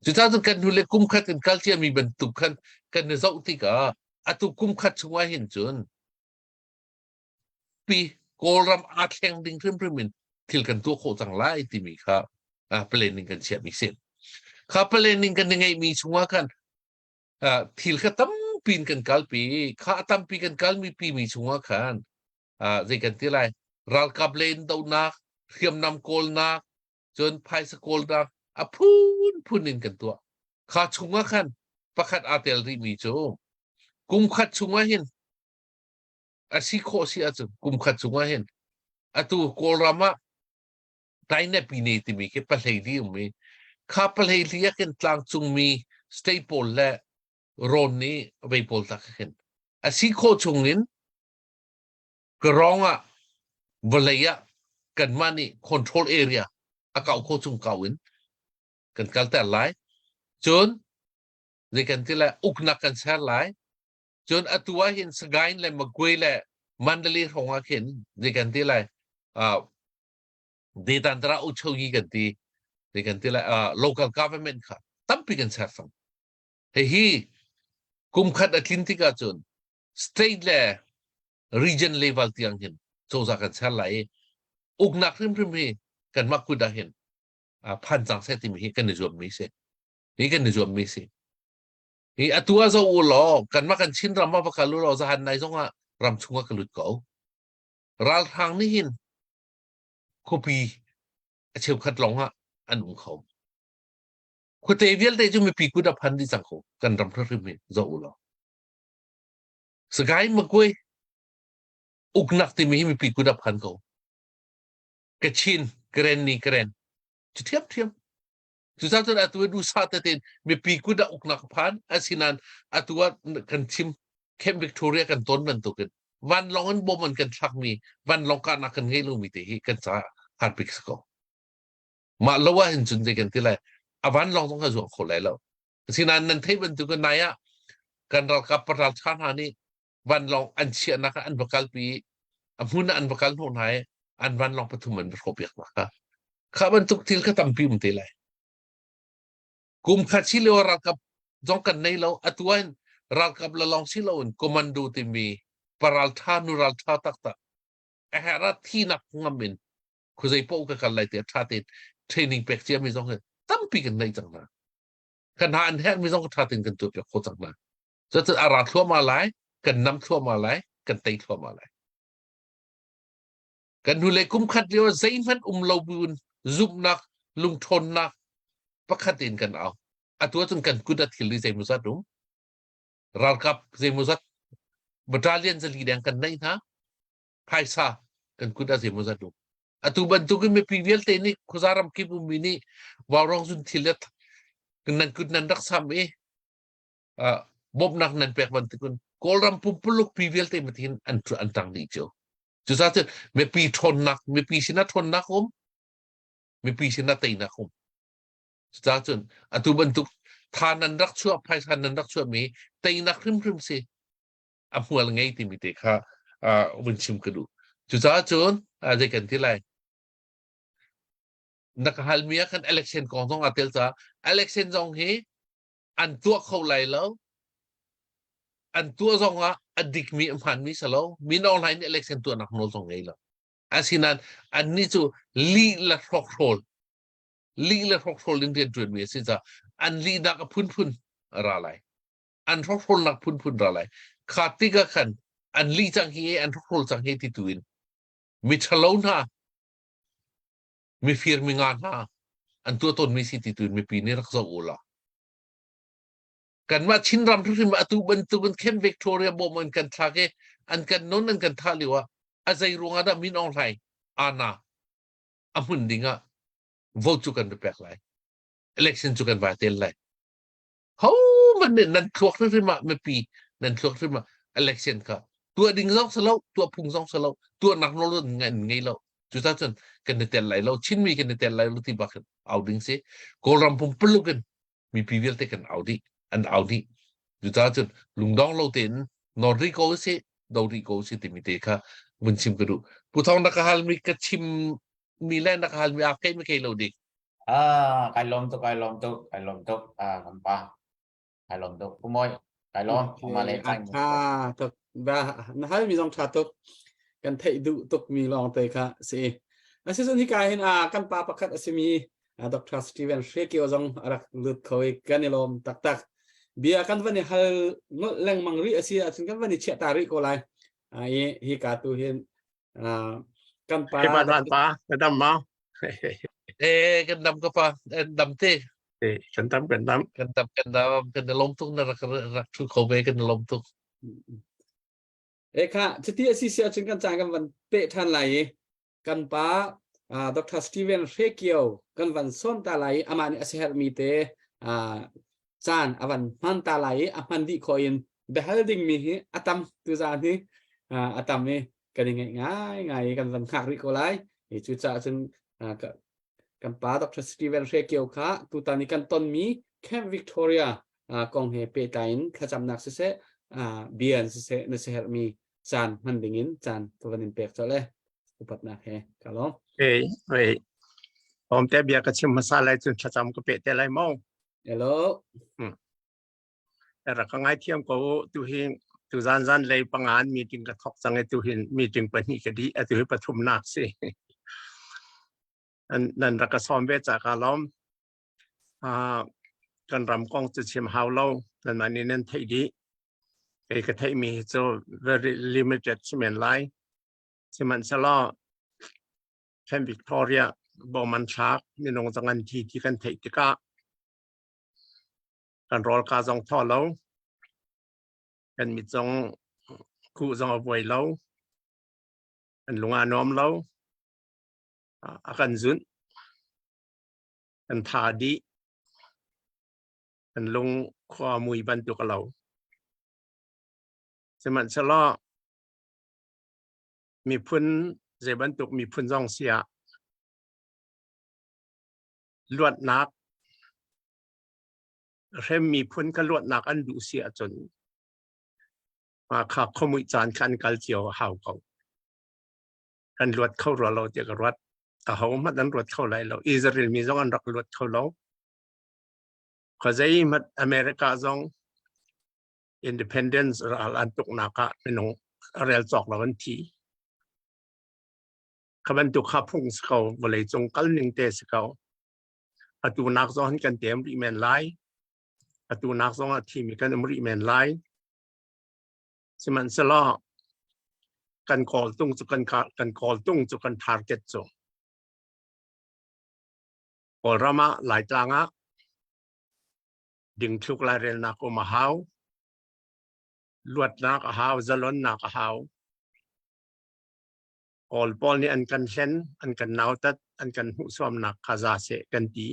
Cucaah cun kan hnulei kum khat in kal ciami bantuk khan kan i zoh tikah atu kum khat chungah hin cun pi Kawlram aa thleng ding hrimhrim in thil kan tuah khawh cang lai timi kha uh, planning kan chiahmi si. Kha planning kan ngeihmi chungah khan uh, thil kha tampi in kan kalpi. Kha tampi kan kalmi pimi chungah khan uh, zei kan ti lai ralkap len dohnak, hriamnam kawlnak, cun phaisa kawlnak a phunphun in kan tuah. Kha chungah khan pakhat aa tel rihmi cu kum khat chungah hin a si khawh si ahcun kum khat chungah hin atu Kawlram ah Tainepine timi khi pahlei li um i kha pahlei li ah khin tlangcungmi state pawl le rawn nih vei pawl tak khin a si khawh chungin Karawng ah vawlei ah kanmah nih control area a kau kho chung kau in kan kalter lai. Cun zei kan ti lai uknak kan ser lai. Cun atu ah hin Sagaing le Magway le Mandalay hrawng ah khin zei kan ti lai uh, Detantara Uchogi kan ti zei kan ti lai uh, local government kha tampi kan ser cang. Hihi kum khat a tlin tikah cun state le region level tiang hin cozah kan ser lai i uknak hrimhrim hi kanmah kut ah hin phan cang seh timi hi kan i zuammi si. Hi kan i zuammi si. Hi atu ah zo u law kanmah kan Chin ram ah va kal u law zahan nai zong ah ram chung ah ka lut ko. Ralhrang nih hin khuapi a cheukhat lawng ah an um kho. Khuate vialte cu mipi kut a phan dih cang ko. Kan ram hrimhrim hi zoh u law. Sagaing Magwe uknak timi hi mipi kut a phan ko. Kachin, Karenni, Karen. Cu thiamthiam. Cucaah cun atu duhsah tein mipi kut ah uknak phan asinain atu ah kan chim Camp Victoria kan ton bantukin vanlawng in bom an kan thlakmi vanlawng kahnak kan ngei lomi te hi kan caah harbik si ko. Mah lo ah hin cun zei kan ti lai a vanlawng zong ka zuang kho lai lo. Asinain nan theih bantukin nai ah kan ralkap paral ṭha hna nih vanlawng an chiahnak ah an va kalpi i a hmun ah an va kal hnawh hna i an vanlawng pathum an va hrawhpiak hna kha. Kha bantuk thil kha tampi um te lai. Kum khat si lio ralkap zong kan nei lo. Atu ah hin ralkap la lawng si loin commando timi paralṭha nu ralṭha taktak a herh ah thinak ngam in khuazei paoh ka kal lai tiah ṭha tein training pek ciami zong hi tampi kan nei cang hna. Kan hna an herhmi zong ṭha tein kan tuahpiak khawh cang hna. Cucu a ra thluahmah lai, kan nam thluahmah lai, kan tei thluahmah lai. Kan hnulei kum khat lio ah zeihmanh um lo buin zumhnak, lungṭhawnnak pakhat in kan au. Atu ahcun kan kut a thil i zeimawzat um. Ralkap zeimawzat battalion zali deng kan neih hna. Phaisa kan kut ah zeimawzat um. Atu bantukin mipi vialte nih khuaza ram kip ummi nih vaurawng zun thil le nan kut nan rak sam i bawmhnak nan pek bantukin Kawlram pumpuluk pi vialte matin an an tang dih cio. Cucaah cun mipi ṭhawnnak, mipi sinah ṭhawnnak um, mipi sinah teinak um. Cucaah cun atu bantuk tha nan rak chuah, phaisa nan rak chuahmi teinak hrimhrim si a hmual ngei timi te kha vun chim ka duh. Cucaah cun zei kan ti lai? Na ka halmi ah khan election kong zong aa tel caah election zong hi an tuah kho lai lo. An tuah zong ah a dikmi a hmaanmi si lo. Min Aung Hlaing nih election tuahnak nawl zong ngei lo. Asinain annih cu lih le hrokhrawl lih le hrokhrawl in rianṭuanmi a si caah an lihnak a phunphun a ra lai. An hrokhrawlnak phunphun ra lai. Kha tikah khan an lih cang hi an hrokhrawl cang hi ti tu in miṭhalo hna mifir minga hna an tuah tawnmi si ti tu in mipi nih rak zoh u law kanmah Chinram hrimhrim atu bantukin Camp Victoria bawm an kan thlak i an kan non an kan thah lio ah a zei ruangah dah Min Aung Hlaing ana a hmun ding ah vote cu kan pek lai election cu kan vai tel lai ho man nih nan thluak hrimhrim ah mipi nan thluak hrim ah election kha tuah ding zong si lo tuah phung zong si lo tuahnak nawl ngan ngei lo cucaah cun kan i tel lai lo Chinmi kan i tel lai lo ti bak in au ding si Kawlram pumpuluk in mipi vialte kan au dih an au dih cucaah cun lungdong lo tein nor rih ko si do rih ko si timi te kha vun chim ka duh Pu Thawng na ka halmi ka chim mi le na ka halmi a kei mi kei lo dik Ah, kai lawm tuk, kai lawm tuk, kai lawm tuk. Ah, kan pa. Kai lawm tuk. Pu Mawi, kai lawm. Okay, Ma le a tha tuk. Ba na hal mi zong tha tuk. Kan theih duh tuk mi lawng te kha si. Asicun hika hin a kan pa pakhat a simi Dr. Steven Hrekio zong a rak lut kho i kan i lawm taktak. Bia kan van i hal nolh lengmang rih a si ahcun kan van i chiah ta rih ko lai. I hi ka tu hin kan pa Hey, pa dan pa, ka dam ma? Eh, kan dam ka pa, dam te. Eh, kan dam kan dam. Kan dam kan dam kan lom tuk na rak rak thu kho ve kan lom tuk. E kha chiti a si si ahcun kan caan kan van pe than lai i kan pa Dr. Steven Hrekio kan van sawm ta lai i amah nih a siherhmi te caan a van hman ta lai i a hman dih khawh in biahal dingmi hi a tam tuzaan hi a tam i kan i ngaih ngai ngai i kan van hngak rih ko lai i cucaah cun kan pa Dr. Steven Hrekio kha tutan i kan tonmi Camp Victoria kong he pehtlai in thlacamnak siseh bia in siseh na siherhmi caan hman dingin caan ka van in pek colh e upatnak he ka lawm. Ei, ei. Om te bia ka chim hmasa lai cun thlacam ka pe te lai mo. Hello. Hmm. Ra ka ngai thiam ko tu hi tu zan zan lei pangan meeting ka thok cang e tu hin meeting pahnih ka di atu hi pathum nak si. An nan ra ka som ve cha ka lom. Ah kan ram kong chu chim hau lo nan mah nih nan theih dih. Kei ka theihmi hi cu very limited si men lai. Sihmanhsehlaw Camp Victoria bawm an thlak minung zong an thi ti kan theih tikah kan rawl ka zong thaw lo kan mit zong kuh zong a vuai lo kan lung a nuam lo a kan zunh kan tha dih kan lung khua mui bantuk a lo sihmanhsehlaw miphun zei bantuk miphun zong si ah luatnak hrem miphun ka luatnak an duh si ahcun mah kha khuamuih caan kha an kal cio a hau ko. Kan luat kho rua lo tiah ka ruat. Aho hmanh an ruat kho lai lo. Israel mi zong an rak luat kho lo. Khuazei hmanh America zong independence ral an tuknak ah minung rel cawk lo an thi. Kha bantuk kha phung si ko, vawlei cung kal ning te si ko. Atu nak zong hin kan tem rih men lai. Atu nak zong ah thimi kan um rih men lai. Sihmanhsehlaw kan kawl tung cu kan kan kawl tung cu kan target cu Kawlram ah Laitlang ah dingthluk lairelnak um a hau. Luatnak a hau, zalonnak a hau. Kawl pawl nih an kan hlen, an kan nautat, an kan hmuhsuamnak kha za seh kan ti.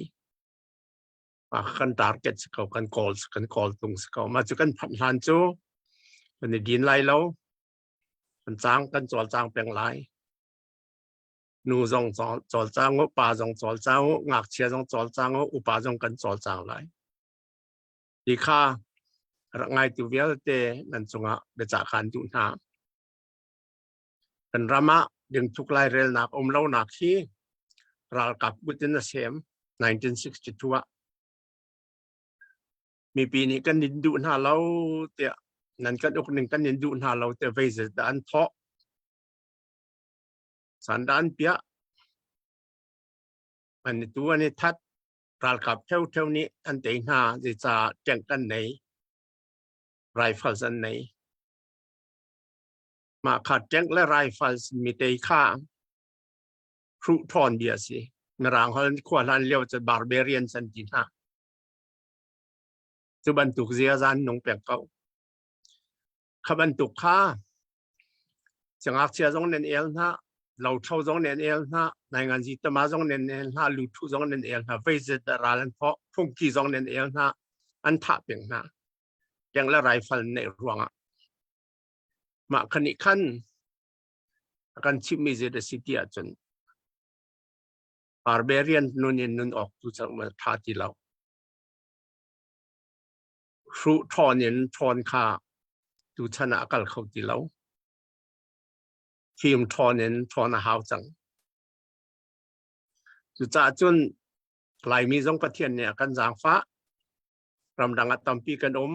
Mah kan target si ko, kan kawl kan kawl tung si ko. Mah cu kan phanh hlan cu kan i din lai lo. Kan cang kan cawlcang peng lai. Nu zong cawlcang u, pa zong cawlcang u, ngakchia zong cawlcang u, upa zong kan cawlcang lai. Ti kha rak ngaitu vialte nan cungah biacah kaan duh hna. Kan ram ah dingthuk lairelnak um lonak hi ralkap kut in a sem 1962 ah. Mipi nih kan in duh hna lo tiah nan kan uk ning kan in duh hna lo tiah vei zet dah an thawh. San dah an piah. An i tu an i that. Ralkap theu nih an tei hna zeicah tank an nei. Rifles an nei. Mah kha tank le rifles mi tei kha hruh ṭhawn bia a si. Mirang hol khua hlan lio cu barbarians an ti hna. Cu bantuk ziaza an nung peng ko. Kha bantuk kha siangngakchia zong nan el hna, lothlo zong nan el hna, nainganzi tama zong nan el hna, luthu zong nan el hna, veizet dah ral an thawh, phungki zong nan el hna, an thah peng hna. Tank le rifle neih ruangah. Mah kha nih khan a kan chimhmi zei a si ti ahcun barbarian nun in nun awk tu cu ṭha ti lo. Hruh ṭhawn in ṭhawn kha tuchan ah a kal kho ti lo. Fim ṭhawn in ṭhawn a hau cang. Cucaah cun Laimi zong Pathian nih a kan zaangfah. Ramdang ah tampi kan um.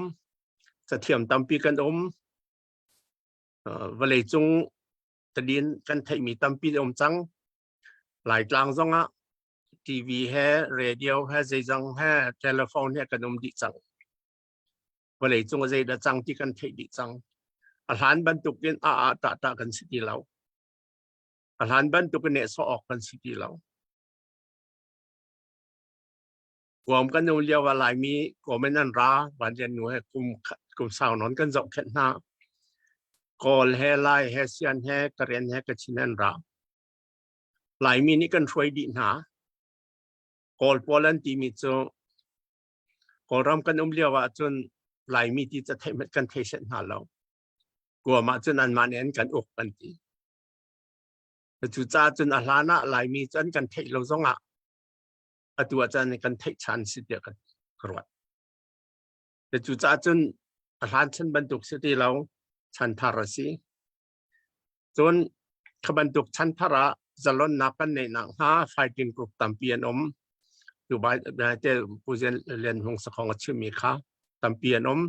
Cathiam tampi kan um. Vawleicung tadin kan theihmi tampi um cang. Laitlang zongah TV he, radio he, zeizong he, telephone he kan um dih cang. Vawleicung a zeidah cang ti kan theih dih cang. A hlan bantukin a ah tah tah kan si ti lo. A hlan bantukin nehsawh awk kan si ti lo. Guam kan um lio ah Laimi Guam in an ra Vanlian nu he kum kum sau nawn kan zohkhenh hna. Kawl he Lai he Sian he Karen he Kachin an ra. Laimi nih kan hruai dih hna. Kawl pawl an timi cu Kawlram kan um lio ah cun Laimi ti ca theih kan thei set hna lo. Guam ah cun anmah nih an kan uk kan ti. Cucaah cun a hlan ah Laimi cu an kan theih lo zongah atu ah cun kan theih chan si tiah ka ruat. Cucaah cun a hlan chan bantuk si ti lo, chan thar a si. Cun kha bantuk chan thar ah zalonnak kan neih nakhnga fighting group tampi an um. Dubai te Pu Lian Hmung Sakhong a chimmi kha tampi an um.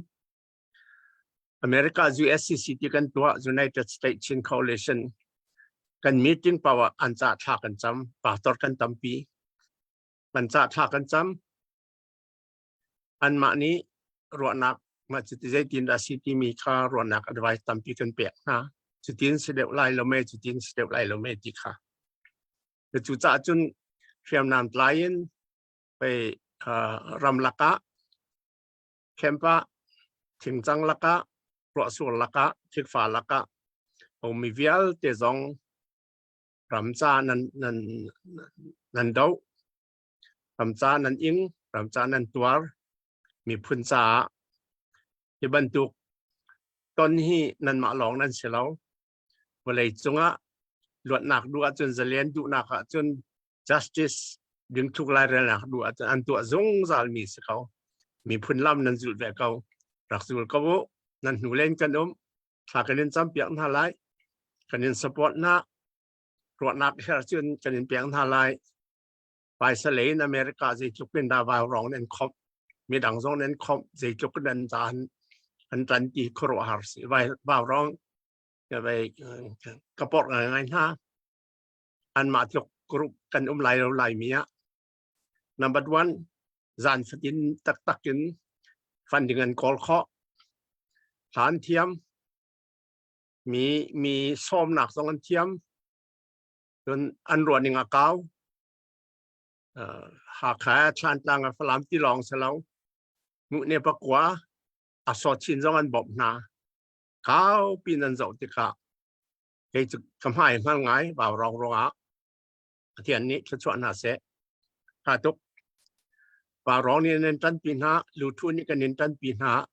America USCC ti kan tuah United States Chin Coalition kan meeting poah an ca thla kan cam pastor kan tampi kan ca thla kan cam anmah nih ruahnak mah cu ti zeitin dah si timi kha ruahnak advice tampi kan pek hna. Cutin si deuh lai lo me, cutin si deuh lai lo me ti kha. Cucaah cun hriamnam tlai in pei ramlak ah camp ah thingcang lakah ruahsur lakah thikfa lakah ummi vialte zong ramca nan nan nan doh ramca nan ing ramca nan tuar miphun caah hi bantuk ton hi nanmah lawng nan si lo. Vawlei cungah luatnak duh ahcun zalen duhnak ahcun justice dingthluk lairelnak duh ahcun an tuah zungzal mi si ko. Miphun lam nan zulh ve ko. Rak zul ko u. Nan hnu len kan um. Thla kan in campiak hna lai. Kan in support hna. Ruahnak her cun kan in pek hna lai. Paisa lei in America zeitluk in dah vaurawng nan khomh. Midang zong nan khomh zeitluk nan caan an tan ti khuaruahhar si. Vaurawng ka porh ngai hna. Anmah tluk group kan um lai lo Laimi ah. Number one, zan fatin taktak in funding an kawl khawh. Hla an thiam. Mi mi sawmnak zong an thiam. Cun an ruahning a kau. Hakha, Thlantlang, Falam ti lawng si lo. Muhne pakua, a sawchin zong an bawmh hna. Kau pin an zoh tikah kei cu ka hmai hngal ngai vau rong ruangah Pathian nih thluachuah hna seh. Tha tuk. Vau rong nih nan ṭanpi hna, luthu nih kan in ṭanpi hna.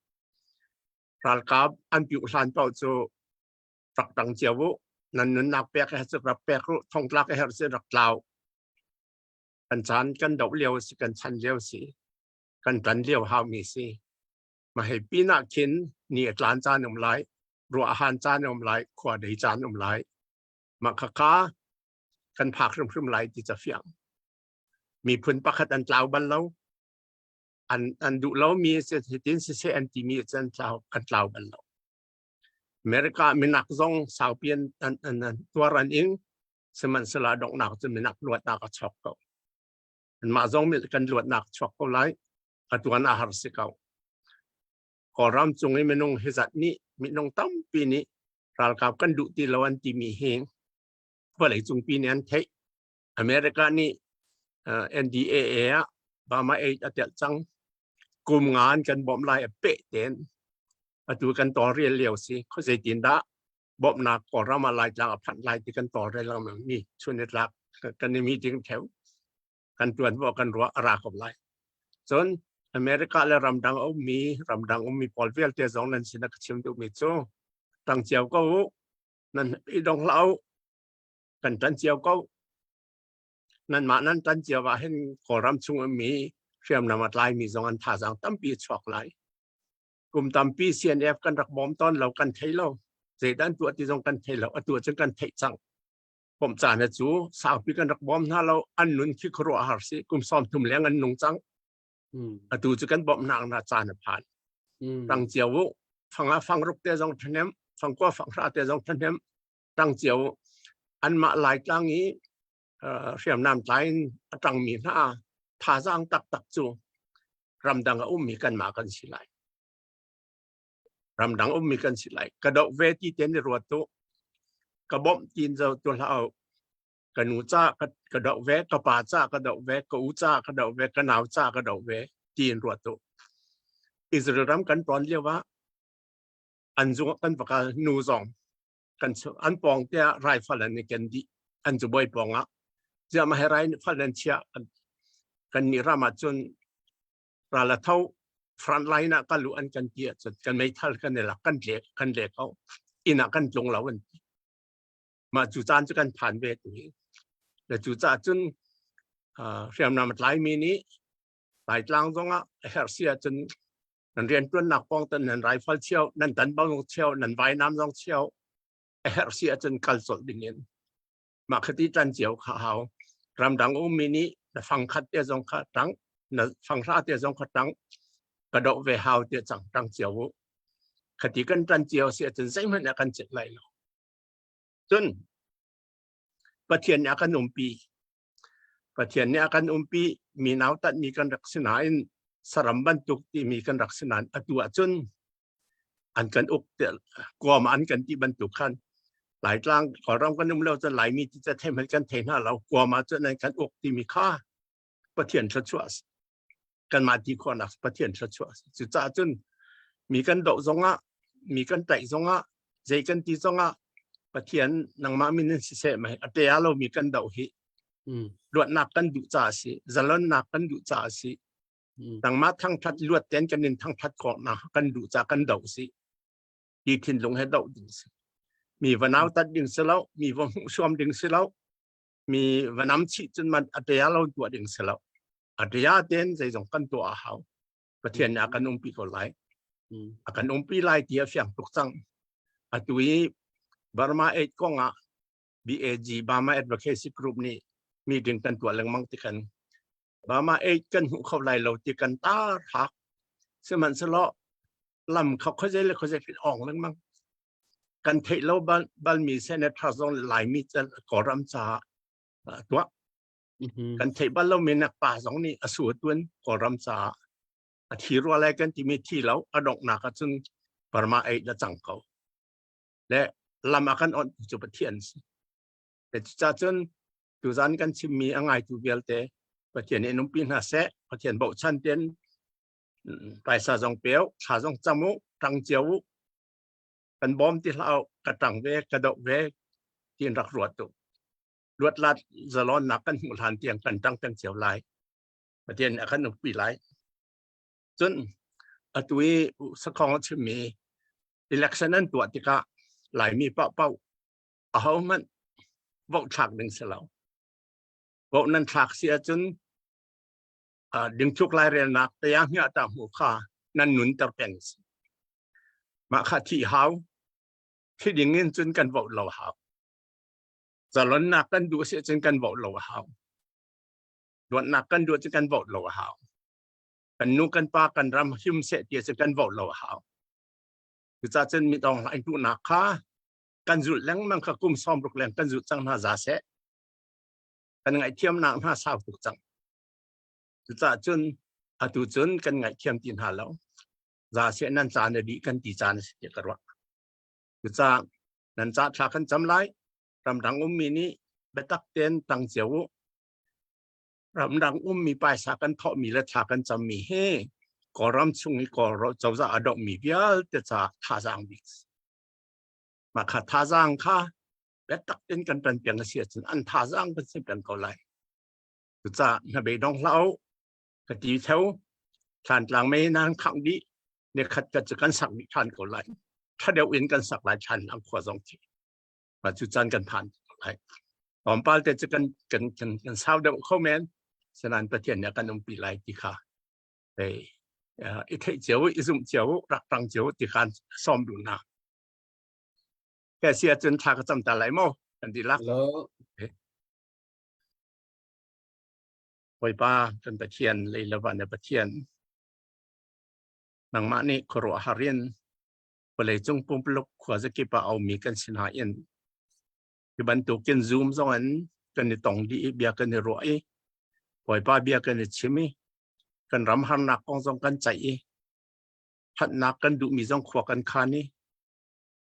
Ralkap an piuh hlan paoh cu rak ṭang cio u. Nan nunnak pek he cu rak pek u. Thongtlak he si rak tlau. Kan caan kan doh lio si, kan chan lio si, kan ṭan lio haumi si. Ma hei pinah khin ni a tlan caan um lai, ruah a han caan um lai, khua dei caan um lai. Mah khakha kan phak hrimhrim lai ti ca fiang. Miphun pakhat an tlau bal lo. An an duh lomi hitin siseh an timi cu an tlau kan tlau bal lo. America minak zong saupi an an an, an tuar an ing sihmanhsehlaw donghnak cu minak luatnak a chok ko. Anmah zong kan luatnak chuak ko lai. A tuan a har si ko. Kawlram cung i minung hi zat nih minung tampi nih ralkap kan duh ti lo an timi hi vawlei cungpi nih an theih. America nih NDAA ah Burma Aid a telh cang. Kum nga an kan bawmh lai a peh ten. Atu kan tawlrel lio si. Khuazei tin dah bawmhnak Kawlram ah Laitlang a phanh lai ti kan tawlrel lengmang mi chun ni tlak kan i meeting theo. Kan tuan bo kan ruah a ra ko lai. Cun America le ramdang a ummi ramdang ummi pawl vialte zong nan sin a ka chim duhmi cu tang cio ko u nan i dong hlah u kan tan cio ko nanmah nan tan cio ah hin Kawlram chung ummi hriamnam a tlaimi zong an thazaang tampi a chuak lai kum tampi CNF kan rak bawm tawn lo kan thei lo zeidah an tuah ti zong kan thei lo atu cun kan theih cang bawmh caan cu saupi kan rak bawm hna lo an nun khi khuaruah har si kum 30 leng an nung cang atu cu kan bawmhnak hna caan a phan tang cio u fanga fang ruk te zong thahnem fangkua fanghra te zong thahnem tang cio anmah laitlang i hriamnam tlai in a tangmi hna thazaang taktak cu ramdang a ummi kanmah kan si lai ramdang ummi kan si lai ka doh ve ti ten i ruat tu ka bawmh tin zo tu hlah ka nu ca ka doh ve ka pa ca ka doh ve ka u ca ka doh ve ka nau ca ka doh ve tiin ruat tu Israel ram kan ton lio ah an zung kan pakal nu zong kan an pawng te ah rifle an i ken dih an cu boi pawng ah ziah ma he rifle an chia kan ni ram ah cun ral a tho front line ah kal u an kan ti ahcun kan meithal kan i lak kan le kan le ko inn ah kan tlung lo an ti mah cu caan cu kan phan ve tu hi le cu caah cun hriamnam a tlaimi nih Laitlang zong ah a herh si ahcun nan riantuannak pawng tan nan rifle chio nan tanbo zong chio nan vainam zong chio a herh si ahcun kal colh ding in mah khati tan cio kha hau ramdang ummi nih na fang khat te zong kha tang na fang hra te zong kha tang ka doh ve hau te cang tang cio u khati kan tan cio si ahcun zeihmanh a kan chet lai lo cun Pathian nih a kan umpi Pathian nih a kan umpi mi nautat mi kan rak si nain saram bantuk timi kan rak si nain atu ahcun an kan uk te kuam an kan ti bantuk khan. Laitlang Kawlram kan um lo cun Laimi ti ca thei kan thei hna lo. Kuam ah cun an kan uk timi kha Pathian thluachuah a si. Kanmah ti khawhnak Pathian thluachuah a si. Cucaah cun mi kan doh zongah, mi kan tlaih zongah, zei kan ti zongah Pathian nangmah min in siseh mei a tea lomi kan doh hi luatnak kan duh caah a si, zalonnak kan duh caah a si. Nangmah thangthat luat ten kan in thangthat khawhnak kan duh caah kan doh si. Ti thinlung he doh ding si. Mi va nautat ding si lo, mi va hmuhsuam ding si lo, mi va nam chih cun man a tea lo tuah ding si lo. A tea ten zeizong kan tuah a hau. Pathian nih a kan umpi ko lai. A kan umpi lai ti a fiang tuk cang. Atu i Burma Aid kong ah BAG Burma Advocacy Group nih meeting kan tuah lengmang ti kan Burma Aid kan hmuh kho lai lo ti kan tar hak. Sihmanhsehlaw lam kha khuazei le khuazei fin ong lengmang. Kan theih lo bal, balmi senator zong Laimi Kawlram caah tuah. Kan theih bal lomi nak pa zong nih a su tuan Kawlram caah a thi rua lai kan timi thi lo a donghnak ahcun Burma Aid a cang ko. Le lam a kan onh cu Pathian si. Le cucaah cun tuzan kan chimmi a ngaitu vialte Pathian nih umpi hna seh, Pathian bochan ten paisa zong peu, thla zong cam u, tang cio u, kan bawm ti hlah u, ka tang ve, ka doh ve, tiin rak ruat u. Luatlat zalonnak kan hmuh hlan tiang kan tang peng cio lai. Pathian nih a kan umpi lai. Cun atu i sakhong a chimmi election an tuah tikah Laimi paohpaoh ahohmanh vote thlak ding si lo. Vote nan thlak si ahcun dingthluk lairelnak taya hmiah ta hmu kha nan nunter peng si. Mah kha thih hau. Thi ding in cun kan vote lo hau. Zalonnak kan duh si ahcun kan vote lo hau. Luatnak kan duh cu kan vote lo hau. Kan nu kan pa kan ram him seh ti cu kan vote lo hau. Cucaah cun mitawng hlaing duhnak kha kan zulh lengmang kha kum 60 leng kan zulh cang hna za seh. Kan ngaihthiamnak hna sau tuk cang. Cucaah cun atu cun kan ngaihthiam ti hna lo. Za seh nan caan a dih kan ti caan a si ti ka ruah. Cucaah nan ca thla kan cam lai. Ramdang ummi nih biatak tein tang cio u. Ramdang ummi paisa kan thawhmi le thla kan cammi hi Kawlram chung i Kawl cozah a dohmi vialte caah thazaang bik Mah kha thazaang kha biatak tein kan ṭan piang a si ahcun an thazaang kan si peng ko lai. Cucaah hnabei dong hlah u, ka ti theo, Thlantlang mei nan khangh dih, nikhat ka cu kan sak dih ṭhan ko lai. Ṭha deuh in kan sak lai Thlantlang khua zong khi. Mah cu caan kan phan lai. Tlawmpal te cu kan kan kan kan sau deuh kho men. Sinain Pathian nih a kan umpi lai ti kha hei i theih cio i zumh cio rak ṭang cio ti khan sawm duh hna. Ke si ahcun thla ka cam ta lai maw? Kan dihlak. Hello. Bawipa kan Pathian lei le van na Pathian nangmah nih khuaruahhar in vawleicung pumpuluk khuazakip ah a ummi kan si hna in hi bantukin Zoom zong in kan i tong dih i bia kan i ruah i Bawipa bia kan i chim i kan ram harnak kong zong kan ceih i thatnak kan duhmi zong khua kan khan i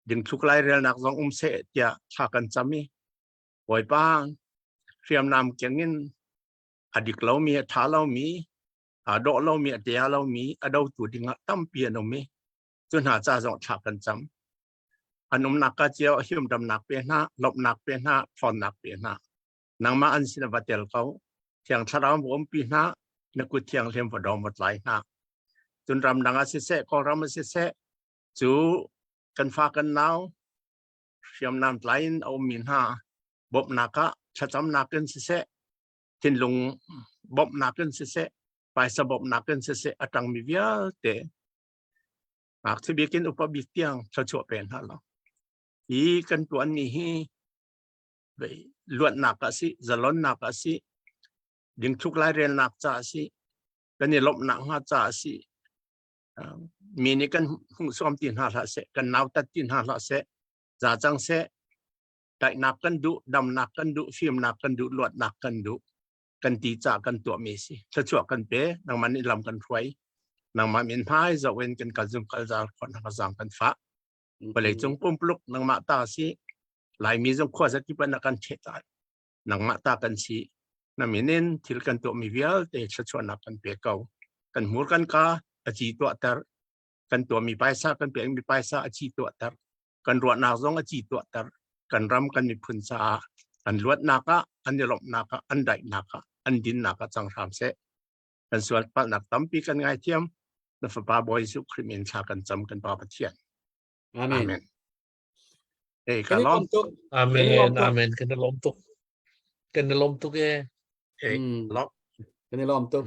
dingthluk lairelnak zong um seh tiah thla kan cam i Bawipa hriamnam keng in a dik lomi a tha lomi aa dawh lomi a tia lomi a dotu dingah tampi an um i cu hna ca zong thla kan cam. An umnak ka cio hiumdamnak pe hna, lawmhnak pe hna, ṭhawnnak pe hna. Nangmah an sin va tel ko. Thiang Thlarau va umpi hna, na kut thianghlim va dawm va tlai hna. Cun ramdang ah siseh, Kawlram ah siseh, cu kan fa kan nau hriamnam tlai in a ummi hna bawmhnak ah thlacamnak in siseh, thinlung bawmhnak in siseh, paisa bawmhnak in siseh a ṭangmi vialte ngakchia bik in upa bik tiang thluachuah pe hna law hi kan tuanmi hi luatnak ah si zalonnak ah si dingthluk lairelnak ca a si kan i lawmhnak hnga ca a si mi nih kan hmuhsuam ti hna hlah seh kan nautat ti hna hlah seh za cang seh daihnak kan duh damnak kan duh fimnak kan duh luatnak kan duh kan ti ca kan tuahmi si thluachuah kan pe nangmah nih lam kan hruai nangmah min hmai zoh in kan kal zum kal zal khawh nak zang kan fah vawlei cung pumpuluk nangmah ta si. Laimi zong khua zakip ah na kan ṭheh ta. Nangmah ta kan si. Na min in thil kan tuahmi vialte thluachuahnak kan pe ko. Kan hmur kan ka a ci tuahter. Kan tuahmi paisa kan pekmi paisa a ci tuahter. Kan ruahnak zong a ci tuahter. Kan ram kan miphun caah an luatnak ah, an i lawmhnak ah, an daihnak ah, an dinnak ah cang hram seh. Kan sual palhnak tampi kan ngaithiam. Na fapa Bawi Jesuh Khrih min thla kan cam kan Pa Pathian. Amen. Amen. Hey, ka lawm. Amen. Amen. Kan i lawm tuk. Kan i lawm tuk e. Hey, lawm. Kan i lawm tuk.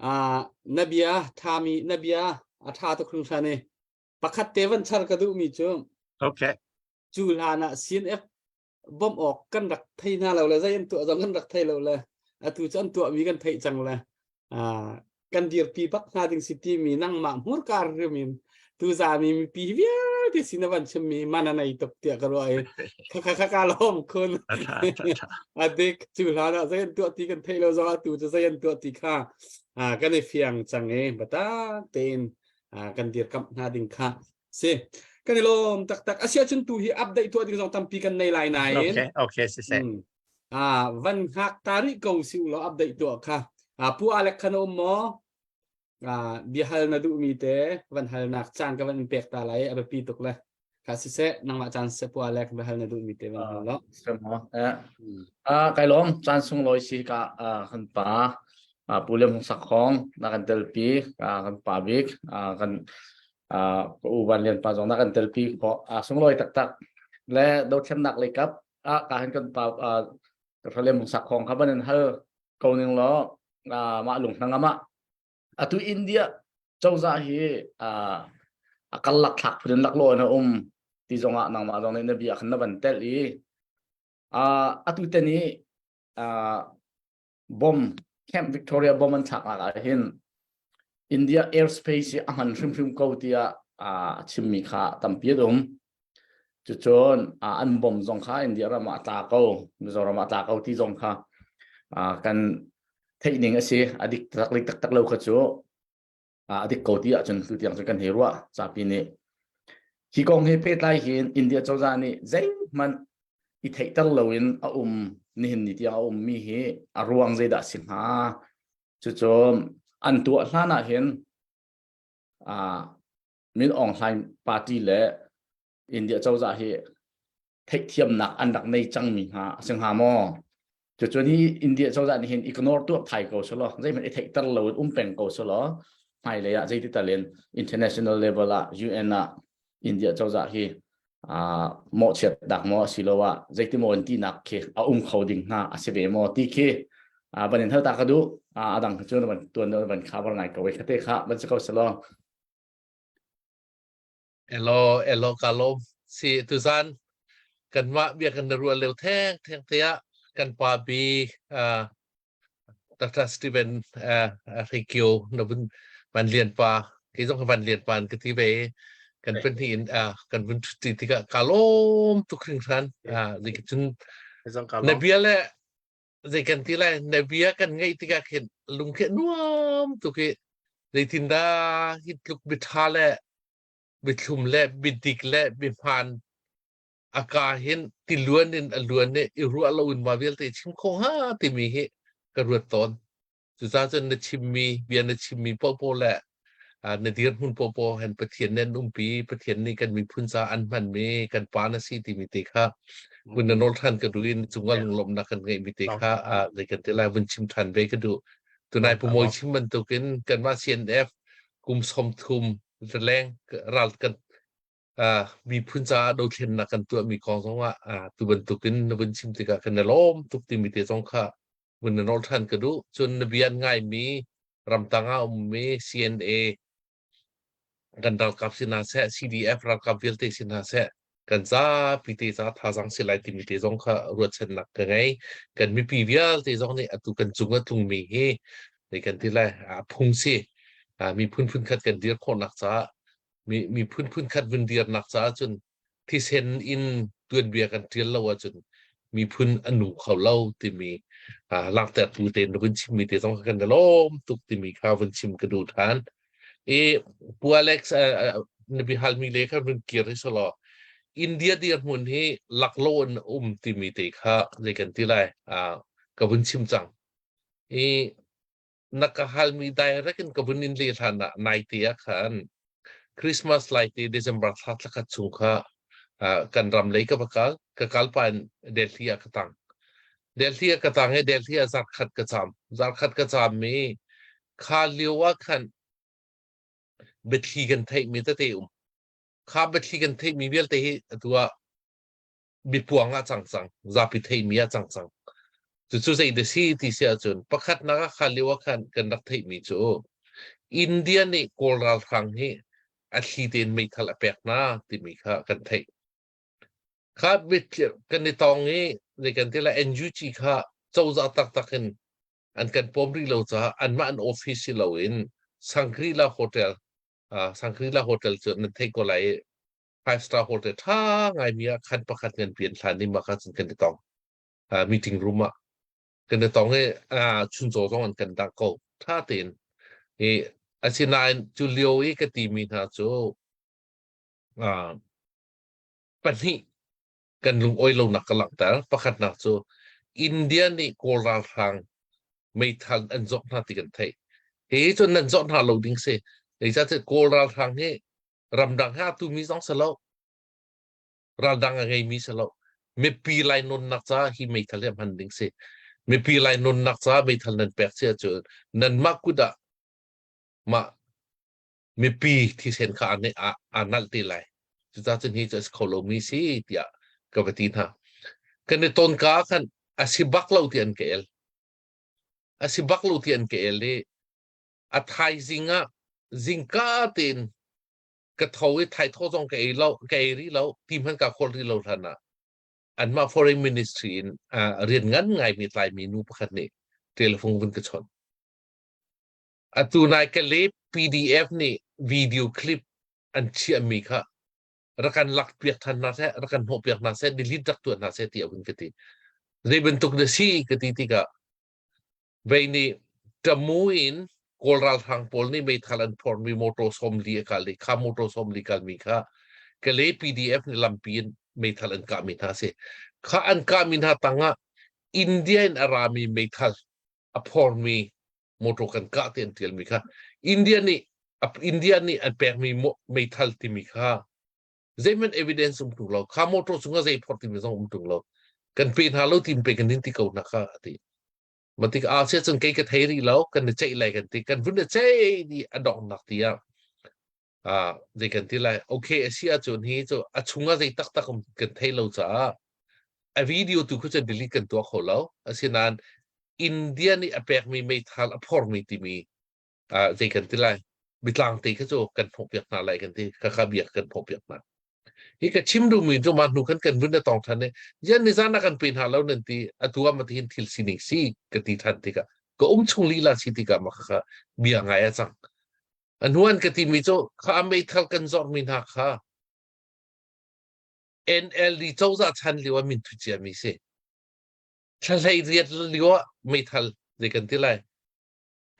Ah, na bia thami na bia a tha tuk hringhran e. Pakhat te van char ka duh mi cu. Okay. Cu hlan ah CNF bawmh awk kan rak thei hna lo le zei an tuah zong kan rak thei lo le atu cu an tuahmi kan theih cang le kan dirpi bak hna ding si timi nangmah hmurka hrim in tuzan i mipi vialte sin a van chimmi man a nei tuk tiah ka ruah i kha kha ka lawm khun adik cu hlan ah zei an tuah ti kan theih lo zong atu cu zei an tuah ti kha kan i fiang cang i bata tein kan dirkamh hna ding kha si kan i lawm taktak asia cun tu hi update tuah ding zong tampi kan nei lai nain okay okay si se mm. ah van hngak ta rih ko si u law update tuah kha ah pu alek khan um maw ah biahal na duh mi te van hal nak caan ka van in pek ta lai a biapi tuk le kha si se nangmah caan se pu alek biahal na duh mi te van hal lo Ah kai lawm caan sung loi si ka kan pa pu le hung sak khong na kan telpi kan pa bik kan ka u Van Lian pa zong na kan telpi khawh a sunglawi taktak le dothlennak lei kap ah ka hin kan pa ka le mung sak khong kha ban in hal ko ning law mah lung hnangam ah atu India cozah hi a kal lak thlak phun in lak lo in a um ti zong ah nangmah zong nih na bia khan na van tel i atu te ni bomb Camp Victoria bomb an thlaknak ah hin India airspace hi a hman hrimhrim ko tiah a chimmi kha tampi an um. Cucun an bomb zong kha India ram ah a tla ko, Mizoram ah a tla ko ti zong kha kan theih ning a si. A dik taktak taktak lo kha cu a dik ko ti ahcun tu tiang cu kan hei ruah zapi nih hi kong he pehtlai hin India cozah nih zeihmanh i theihter loin a um nihin ni tiang a ummi hi a ruang zeidah si hnga cucu an tuah hlan ah hin Min Aung Hlaing party le India cozah hi theihthiamnak an rak nei cangmi hna a si hnga maw? Cucun hi India cozah nih hin ignore tuah thai ko selaw zeihmanh i theihter lo in um peng ko selaw hmailei ah zeiti tal in international level ah UN ah India cozah hi mawhchiat dak maw asiloah zeiti maw in tinak khi a um kho ding hna a si ve maw ti khi van in hal ta ka duh a dang cu van tuan van cover ngai ko khate kha van si ko selaw Elo, elo ka lawm. Si tuzan kanmah bia kan ruah lio theng theng te ah kan pa bi uh, Dr. Steven uh, Rikyo na vun van lian pa kei zong van lian pa ka ti ve kan pun hi in uh, kan vun ti tikah ka lawm tuk hringhran uh, cun na bia le zei kan ti lai na bia kan ngaih tikah khin lung khi nuam tuk i zeitindah hi tluk biṭha le bithlum le bidik le bihmaan a ka hin tiluan in a luan i i ruah lo in ma vialte chim kho hnga timi hi ka ruat tawn Cucaah cun na chimmi bia na chimmi paohpaoh le na dirhmun paohpaoh hen Pathian nih an umpi, Pathian nih kan miphun caah an hmanmi kan pa na si timi te kha vun na nawl ṭhan ka duh i na cungah lunglawmhnak kan ngeihmi te kha zei kan ti lai vun chim ṭhan ve ka duh. Tunai Pu Mawi chim bantukin kanmah CNF kum 30 leng ral kan miphun caah dothlennak kan tuahmi kong zongah tu bantukin na vun chim tikah kan i lawm tuk timi te zong kha vun na nawl ṭhan ka duh. Cun na bia an ngaimi ramtang ah a ummi CNA kan ralkap si hna seh, CDF ralkap vialte si hna seh, kan zapi te ca thazaang si lai timi te zong kha ruahchannak ka ngei. Kan mipi vialte zong nih atu kan cung a tlungmi hi zei kan ti lai a phung si. Miphun phunkhat kan dir khawhnak caah miphun phunkhat vun dirnak caah cun thisen in tuanbia kan ṭial lo ahcun miphun a nu kho lo timi langhtertu te na vun chimmi te zong kan i lawm tuk timi kha vun chim ka duh ṭhan. I Pu Alex na biahalmi le kha vun kir hi selaw. India dirhmun hi laklawh in um timi te kha zei kan ti lai ka vun chim cang. I na ka halmi direct in ka vun in leh hlan ah naite ah khan Christmas lai te December thla thlakhat chung kha kan ram lei ka va kal ka kal pa in Delhi ah ka tang. Delhi ah ka tang i Delhi ah zarkhat ka cam. Zarkhat ka cam mi kha lio ah khan biathli kan theihmi tete um. Kha biathli kan theihmi vialte hi atu ah biapuang ah cang cang, zapi theihmi ah cang cang. Cucu zei dah si ti si ahcun pakhatnak ah kha lio ah khan kan rak theihmi cu India nih Kawl ralhrang hi a thli tein meithal a pek hna timi kha kan theih. Kha kan i tong i zei kan ti lai NUG kha cozah taktak in an kan pawm rih lo caah anmah an office si loin Shangri-La Hotel uh, Shangri-La Hotel cu nan theih ko lai i five star hotel ṭha ngaimi ah khan pakhat ngan pian hlan ni mah kha cun kan i tong uh, meeting room ah kan i tong i uh, chuncaw zong an kan dah ko ṭha tein i asinain cu lio i ka timi hna cu uh, pahnih kan lungawi lonak ka langhter. Pakhatnak cu India nih Kawl ralhrang meithal an zawh hna ti kan theih. Hi cu nan zawh hna lo ding si. Zeicahtiah Kawl ralhrang hi ramdang he aa tumi zong si lo. Raldang a ngeimi si lo. Mipi lainawnnak caah hi meithal hi a hman ding si. Mipi lainawnnak caah meithal nan pek si ahcun nanmah kut ah mah mipi thisen kha aa nalh te lai. Cucaah cun hi cu a si kho lomi si tiah ka va ti hna. Kan i tonka ah khan a si bak lo ti an ka el. A si bak lo ti an ka el i a thaizing ah zingka tein ka tho i thaithaw zong ka ei lo ka ei rih lo ti hmanh ka khawl rih lo hlan ah anmah foreign ministry in rian ngan ngaimi tlaimi nu pakhat nih telephone vun ka chawnh. Atu nai Kale PDF nih video clip an chiahmi kha rak kan lak piak than hna seh, rak kan hnawh piak hna seh, delete rak tuah hna seh ti a vun ka ti. Zei bantuk na si ka ti tikah vei nih Tamu in Kawl ralhrang pawl nih meithal an phorhmi motor 40 a kal i kha motor 40 kalmi kha Kale PDF nih lampi in meithal an kahmi hna a si. Kha an kahmi hna tangah India in a rami meithal a phormi motor kan kah ti an tialmi kha India nih India nih an pekmi meithal timi kha zeihmanh evidence um tung lo kha motor chungah zei phor timi zong um tung lo kan pe hna lo tin pe kan din ti ko na kha ati matik a sia cun kei ka thei rih lo kan ni ceih lai kan ti kan vun ceih di a dong nak ti ah ah zei kan ti lai okay a si ahcun hi cu a chungah zei taktak um kan thei lo caah a video tu khu cu delete kan tuah kho lo asinain India nih a pekmi meithal a phormi timi ah zei kan ti lai bitlang te kha cu kan phawhpiak hna lai kan ti kha kha bia kan phawhpiak hna hi ka chim duhmi cu mah hnu khan kan vun na tong than i yan ni zan ah kan pe hna lo nan ti atu ah ma tihin thil sining si ka ti than tikah ka um chung lila si tikah ma kha bia ngai a cang A hnuan ka timi cu kha meithal kan zormi hna kha NLD cozah chan lio ah min thu ciami si. Thla hlei riat lio ah meithal zei kan ti lai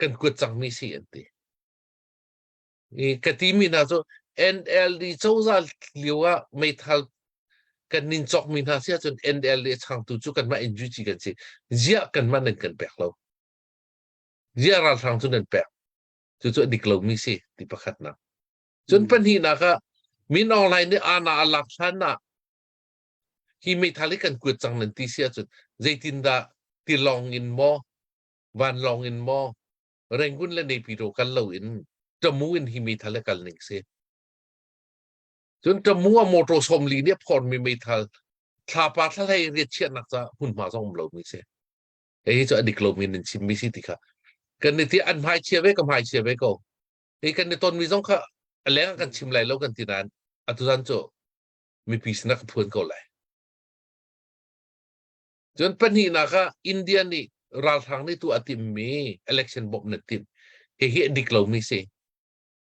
kan kuat cangmi si an ti. I ka timi hna cu NLD cozah lio ah meithal kan nin cawkmi hna si ahcun NLD a changtu cu kanmah NUG kan si. Ziah kanmah nan kan pek lo. Ziah ralhrang cu nan pek. Cucu a dik lomi si ti pakhatnak. Cun pahnihnak ah Min Aung Hlaing nih aana a lak hlan ah hi meithal hi kan kuat cang nan ti si ahcun zeitindah tilawng in maw vanlawng in maw Rangoon le Naypyidaw kal loin Tamu in hi meithal hi kal ning si. Cun Tamu ah motor 40 nih a phormi meithal thlapa thlahlei riat chiahnak ca hmunhma zong um lomi si. Hei cu a dik lomi nan chimmi si ti kha kan ni ti an hmai chia ve ka hmai chia ve ko. Hi kan ni tonmi zong kha a leng ah kan chim lai lo kan ti nain atu zan cu mipi sinah ka phuan ko lai. Cun pahnihnak ah India nih ralhrang nih tu a timmi election bawmh na timh. Hihi a dik lomi si.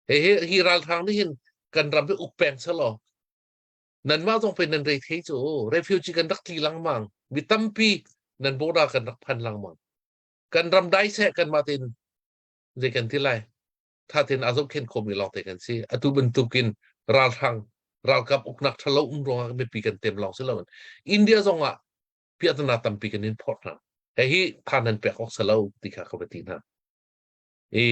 Hihi hi ralhrang nih hin kan ram hi uk peng selaw nanmah zong pei nan rei thei cu refugee kan rak tli lengmang mi tampi nan border kan rak phan lengmang kan ram dai seh kanmah tein zei kan ti lai tha tein a zohkhenh khomi lawng te kan si atu bantukin ralhrang. Ralkap uknak ṭhalo um ruangah mipi kan tem lawng si loin India zong ah piahtana tampi kan in phorh hna. Hihi tha nan pek awk si lo ti kha ka va ti hna. I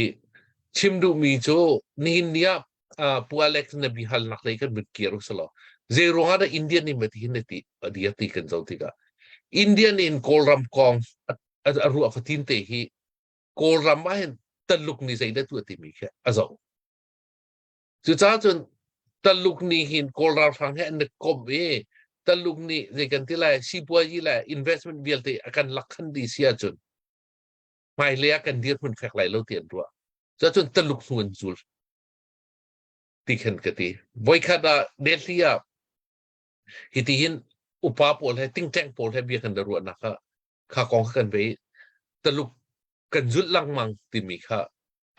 chim duhmi cu nihin ni ah uh, Pu Alex na bihalnak lei kan vun kir usalaw zei ruangah dah India nih mati hin ti dia ti kan zo tikah Indian in Kawlram kong a ruah fatin te hi Kawlram ah hin Taluk nih zeidah tuah timi khi a zoh. Cucaah cun Taluk nih hin Kawl ralhrang he an i komh i Taluk nih zei kan ti lai sipuazi le investment vialte a kan lak khan dih si ahcun hmailei ah kan dirhmun fek lai lo ti an ruah. Cuahcun Taluk hnu an zul ti khan ka ti. Voikhat ah Delhi ah hiti hin upa pawl he tingteng pawl he bia kan ruahnak ah kha kong kha kan ve i Taluk kan zulh lengmang timi kha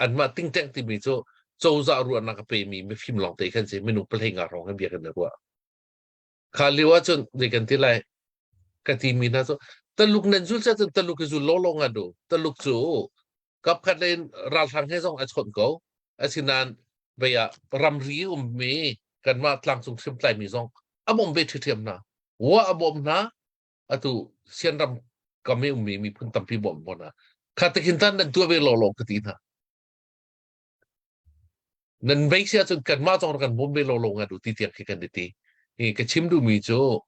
anmah tingteng timi cu cozah ruahnak a pemi mifim lawngte khan si minung pahlei nga hrawng he bia kan i ruah. Kha lio ahcun zei kan ti lai ka timi hna cu Taluk nan zul cun Taluk hi zul lawlaw nga du. Taluk cu kapkhat in ralhrang he zong a chawnh ko. Asinain vei ah ramri ummi kanmah tlangcung hriamtlaimi zong a bawmh ve ṭhiṭhiam hna. Wa a bawmh hna atu Sianram kam i ummi miphun tampi bawmh hna. Kha tikhin tan nan tuah ve lawlaw ka ti hna. Nan vei si ahcun kanmah zong kan bawm ve lawlaw nga du ti tiang khi kan i ti. Hi ka chim duhmi cu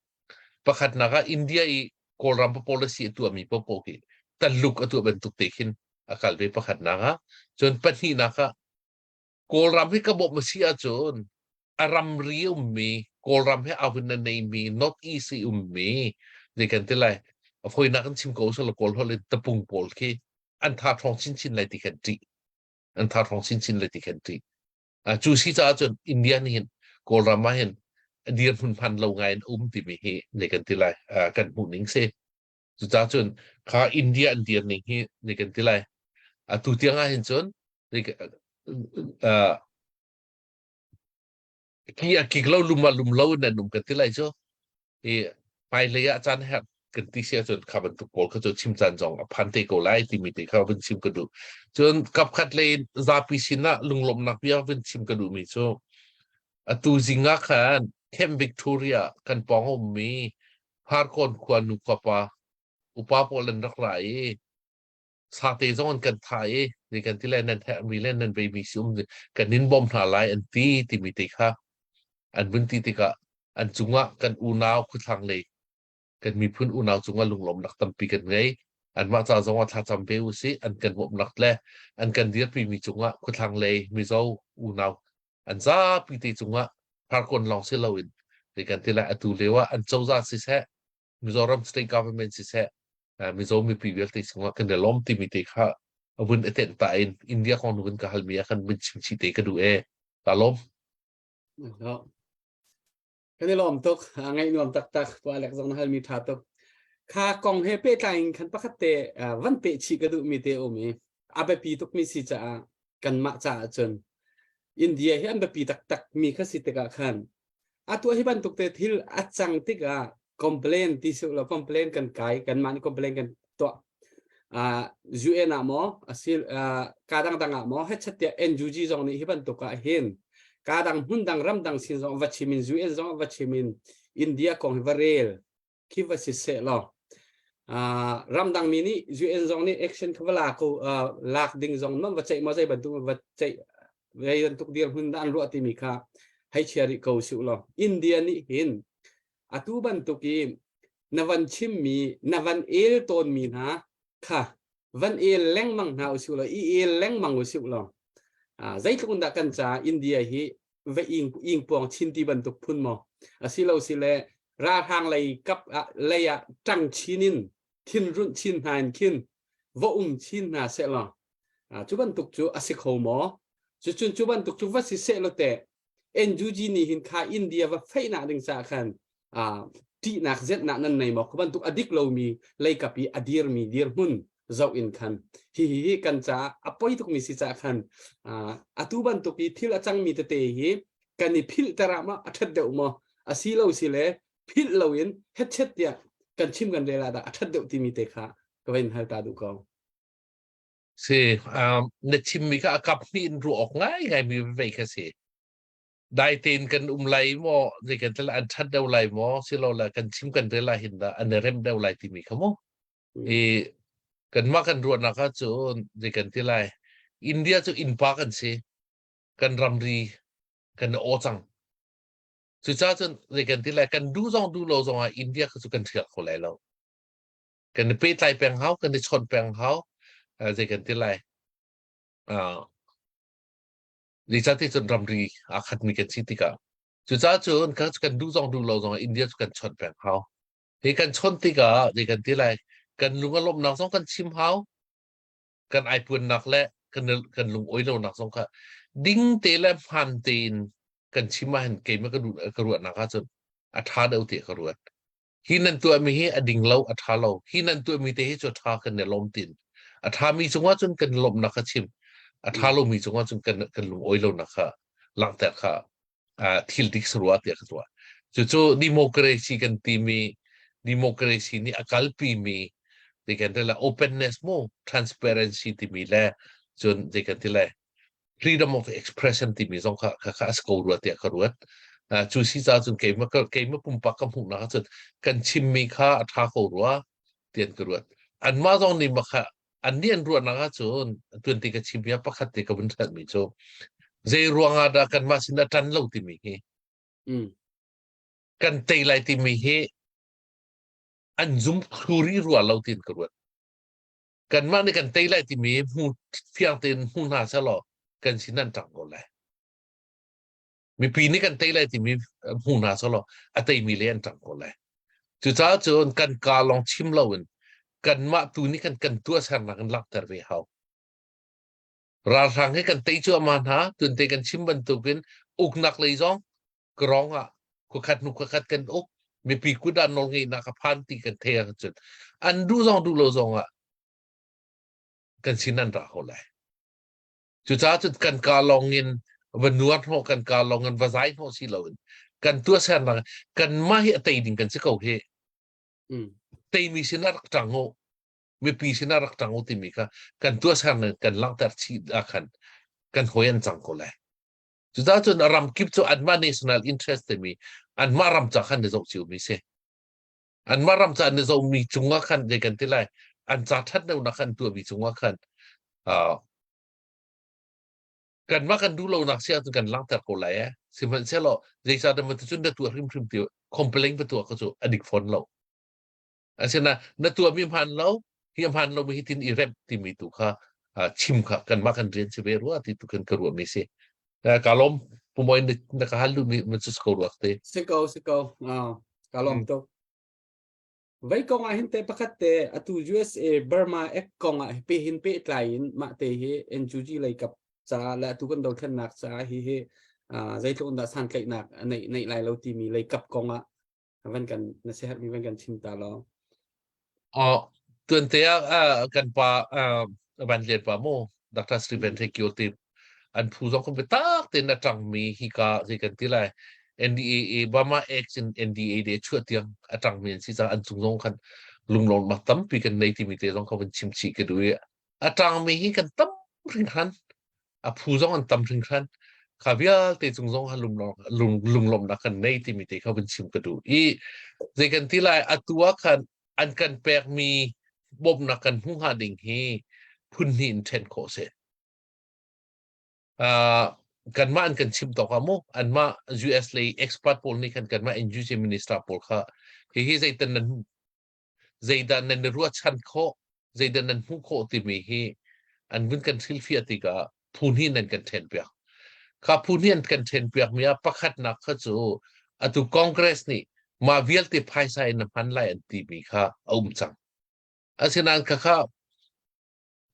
pakhatnak ah India i Kawlram policy a tuahmi paohpaoh khi taluk a tuah bantuk te khin a kal ve pakhatnak ah. Cun pahnihnak ah Kawlram hi ka bawmh a si ahcun a ramri ummi Kawlram he ahun na neimi North East i ummi zei kan ti lai a fawinak in chim ko usalaw Kawl holh in tapung pawl khi an tha ṭhawng chinchin lai ti kan ṭih. An tha ṭhawng chinchin lai ti kan ṭih. Cu si caah cun India nih hin Kawlram ah hin dirhmun hman lo ngai in um timi hi zei kan ti lai kan hmuh ning si. Cucaah cun kha India an dir ning hi zei kan ti lai. Atu tiang ah hin cun ki a kik lo lum ah lum lo in an um kan ti lai cu. I hmailei ah caan herh kan ti si ahcun kha bantuk pawl kha cu chim caan zong a phan te ko lai timi te kha vun chim ka duh. Cun kapkhat lei in zapi sin ah lunglawmhnak bia vun chim ka duhmi cu atu zing ah khan Camp Victoria kan pawng a ummi Farkawn khua nu khua pa upa pawl an rak ra i sate zong an kan thah i zei kan ti le nan herhmi le nan veimi si um kan in bawm hna lai an ti timi te kha an vun ti tikah an cungah kan unau khuthlang lei kan miphun unau cungah lunglawmnak tampi kan ngei anmah ca zongah thlacam ve usih an kan bawmhnak le an kan dirpimi cungah khuthlang lei Mizo unau an zapi te cungah farkawn lawng si loin zei kan ti lai atu lio ah an cozah siseh Mizoram state government siseh Mizo mipi vialte cungah kan i lawm timi te kha vun i tenh ta in India kong vun ka halmi ah khan vun chim chih te ka duh e ka lawm. Kan i lawm tuk ngaih nuam taktak pu Alek zong na halmi tha tuk. Kha kong he pehtlai in khan pakhat te van peh chih ka duhmi te um i a biapi tukmi si caah kanmah caah cun India hi an biapi taktak mi kha si tikah khan atu hi bantuk te thil a cang tikah complain ti si lo complain kan kai kanmah nih complain kan tuah uh, UN ah maw asil uh, ka dang dang ah maw hetchat tiah NUG zong nih hi bantuk ah hin ka dang hmun dang ram dang sin zong va chim in UN zong va chim in India kong hi va rel khi va si seh law uh, ramdang mi nih UN zong nih action kha va la ko uh, lak ding zong non va ceih maw zei bantuk va ceih zei bantuk dirhmun dah an ruah timi kha hei chia rih ko su law India nih hin atu bantuk i na van chimmi na van el tawnmi hna kha van el lengmang hna usih law i el lengmang usih law zeitluk in dah kan ca India hi va ing ing puang chin ti bantuk phun maw asilo si le ralhrang lei kap ah lei ah ṭang chin in thinrunh chin hna in khin va um chin hna seh law cu bantuk cu a si kho maw cucun cu bantuk cu va si seh law teh NUG nih hin kha India va feihnak ding caah khan ṭihnak zetnak nan nei maw kha bantuk a dik lomi leikap i a dirmi dirhmun zoh in khan hi hi hi kan caah a poi tukmi si caah khan atu bantuk i thil a cangmi tete hi kan i philh ter ah maw a ṭhat deuh maw a si lo si le philh loin hetchet tiah kan chim kan rel ah dah a ṭhat deuh timi te kha ka va in hal ta duh ko. Si, um, na chimmi kha a kap hnih in ruah awk ngaingai mi vei kha si. Dai tein kan um lai maw zei kan tel an ṭhat deuh lai maw silole kan chim kan rel ah hin dah an i rem deuh lai timi kha mu. I kanmah kan ruahnak ahcun zei kan ti lai India cu innpa kan si kan ramri kan i aw cang. Cucaah cun zei kan ti lai kan duh zong duh lo zong ah India kha cu kan ṭhial kho lai lo. Kan i pehtlai peng hau, kan i chawnh peng hau. Zei kan ti lai. Uh, zeicahti cun ramri aa khatmi kan si tikah cucaah cun kan kan duh zong duh lo zong India cu kan chawnh peng hau. Hi kan chawnh tikah zei kan ti lai kan lung a lawmhnak zong kan chim hau kan aipuannak le kan kan lung oi lonak zong kha ding te le hmaan tein kan chim ahhin keimah ka duh ka ruahnak ahcun a ṭha deuh tiah ka ruat. Hi nan tuahmi hi a ding lo, a ṭha lo. Hi nan tuahmi te hi cu a ṭha kan i lawm tin. A ṭhami cungah cun kan lawmhnak kha chim. A ṭha lomi cungah cun kan kan lung oi lonak kha langhter kha thil dik sarua tiah ka tuah. Cucu democracy kan timi democracy nih a kalpimi ti kan ti le openness mu transparency timi le cun ti kan ti le freedom of expression timi zong kha kha kha a si ko rua tiah ka ruat. Cu si ca cun keimah keimah pumpak ka hmuhnak ahcun kan chimmi kha a ṭha ko rua tian ka ruat. Anmah zong nih mah kha annih an ruahnak ahcun tuanti ka chim bia pakhat te ka vun ṭhanmi cu zei ruangah dah kanmah sin a ṭan lo timi hi kan tei lai timi hi an zum thluri rua lo tiin ka ruat. Kanmah nih kan tei lai timi hmu fiang tein hmu hna selaw kan sin an ṭang ko lai. Mipi nih kan tei lai timi hmu hna selaw a teimi le an ṭang ko lai. Cucaah cun kan kaa lawng chim loin kanmah tu nih kan kan tuahsernak in langhter ve hau. Ralhrang hi kan tei cuahmah hna, tunte kan chim bantukin uknak lei zong karong ah khuakhat hnu khuakhat kan uk mipi kut ah nawlngeihnak a phan ti kan thei ahcun an duh zong duh lo zong ah kan sin an ra ko lai. Cucaah cun kan kaa lawng in va nuar hnawh kan kaa lawng in va zai hnawh si loin kan tuahsernak kanmah hi a tei ding kan si ko hi. Teimi sinah rak ṭang u mipi sinah rak ṭang u timi kha kan tuahsernak kan langhter chih ahkhan kan hawi an cang ko lai. Cucaah cun a ram kip cu anmah national interest timi anmah ram ca khan na zoh ciomi si. Anmah ram ca na zohmi cungah khan zei kan ti lai an ca ṭhatlonak khan tuahmi cungah khan uh, kanmah kan duh lonak si ahcun kan langhter ko lai eh. Sihmanhsehlaw zeicahdah maw cun na tuah hrimhrim ti complain va tuah kha cu a dik fawn lo. Asinain na tuahmi hmaan lo, hi a hmaan lomi hi tin i remh timi tu kha chim kha kanmah kan rian si ve rua ti tu kan ka ruahmi si. Ka lawm pumoin na ka hal duhmi man cu ko ruak te. Si ko si ko. Ka lawm tuk. Vei kong ah hin te pakhat te atu USA Burma Act kong ah pe hin pe tlai in mah te hi NUG lei kap ca le atu kan dothlennak ca hi hi zeitluk in dah santlaihnak neih neih lai lo timi lei kap kong ah van kan na siaherh mi van kan chim ta law. Oh, tuante ah kan pa van lian pa mu Dr. Stephen Thekyo te an phu zong kan tak ten a tang mi hi ka zei kan ti lai NDAA Burma Act in NDA de chuah tiang a tang mi an si ca an cung zong khan lunglawm mak tampi kan nei timi te zong kha van chim chih ka duh i a tang mi hi kan tam hringhran a phu zong an tam hringhran kha vialte cung zong kha lunglawmnak kan nei timi te kha vun chim ka duh i zei kan ti lai atu ah khan an kan pekmi bawmhnak kan hmu hnga ding hi phun hnih in ṭhen khawh si. Uh, kanmah an kan chim tawk ah mu anmah US lei expert pawl nih khan kanmah NUG minister pawl kha hihi zeitan nan zeidah nan i ruahchan khawh, zeidah nan hmuh khawh timi hi an vun kan hrilhfiah tikah phu hnih nan kan ṭhenpiak. Kha phu hnih an kan ṭhenpiakmi ah pakhatnak kha cu atu Congress nih mah vialte phaisa in na hman lai an timi kha a um cang. Asinain khakha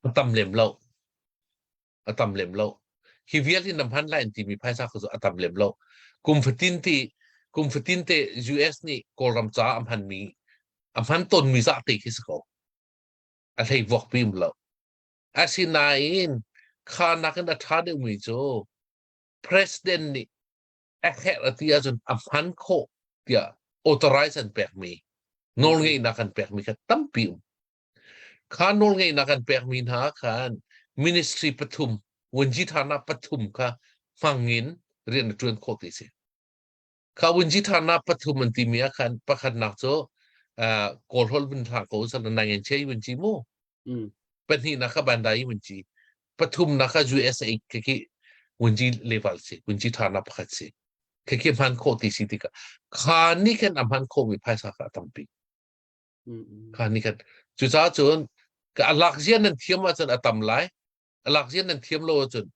a tam lem lo. A tam lem lo. Hi vial hi na hman lai an timi phaisa kha cu a tam lem lo. Kum fatin ti kum fatin te US nih Kawlram caah a hmanmi a hman tawnmi zah te khi si ko. A hlei vuak pi um lo. Asinain kha nakin a ṭha deuhmi cu president nih a herh a ti ahcun a hman khawh tiah authorize an pekmi nawlngeihnak an pekmi kha tampi um. Kha nawlngeihnak an pekmi hna khan ministry pathum, Wanji thana pathum kha hmang in. rian a ṭuan khawh ti si. Kha vunci ṭhanak pathum an timi ah khan pakhatnak cu uh, Kawlholh vun hlah ko sal nang che vunci mu. Pahnihnak kha Bandai vunci. Pathumnak kha USA khi khi vunci level si, vunci ṭhanak pakhat si. Khi khi hman khawh ti si tikah kha nih khan a hman khawhmi phaisa kha a tampi. Kha nih khan cucaah cun ka a lak zia nan thiam ahcun a tam lai. A lak zia nan thiam lo ahcun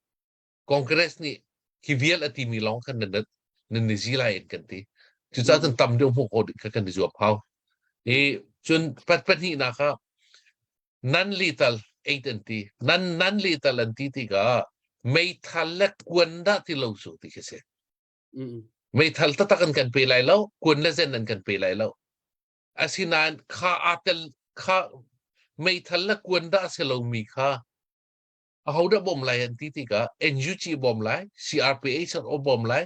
Congress nih hi vial a timi lawng khan nan nan ni zi lai in kan ti. Cucaah cun tam deuh hmuh khawh ding kha kan i zuam hau. I cun pahnihnak ah nan lethal aid an ti. Nan nan lethal an ti tikah meithal le kuan dah ti lo su ti khi si. Meithal taktak an kan pe lai lo, kuan le zen an kan pe lai lo. Asinain kha aa tel kha meithal le kuan dah si lomi kha ahodah bawm lai an ti tikah NUG bawm lai, CRPH a bawm lai,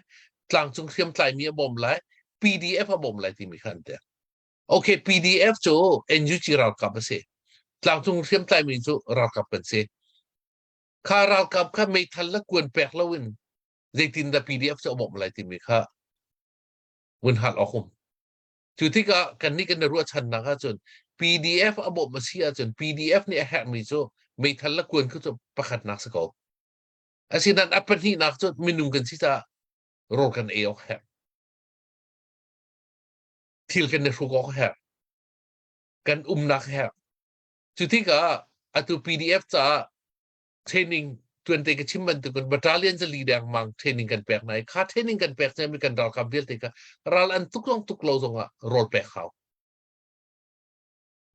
tlangcung hriamtlaimi a bawm lai, PDF a bawm lai timi kha an ti. Okay, PDF cu NUG ralkap a si. Tlangcung hriamtlaimi cu ralkap kan si. Kha ralkap kha meithal le kuan pek loin zeitindah PDF cu a bawmh lai timi kha vun hal awk um. Cu tikah kannih kan i ruahchannak ahcun PDF a bawmh a si ahcun PDF nih a herhmi cu meithal le kuan khu cu pakhatnak si ko. Asinain a pahnihnak cu minung kan si caah rawl kan ei awk herh. Thil kan i hruk awk herh. Kan umnak herh. Cu tikah atu PDF caah training tuante ka chim bantukin battalion zali dengmang training kan pek hna i kha training kan pek mi kan ralkap vialte kha ral an tuk zong tuk lo zongah rawl pek hau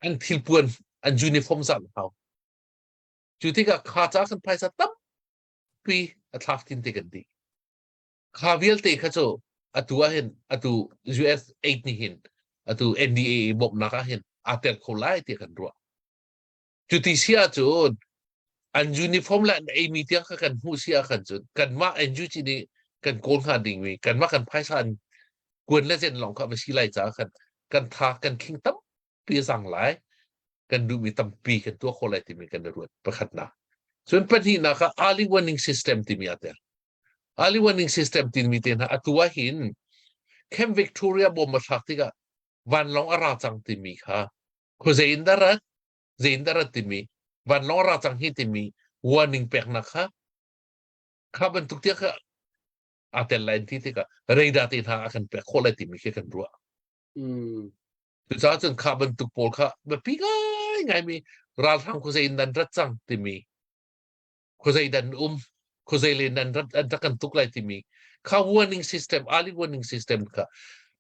an thilpuan an uniform zan hau cu tikah kha ca kan phaisa tampi a thlak tin te kan ti kha vialte kha cu atu ah hin atu US 8 nih hin atu NDA bawmhnak ah hin aa tel kho lai ti kan ruah Cuti si ahcun an uniform le an eimi tiang kha kan hmuh si ahkhan cun kanmah NUG nih kan kawl hnga dingmi kanmah kan phaisa an kuan le zen lawng kha va si lai caah khan kan tha kan khing tampi a zang lai kan duhmi tampi kan tuah khawh lai timi kan i ruat pakhatnak. Cun pahnihnak ah early warning system timi aa tel. Early warning system timi te hna atu ah hin Camp Victoria bom a thlak tikah vanlawng a ra cang timi kha khuazei in dah rat zei in dah rat timi vanlawng a ra cang hi timi warning peknak kha kha bantuk tiah kha aa tel lai ti tikah radar te hna a kan pek khawh lai timi khi kan ruah. Cucaah cun kha bantuk pawl kha biapi ngai ngaimi ralhrang khuazei in nan rat cang timi khuazei dan um khuazei le nan rat an rak kan tuk lai timi kha warning system early warning system kha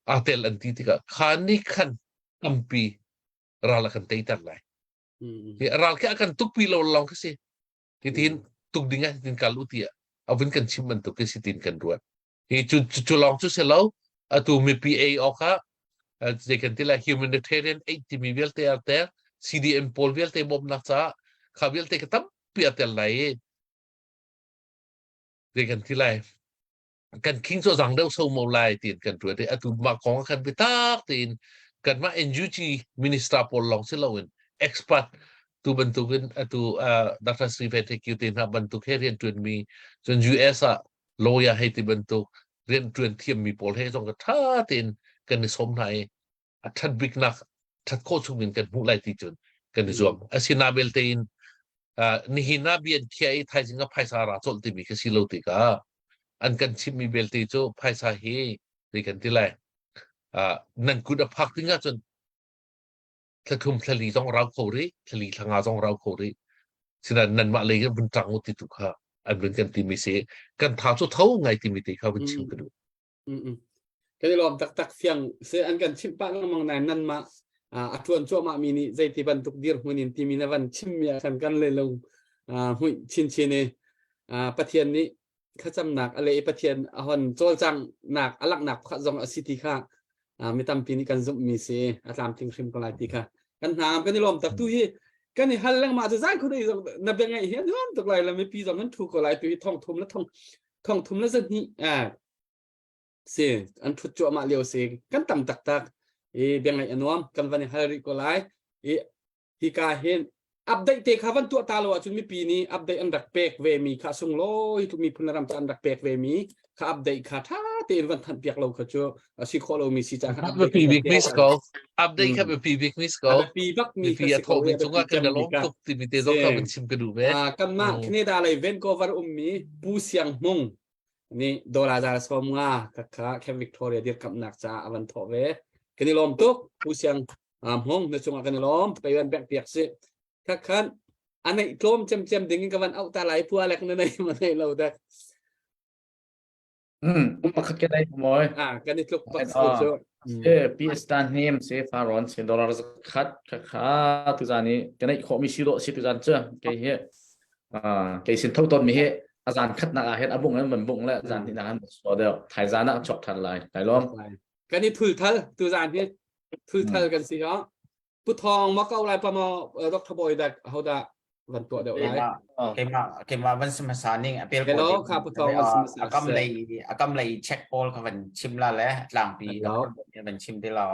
aa tel an ti tikah kha nih khan tampi ral a kan teiter lai hi ral khi a kan tukpi lo lawng khi si hitin tuk ding ah hitin kal u tiah a vun kan chim bantuk khi si tin kan ruat hi cu cu lawng cu si lo atu mipi ei awk ah zei kan ti lai humanitarian aid timi vialte a tel CDM pawl vialte bawmhnak caah kha vialte ka tampi a tel lai i zei kan ti lai kan king cu zang deuh so mo lai tiin kan ruat i atu mah kong ah khan biatak tein kanmah NUG minister pawl lawng si loin expert tu bantukin atu Dr. Stephen Thekyu te hna bantuk he rian ṭuanmi cun US ah lawyer hei ti bantuk rian ṭuan thiammi pawl he zong ka ṭha tein kan i sawm hna i a ṭhat biknak ṭhat khawh chung in kan hmuh lai ti cun kan i zuam. Asina belte in nihin ah bia an khiah i thaizing ah phaisa ra colh timi khi si lo tikah an kan chimmi belte cu phaisa hi zei kan ti lai nan kut a phak ding ahcun thlathum thlali zong rau kho rih thlali thlanga zong rau kho rih sinain nanmah lei in vun ṭang u ti tu kha an vun kan timi si kan tha cu tho ngai timi te kha vun chim ka duh. Kan i lawm taktak fiang se an kan chimh pah lengmang nain nanmah a ṭuan cuahmah mi nih zeiti bantuk dirhmun in timi na van chimmi ah khan kan le lung hmuih chinchin i Pathian nih thlacamnak a leh i Pathian a hon cawlcanghnak a langhnak pakhat zong a si ti kha mi tampi nih kan zumhmi si a tlamtling hrim ko lai ti kha kan hna kan i lawm tak tu hi kan i hal lengmah cu zan khudei zong na bia ngaih hi a nuam tuk lai la mipi zong an thu ko lai tu hi thong thum le thong thong thum le zahnih si an thut cuahmah lio si kan tam taktak i bia ngaih a nuam kan van i hal rih ko lai i hika hin. Update te kha van tuah ta lo ahcun mipi nih update an rak pek ve mi kha sunglawi tuk miphun le ram ca an rak pek ve mi kha update kha tha tein van thanh piak lo kha cu a si khawh lo mi si cang kha update biapi bik mi si ko update kha biapi bik mi si ko biapi bak mi mipi a thawh mi cungah kan lawm tuk timi te zong kha van chim ka duh ve kanmah Canada lei Vancouver ummi Pu Siang Hmung nih dollar za som nga kha Camp Victoria dirkamnak caah a van thawh ve kan i lawm tuk Pu Siang Hmung na cungah kan i lawm pei van bek piak si kha khan a neih tlawm cemcem ding in ka van auh ta lai pu Alek na nei ma nei lo dek Hmm, pakhat ke dai moi. Ah, kan i tluk bak si cu. Se PS tan hnim se faron se dollar khat kha kha tu zan i kan ei khawh mi si do si tu zan chu ke hi ah ke sin tho ton mi hi a zan khat nak ah hen abung an ban bung le zan ni nak an so deuh thai zan ah chok than lai kai lom Kan i thul thal tu zan hi thul thal kan si ha. Pu Thawng ma ko lai pa ma Dr. Boy dak hoda van tuah deuh lai. Keimah keimah van sim hmasa ning apel ko Hello kha Pu Thawng van sim hmasa. Akam lei akam lei check pawl kha van chim la le tlangpi van chim te la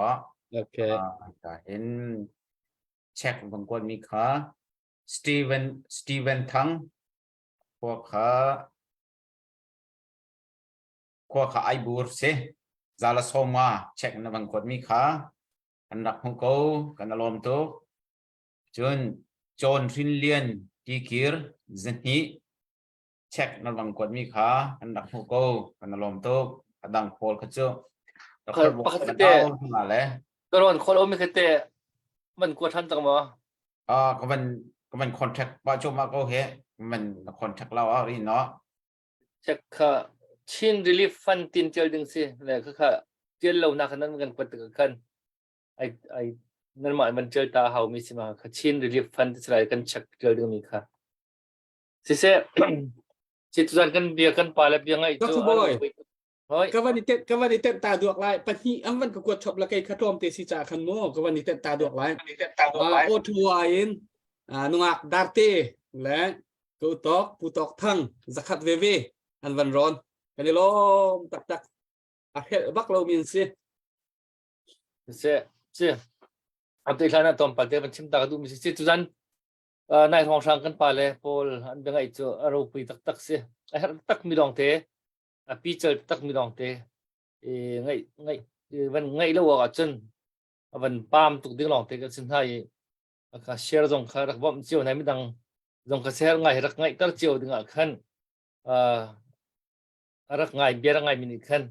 Okay. In check van kuat mi kha Steven Steven Thang khua kha khua kha ai bur si zala soma check na van kuat mi kha kan rak hmuh ko kan alawm tuk cun John Hrin Lian tikir zahnih check na vang kuat mi kha kan rak hmuh ko kan alawm tuk adang pawl kha cu Pakhat te ka rawn khol omi kha te man kuat than tak maw ah ka van ka van contact pa chu ma ko he man contact lo a ri no Check kha Chin Relief Fund tin tial ding si le kha kha tial lo nak nan kan kuat tik khan ai ai nan mah man tial ta hau mi si ma kha Chin Relief Fund ti lai kan check tial ding mi kha siseh si tuzan kan bia kan pa le bia ngai cu Dr. Boy ka van i tet ka van i tet ta duak lai pahnih an van ka kuat chop la kei kha tlawm te si cha khan mu ka van i tet ta duak lai o thua in nungak darte le ko tok pu tok thang zakhat ve ve an van ron kan i lom tak tak a hrel bak lo min si se si ate hlan ah tom palte van chim ta ka duh mi si si tuzan nai hrawng hrang kan pa le paul an bia ngaih cu a ropui taktak si a herh tak mi lawng te a pical tak mi lawng te ngaih ngaih van ngaih lo awk ahcun a van pam tuk ding lawng te kan si hna i ka share zong kha rak bawmh cio hna midang zong ka share ngai rak ngaihter cio ding ah khan a rak ngai bia rak ngai mi nih khan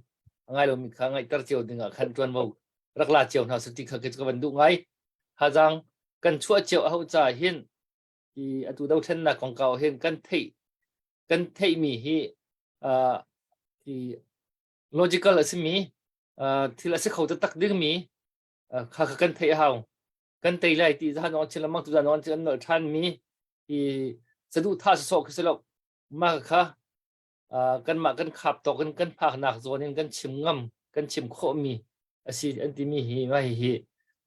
a ngai lomi kha ngaihter cio ding ah khan ṭuanvo rak la cio hna su ti kha ka van duh ngai hazang kan chuah cio a hau ca hin i atu dothlennak kongkau hin kan theih kan theihmi hi uh, i logical a simi uh, thil a si kho taktak dingmi uh, kha kha kan theih a hau kan tei lai ti zahan on chin lamang tu zan on chin an nol than mi i saduh tha sawh khi si lo mah kha kanmah kan khap tawk in kan phaknak zawn in kan chim ngam kan chim khawhmi a si an timi hi mah hihi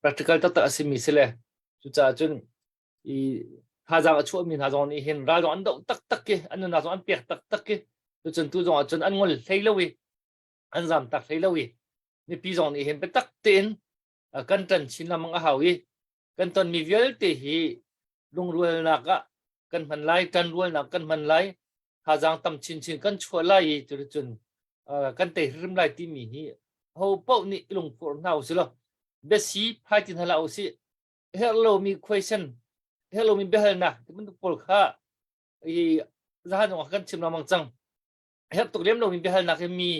practical taktak a simi si le cucaah cun i thazaang a chuahmi hna zong nih hin ral zong an doh taktak ki an nunnak zong an pek taktak ki tucun tu zong ah cun an ngol hlei lo i an zam tak hlei lo i mipi zong nih hin biatak tein kan ṭan chin lengmang a hau i kan tonmi vialte hi lungrualnak ah kan hman lai ṭanrualnak kan hman lai thazaang tam chinchin kan chuah lai i cuticun kan tei hrim lai timi hi ho paoh nih i lungphur hna usih law biasi phai ti hna hlah usih herh lomi question herh lomi biahalnak ti bantuk pawl kha i zahan zong kan chim lengmang cang herh tuk lem lomi biahalnak hi mi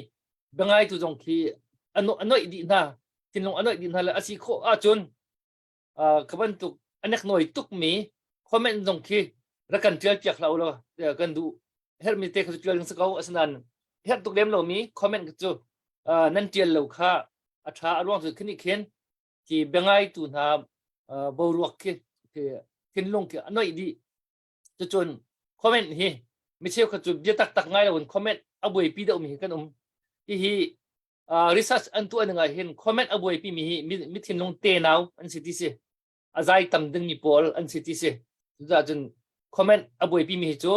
biangaitu zong khi a noih dih hna thinlung a noih dih hna le a si khawh ahcun ka bantuk a neknawi tukmi comment zong khi rak kan tial piak hlah ulaw kan duh herhmi te kha cu tial ding si ko asinain herh tuk lem lomi comment cu nan tial lo kha a tha a ruang cu khini khin khi biangaitu hna boruak khi thinlung khi a noih dih cucun comment hi mi cheukhat cu bia taktak ngai loin comment a buaipi deuhmi hi kan um hihi research an tuah ning ah hin comment a buaipi mi hi mi thinlung tenau an si ti si a zai tam ding mi pawl an si ti si cucaah cun comment a buaipi mi hi cu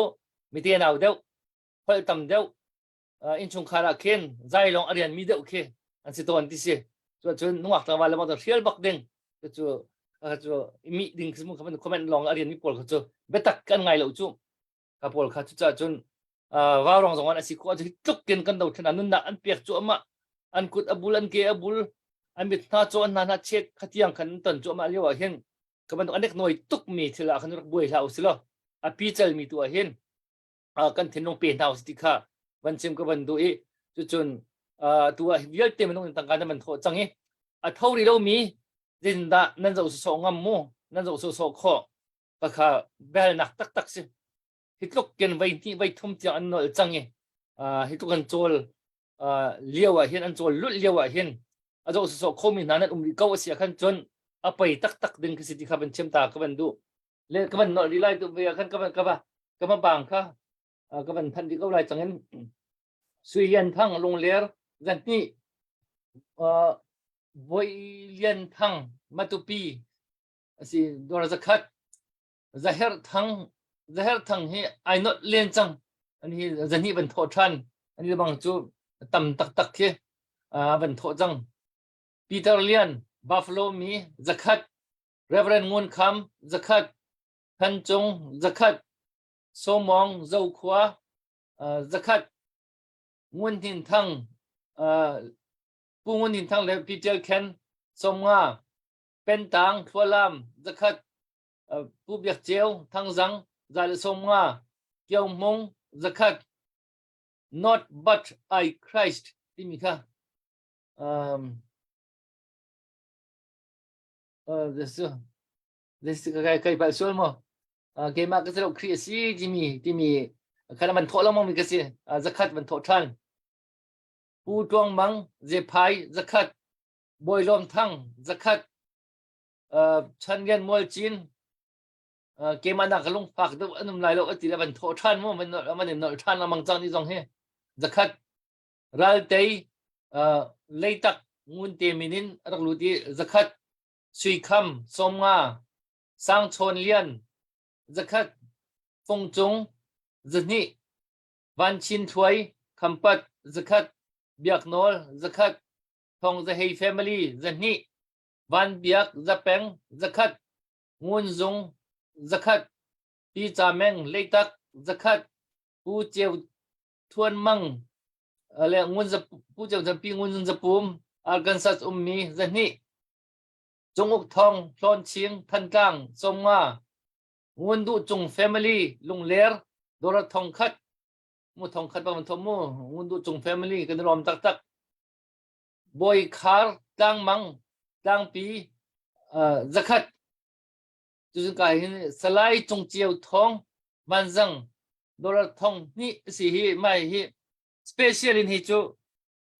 mi tenau deuh holh tam deuh innchungkhar ah khin zai lawng a rian mi deuh khi an si tawn ti si cucun nungak tlangval le bang hrial bak ding cu. Cu mi ding khi mu kha comment long a rian mi pawl kha cu biatak kan ngai lo cu. Ka pawl kha cucaah cun vaurong zong an asi khawh cu tluk tin kan do thlen nunnak an pek cu ama an kut a bul an ke a bul an mit hna chaw an hna hna chet khatiang khan an ton cu ama lio ah hin ka bantuk anek noi tuk mi thil ah khan rak buai hlah usilo a pi chal mi tu ah hin kan thinlung pe hna usi ti kha van chim ka van duh i cucun tu ah vialte minung in tangka nan man thawh cang i a tho ri lo mi zindah nan zoh sawh ngam mu nan zoh sawh khawh pakha belnak taktak si hi tluk ken voi hnih voi thum tiang an nol cang i hi tluk an cawl lio ah hin an cawl lulh lio ah hin a zoh sawsawh khomi hna nan um rih ko a si ah khan cun a pei taktak ding khi si ti kha van chim ta ka van duh le ka van nolh rih lai tu ve ah khan ka van ka va ka va bang kha ka van thanh rih ko lai cang in Sui Lian Thang Lungler zan hnih Voi Lian Thang Matupi asi dawr zakhat Zaher Thang Zaher Thang hi ai nolh len cang an hi zahnih van thawh ṭhan an hi bang cu tam taktak khi van thawh cang Peter Lian Buffalo mi zakhat Reverend Ngun Kham zakhat Than Cung zakhat Somong Zokhua zakhat Ngun Hnin Thang Pu Ngun Hnin Thang le Peter Ken Somnga Pentang Thlualam zakhat Pu Biak Ceu Thangzang 150 Kio Hmung zakhat Not but I Christ timi kha um, uh, this this kai kai pal sual mo uh, keimah ka si lo Khrih a si timi timi khan man thawh lengmang mi ka si uh, zakhat man thawh ṭhan Pu Tuang Mang Zephai zakhat Bawi Lawm Thang zakhat Chan Lian Mual Cin keimah nak ka lungfak deuh an um lai lo ati le van thawh ṭhan mu van van in nolh ṭhan lengmang cang ni zong hi zakhat raltei leitak ngun te min in a rak lut i zakhat suikham 50 sangchawn lian zakhat fungcung 200 vanchin thuai khampat zakhat biaknawl zakhat thong zahei family 200 Van Biak Zapeng zakhat, Ngun Zung zakhat, Pi Ca Meng Leitak zakhat, Pu Ceu Thuan Mang le Ngun Pu Ceu Pi Ngun Zung Zapum Arkansas ummi 200, Cung Uk Thong Hlawn Ching Thantlang 50, Ngun Duh Cung family Lungler Dora thong khat mu thong khat bang thom mu Ngun Duh Cung family kan rom taktak Bawi Khar Tlangmang Tlangpi zakhat cucun ka hin Salai Cung Ceu Thawng Vanzang dollar thong hnih si hi mai hi special in hi cu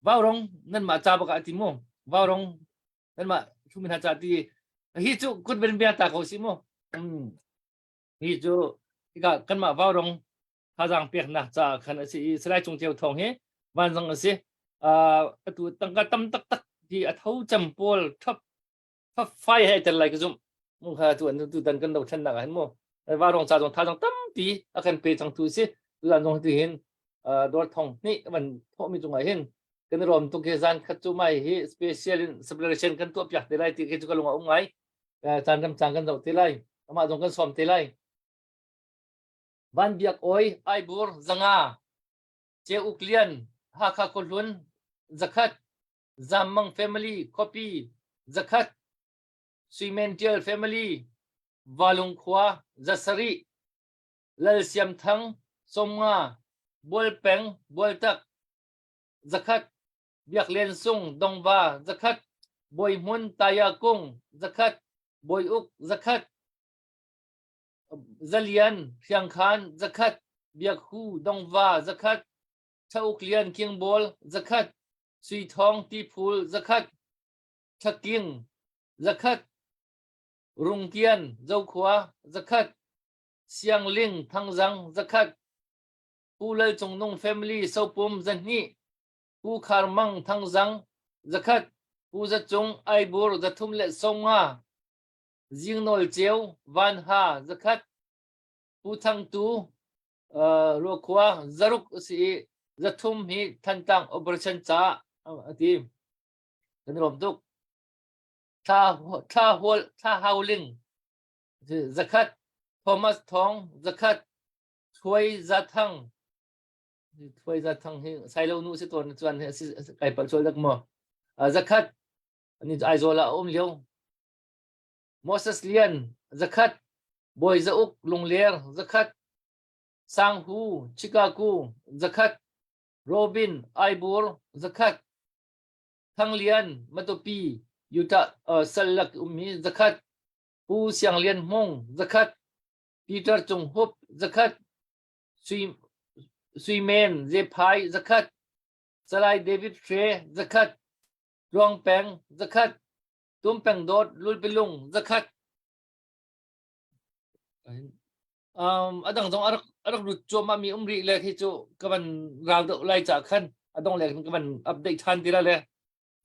vaurong nan mah ca baka ti mu vaurong nan mah thumin ha ca ti hi cu kut ben bia ta ko si mu hi cu hika kanmah vaurong thazaang peknak caah khan a si i Salai Cung Ceu Thawng hi vanzang a si. Atu tangka tam taktak hi a tho cem pawl thap fai he tel lai ka zumh. Mu kha tu an tu dan kan do thlennak ah hin mu. Varong ca zong thazaang tampi a kan pe cang tu si. Tutan zong ti hin dawr thong hnih van thawhmi cungah hin kan i rawm tuk hi zan khat cu mai hi special in celebration kan tuah piak te lai ti khi cu ka lung a um ngai. Caan ram caan kan zoh te lai. Amah zong kan sawm te lai. Van Biak Awi, Aibur, 500, Ceu Uk Lian, Hakha Khuahlun, 100, Zam Mang Family, Khuapi, 100, Sui Men Ṭial Family, Valung khua, 700, Lal Siam Thang, 50, Bual Peng, Bualtak, 100, Biak Lian Sung, Dongva, 100, Bawi Hmun, Taya Kung, 100, Bawi Uk, 100, Zalian, Hriangkhan, zakhat, Biakhu, Dongva, zakhat, Chauk Lian, Kingbawl, zakhat, Sui Thawng, Tiphul, zakhat, Thaking, zakhat, Rungkian, Zokhua, zakhat, Siangling, Thangzang, zakhat, Pu Lal Cung Nung Family, Sopum, 200, Pu Khar Mang, Thangzang, zakhat, Pu Za Cung, Aibur, 350, Zingnawl Ceu, Van Ha, zakhat, Pu Thang Tu, Ruakhua, zaruk a si i 300 hi Thantlang operation caah a ti. Kan i lawm tuk. Thla Thla Hual Thla Hau Ling zakhat Thomas Thong zakhat Thuai Za Thang Thuai Za Thang hi Sailo nu si tawn chuan hi kai palh sual dak maw zakhat ani Aizawl ah a um lio Moses Lian zakhat Bawi Za Uk Lungler zakhat Sang Hu Chicago zakhat Robin Aibur zakhat Thang Lian Matupi Utah uh, Sallak ummi zakhat Pu Siang Lian Hmung zakhat Peter Cung Hup zakhat Sui Sui Men Zephai zakhat Salai David Hre zakhat Tluang Peng zakhat Tum Peng Dawt Lulpilung zakhat Um, a dang zong a rak a rak lut cuahmah mi um rih le khi cu ka van rau deuh lai ca khan a dong le ka van update than ti la le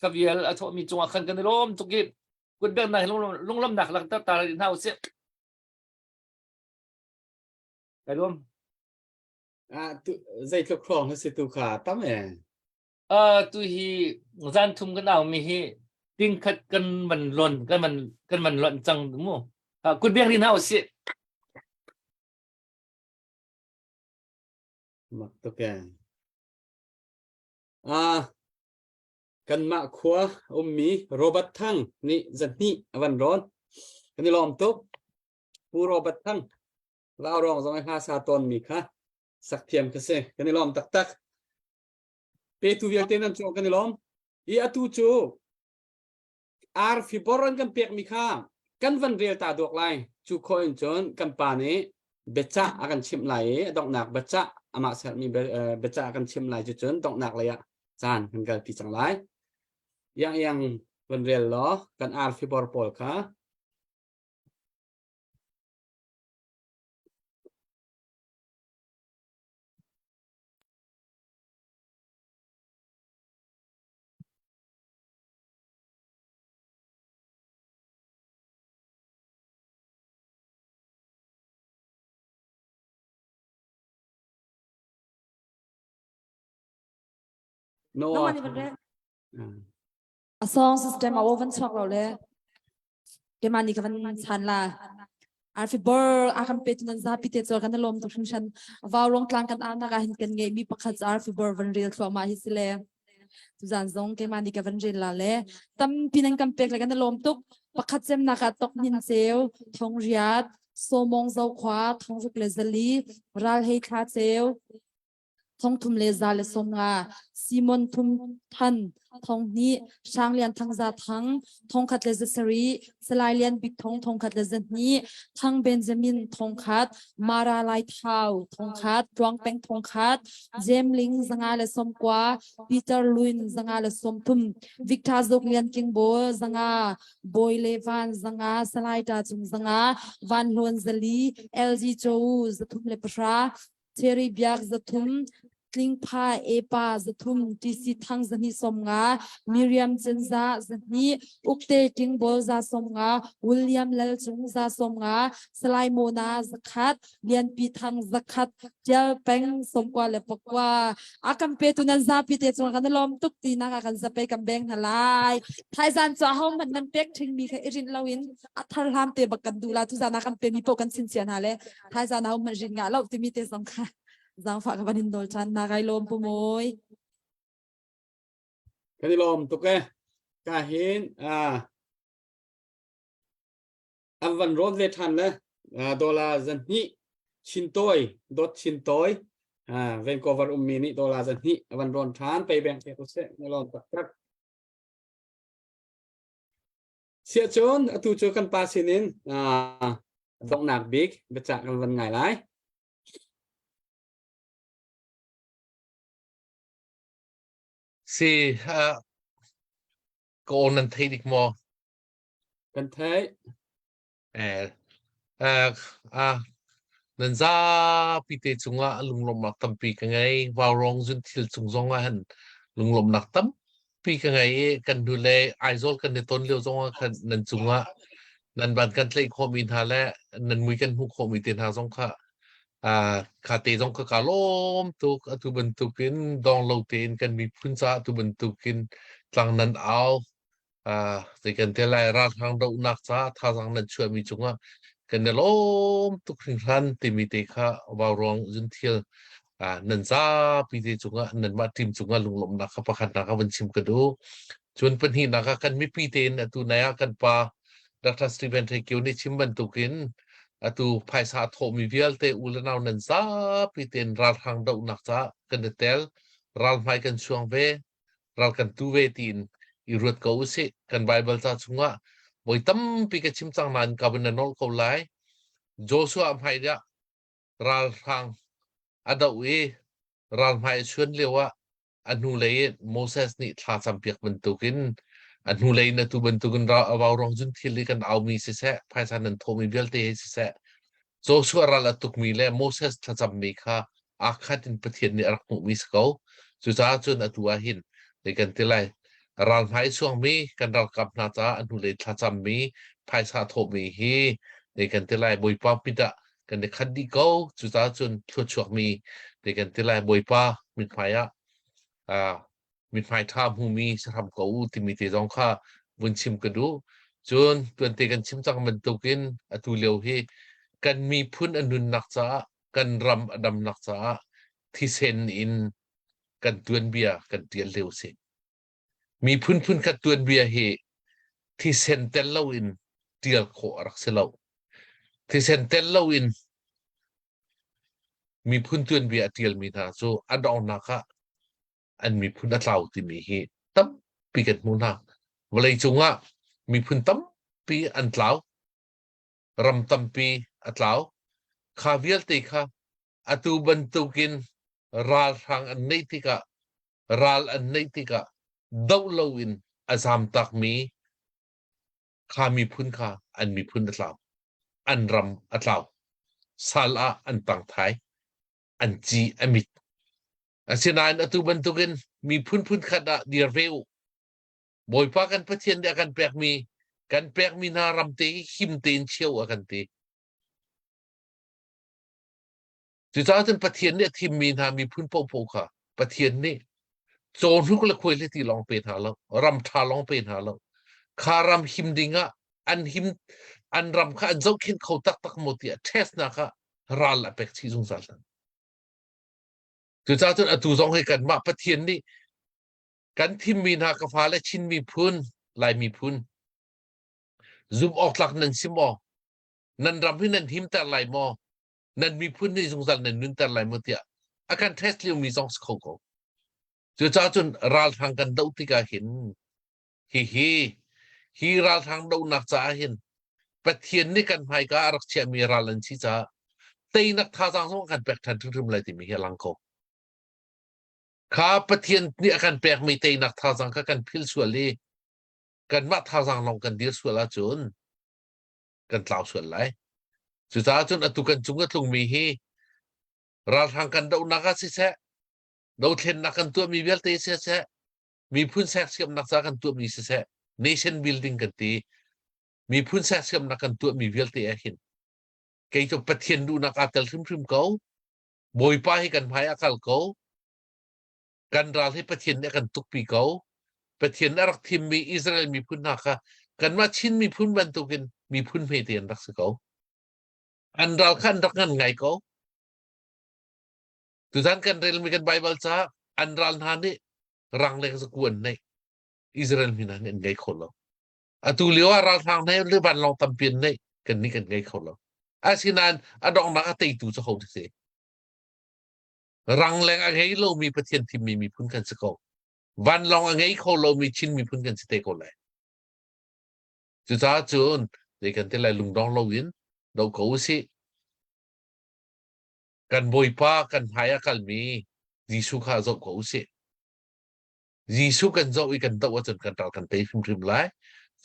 ka vial a thawh mi cungah khan kan i lawm tuk i kutbeknak hi lunglawmnak langhter ta rih hna usih. Kai lawm. Ah, tu zeitluk hrawng hi si tu kha tam e. Uh, tu hi zan thum kan au mi hi ting khat kan van lon kan van kan van lon cang mu. Uh, kutbek rih hna usih. Mak tuk e. Ah, kanmah khua ummi Robert Thang nih zahnih a van rawn. Kan i lawm tuk. Pu Robert Thang, Laurong zong i hla sa tawnmi kha sak thiam ka si. Kan i lawm taktak. Petu vialte nan cung kan i lawm. I atu cu arfi bor an kan pekmi kha kan van rel ta duak lai. Cu khawh in cun kan pa nih biacah a kan chimh lai i donghnak biacah amah sermi biacah a kan chimh lai cu cun donghnak lei ah caan kan kalpi cang lai. Yang yang van rel law kan arfi bor pawl kha Noah. A song system a van chuak lo le keimah nih ka van chan la. Arfi bor a kan pe tu nan zapi te cu kan lawm tuk hringhran. Vaurong tlang kan aunak ah hin kan ngeihmi pakhat cu arfi bor van rel thluahmah hi si le. Tuzan zong keimah nih ka van rel la le tampi nan kan pek le kan lawm tuk. Pakhat cemnak ah tok hnin ceu, thong riat, sawmong zokhua, thongruk le zali, ral hei thla ceu, 3150, Simon Thum Than, 2000, Hrang Lian Thang Za Thang, 1700, Salai Lian Bik Thong, 1200, Thang Benjamin, 1000, Mara Lai Thau, 1000, Tluang Peng, 1000, Jem Ling, 590, Peter Luin, 530, Victor Zuk Lian King Bo, 500, Bawi Le Van, 500, Salai Ta Cung, 500, Van Hlawn Zali, LG Chowu, 310, Cherry Biak 300, Tlingpha Epa 300, TC Thang 250, Miriam Cenza 200, Ukte Tingbol 150, William Lal Cung 150, Salai Mona 100, Lianpi Thang 100, Tial Peng 99. A kan petu nan zapi te cung kan lawm tuk ti nak ah kan zape kan beng hna lai. Thaizan cu aho hmanh nan pek ṭhingmi kha i rinh loin a thar hlam te bak kan duh la. Tuzan ah kan pemi paoh kan chin cia hna le Thaizan ho hmanh rin ngah lo timi te zong kha zaangfah ka van in nawl ṭhan na kai lawm pu mawi. Kan i lawm tuk e. Ka hin an van rawn ve ṭhan le dollar zan hnih chintawi dot chintawi Vancouver ummi nih dollar zan hnih a van rawn ṭhan pei beng te ko seh na lawm taktak. Siahcun atu cu kan pa sinin donghnak bik biacah kan van ngai lai. Si uh, ka aw nan thei dik maw? Kan theih. Eh, eh, ah, nan zapi te cungah lunglawmhnak tampi ka ngei. Vaurong zun thil cung zong ah hin lunglawmhnak tampi ka ngei i kan hnu le Aizawl kan i ton lio zong ah khan nan cungah nan van kan tlaih khawhmi hna le nan mui kan hmuh khawhmi te hna zong kha ah kha te zong kha ka lawm tuk atu bantukin dong lo tein kan miphun caah atu bantukin tlang nan au. Ah, zei kan te lai ralhrang dohnak ca thazaang nan chuahmi cungah kan i lawm tuk hringhran timi te kha vauruang zunthil ah, nan zapi te cungah nanmah team cungah lunglawmhnak kha pakhatnak ah van chim ka duh. Cun pahnihnak ah kan mipi tein atu nai ah kan pa Dr. Stephen Thekio nih chim bantukin atu phaisa a thawhmi vialte u le nau nan zapi tein ralhrang dohnak caah kan i tel ral hmai kan chuang ve ral kan tu ve tiin i ruat ko usih. Kan Baibal ca chungah voi tampi ka chim cang nain ka van na nolh ko lai. Joshua hmai ah ralhrang a doh i ral hmai a chuan lio ah a hnulei in Moses nih thla campiak bantukin a hnulei in atu bantukin vaurawng cun thil i kan aumi siseh phaisa nan thawhmi vialte hi siseh Joshua ral a tukmi le Moses thlacammi kha aa khat in Pathian nih a rak hmuhmi si ko. Cucaah cun atu ah hin zei kan ti lai ral hmai chuangmi kan ralkap hna caah a hnulei thlacammi phaisa thawhmi hi zei kan ti lai Bawipa mit ah kan i khat dih ko. Cucaah cun thluachuakmi zei kan ti lai Bawipa mithmai ah uh, mithmai ṭha hmumi sahram ko u timi te zong kha vun chim ka duh. Cun tuante kan chim cang bantukin atu lio hi kan miphun a nunnak caah kan ram a damnak caah thisen in kan tuanbia kan ṭial lio si. Miphun phunkhat tuanbia hi thisen tel loin ṭial khawh a rak si lo. Thisen tel loin miphun tuanbia a ṭialmi hna cu a donghnak ah an miphun a tlau timi hi tampi kan hmuh hna. Vawleicung ah miphun tampi an tlau, ram tampi a tlau. Kha vialte kha atu bantukin ralhrang an neih tikah ral an neih tikah doh loin a zamtakmi kha miphun kha an miphun a tlau. An ram a tlau. Sal ah an tang thai. An ci a mit. Asinain atu bantukin miphun phunkhat ah dir ve u. Bawipa kan Pathian nih a kan pekmi kan pekmi hna ram te hi him tein cheu a kan ti. Cucaah cun Pathian nih a thimmi hna miphun paohpaoh kha Pathian nih cawhnuk le khuaihliti lawng pe hna lo, ram ṭha lawng pe hna lo. Kha ram him ding ah an him an ram kha an zohkhenh kho taktak maw tiah test nak ah ral a pek chih zungzal hna. Cucaah cun atu zong hi kanmah Pathian nih kan thimmi hna ka fale Chin miphun, Lai miphun zumh awk tlak nan si maw? Nan ram hi nan himter lai maw? Nan miphun nih zungzal nan nunter lai maw tiah a kan test liomi zong si kho ko. Cucaah cun ralhrang kan doh tikah hin hihi hi ralhrang dohnak caah hin Pathian nih kan hmaika a rak chiahmi ral an si caah teinak thazaang zong a kan pek ṭhan hrimhrim lai timi hi a lang ko. Kha Pathian nih a kan pekmi teinak thazaang kha kan phil sual i kanmah thazaang lawng kan dir sual ahcun kan tlau sual lai. Cucaah cun atu kan cung a tlungmi hi ralhrang kan dohnak ah siseh, dothlennak kan tuahmi vialte siseh, miphun sersiamnak ca kan tuahmi siseh, nation building kan ti, miphun sersiamnak kan tuahmi vialte ah hin kei cu Pathian duhnak aa tel hrimhrim ko. Bawipa hi kan hmai a kal ko. Kan ral hi Pathian nih a kan tukpi ko. Pathian a rak thimmi Israel miphun hna kha kanmah Chin miphun bantukin miphun hmete an rak si ko. An ral kha an rak ngan ngai ko. Tuzan kan relmi kan Bible ca an ral hna nih rangleng zaku an neih. Israel mi hna nih an ngei kho lo. Atu lio ah ralhrang hna le vanlawng tampi an neih. Kan nih kan ngei kho lo. Asinain a donghnak a teitu cu ho si? Rangleng a ngei lomi Pathian thimmi miphun kan si ko. Vanlawng a ngei kho lomi Chin miphun kan si te ko lai. Cucaah cun zei kan ti lai lungdong loin do ko usih. Kan Bawipa kan hmai a kalmi Jesuh kha zoh ko usih. Jesuh kan zoh i kan doh ahcun kan ral kan tei hrimhrim lai.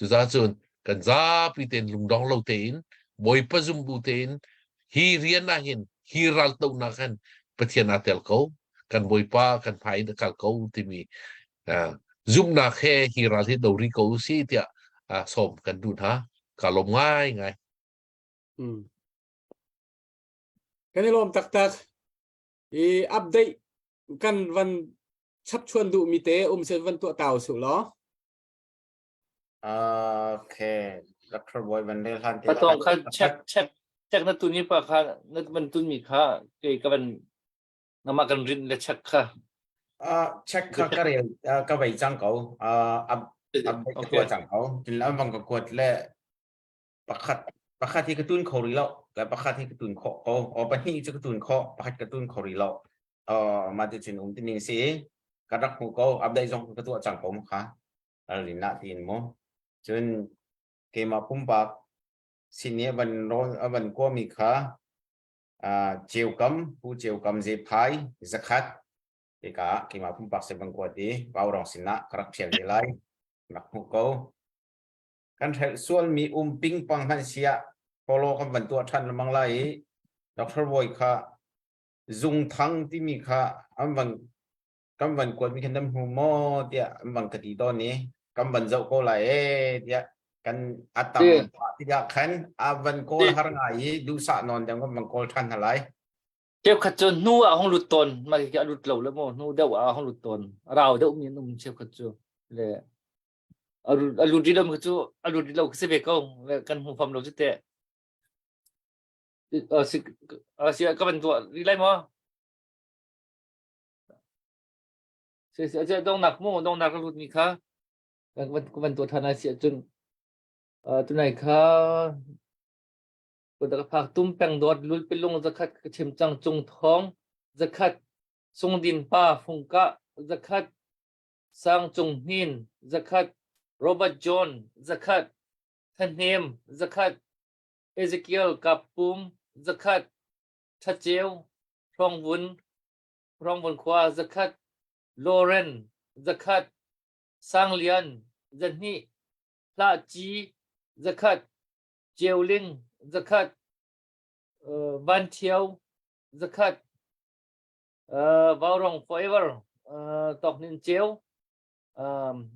Cucaah cun kan zapi tein lungdong lo tein Bawipa zum bu tein hi rian ah hin hi ral dohnak hin Pathian aa tel ko kan Bawipa kan hmai in a kal ko timi uh, zumhnak he hi ral hi do rih ko usih tiah uh, sawm kan duh hna. Ka lawm ngai ngai. Mm. Kan i lawm taktak. I update kan van chapchuan duhmi te um se van tuah tau su law. Okay, Dr. Boy van rel han te. Patong kha check check check na tuni pa kha na van tun mi kha ke ka van nama kan rin le check kha. Uh, check kha ka rel ka vei cang ko. Uh, ab ab ka tua cang ko. Tin lam bang ka kuat le pakhat pakhat hi ka tun kho ri lo. Le pakhat hi ka tun kho ko. O pahnih cu ka tun kho, pakhat ka tun kho ri lo. Uh, ma ti cun um ti ning si. Ka rak hmu ko. Update zong ka tua cang ko mu kha. Ralrin ah tiin mu. Cun keimah pumpak sin i a van rawl a van kuami kha uh, Ceukam, Pu Ceukam Zephai zakhat hika ah keimah pumpak sin van kuat i Vaurong sinah ka rak ṭhial ve lai. Rak hmuh ko. Kan hrelh sualmi um pingpang hmanh siah follow kan van tuah ṭhan lengmang lai i Dr. Bawi kha zungthang timi kha an van kan van kuatmi khan nan hmu maw tiah an van ka ti tawn i kan van zoh ko lai ee tiah kan a tam tikah khan a van kawl har ngai i duhsah nawn deuh kan van kawl ṭhan hna lai. Cheukhat cu hnu ah hong lut tawn mah khi a lut lo le maw hnu deuh ah hong lut tawn a rau deuh mi an um cheukhat cu le a lut rih lo mi cu a lut rih lo khi si ve ko le kan hmu fam lo cu teh si si ka van tuah rih lai maw Si dongnak mu dongnak ka lut mi kha kan van tuah ṭhan ai si ahcun tunai kha ka phak tum peng dawt lul pilung zakhat ka chim cang cung thong zakhat sungdin pa fungka zakhat sang cung hnin zakhat Robert John zakhat Thahnem zakhat Ezekiel Kapum zakhat Thaceu Hrawngvun Hrawngvun khua zakhat, Lawren zakhat, Sanglian 200, Hlahci zakhat, Ceuling zakhat, uh, Van Thio zakhat, uh, Vaurong forever, uh, Toknin Ceu um,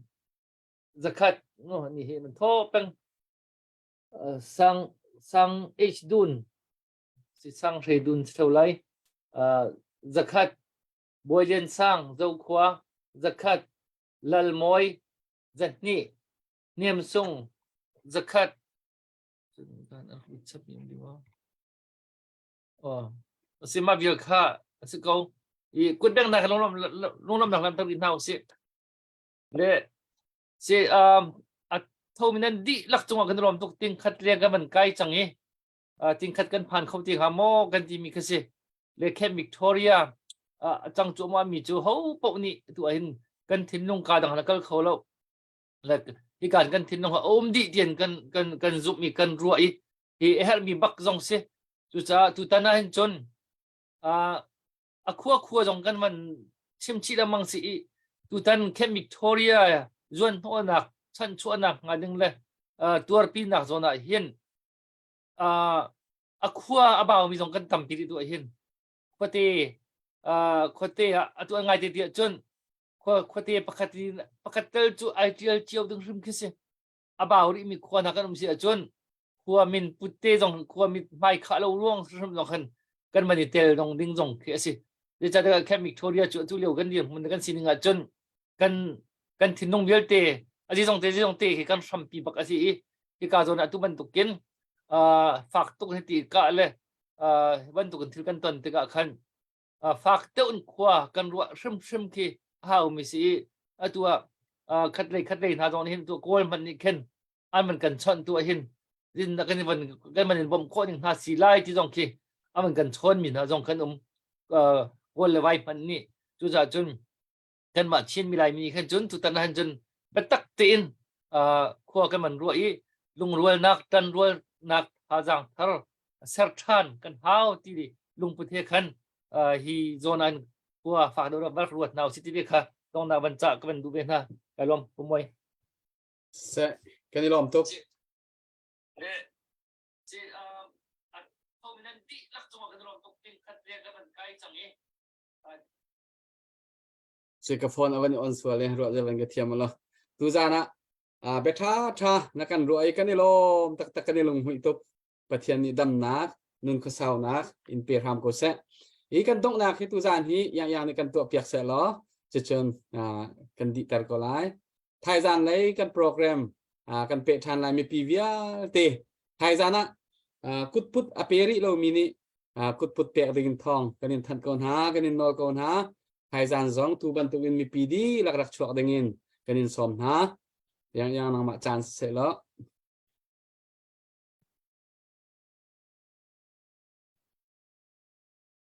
zakhat, no, ni hi man tho peng uh, sang sang H dun si sang hre dun si lai uh, zakhat Bawi Sang Zokhua zakhat Lal Mawi 200 Niam Sung zakhat Oh, si ma vial kha si ko i kut beng nak lunglam lunglam nak lam tam hna usih le si um a tho min di lak cungah kan rom tuk ting khat le kan man kai chang i tingkhat kan phan kho ti hnga maw kan timi kha si le Camp Victoria a cang cuahmah mi cu ho paoh nih tu ahhin kan thinlung ka dang la kal kho lo le hi kan kan thinlung a um dih tian kan kan kan zumh i kan ruah i hi a herhmi bak zong si cucaah tutan ah hin cun a khua khua zong kan van chim chih lengmang si i tutan Camp Victoria zuan hnawhnak chanchuahnak hnga ding le tuarpinak zawn ah hin a khua a baumi zong kan tampi rih duh hin khuate khuate ah atu an ngai te tiah cun khua khuate pakhat in pakhat tel cu ai tial cio ding hrim khi si a bau rih mi khua hna kan um si ahcun khua min putte zong khua mit hmai khah lo ruang hrim zong khan kan man i tel dong ding zong khi a si zeicahtiah Camp Victoria cu atu lio kan dirhmun kan sining ahcun kan kan thinlung vialte a zizong te zizong te hi kan hrampi bak a si i hika zawn ah tu bantukin uh, fak tuk hi ti ka le uh, bantukin thil kan ton tikah khan uh, fak deuh in khua kan ruah hrimhrim khi a hau mi si i atu ah uh, khat lei khat lei hna zong nih hin tu kawl hmanh nih khin an man kan chawnh tu ah hin zin na kan van kan man in bawmh khawh ning hna si lai ti zong khi aman kan chawn mi hna zong kan um uh, kawl le vai hmanh nih cucaah cun kanmah Chin mi Laimi khan cun tutan ah cun biatak tein khua kan man ruah i lungrualnak ṭanrualnak thazaang thar ser ṭhan kan hau ti lungput he khan hi zawn an khua fak deuh rak ruat hna usih ti ve kha tongnak van cah ka van duh ve hna kai lawm pumoi se kan i lawm tuk le ci a thominan dihlak cungah kan lawm tuk ting khat le kan van kai cang i Si ka phone a van i on sual i ruah zia van ka thiam lo. Tuzan ah ah bia ṭha ṭha na kan ruah i kan i lawm taktak kan i lunghmuih tuk. Pathian nih damnak, nun khuasaunak in pe hram ko seh. Hi kan donghnak hi tuzan hi yang yang nih kan tuah piak seh law cucun ah, kan dihter ko lai. Thaizan lei kan program. Kan peh ṭhan lai mipi vialte. Thaizan ah kutput a pe rih lomi nih kutput pek ding in thawng kan in thanh ko hna, kan in nawl ko hna. Thaizan zong tu bantukin mipi dihlak rak chuak ding in kan in sawm hna. Yang yang nangmah caan siseh law.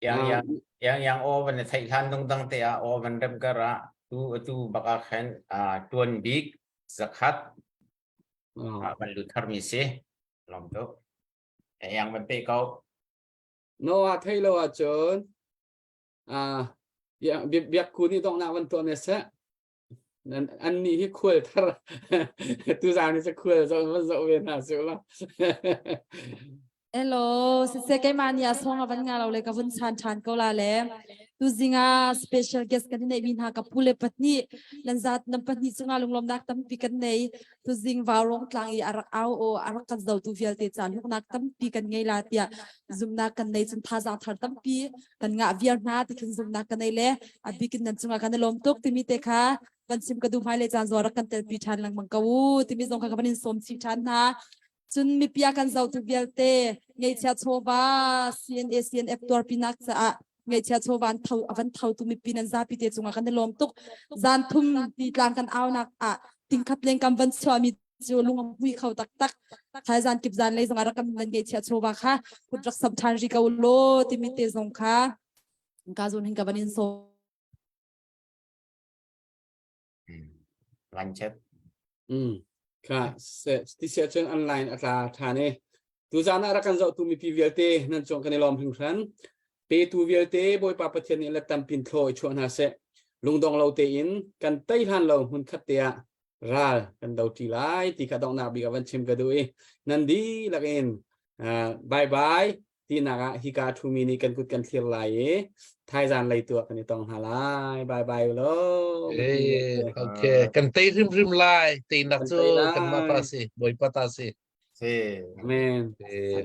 Yang yang yang yang aw van theih hlan dong dang te ah aw van rem kar ah tu atu bak ah khan tuan bik zakhat van lut thar mi si lom tu yang van pe ko no a thei lo ah cun biak ku nih dongnak van tuah ne seh an nih hi khual thar tuzaan hi cu khual zoh van zoh ve hna su la Hello, sise keimah nih a song a van nga lo le ka vun chan ṭhan ko la le tuzing ah special guest kan neih mi hna ka pu le pahnih nan zat nan pahnih cungah lunglawmnak tampi kan nei tuzing vaurong tlang i a rak au o a rak kan zotu vialte ca hluknak tampi kan ngei la tiah zumnak kan nei cun thazaang thar tampi kan ngah viar hna ti khin zumnak kan nei le a bikin nan cungah kan i lawm tuk timi te kha kan chim ka duh hmai le caan zuar rak kan telpi ṭhan lengmang ko u timi zong kha ka van in sawm chih ṭhan hna cun mipia kan zotu vialte ngeihchia chawva CNA CNF tuarpinak caah ngeihchia chawva an tho avan tho tu mipi nan zapi te cungah kan i lawm tuk zan thum ti tlang kan aunak ah tingkhat leng kam van chuahmi cu lung a hmui kho taktak thaizan kip zan lei zong ah rak kan nan ngeihchia chawva kha kut rak sam ṭhan ri ko law timi te zong kha ka zun hin ka van in sawm Line chat. Mm. Kha se ti sia cun online a tla ṭhan i tuzaan ah rak kan zohtu mipi vialte nan cung kan i lawm hringhran. Petu vialte Bawipa Pathian nih let tampin thlaw i chuah hna seh. Lungdong lo tein kan tei hlan lo hmun khat te ah ral kan do ṭi lai ti kha donghnak bik ah van chim ka duh i nan dihlak in uh, bye bye tinak ah hika ṭhumi nih kan kut kan thlir lai i thaizan lei tu ah kan i tong hna lai. Bye bye ulaw. Eh, okay. Kan tei hrimhrim lai. Teinak cu kanmah ta si. Bawipa ta si. Si. Amen. Eh,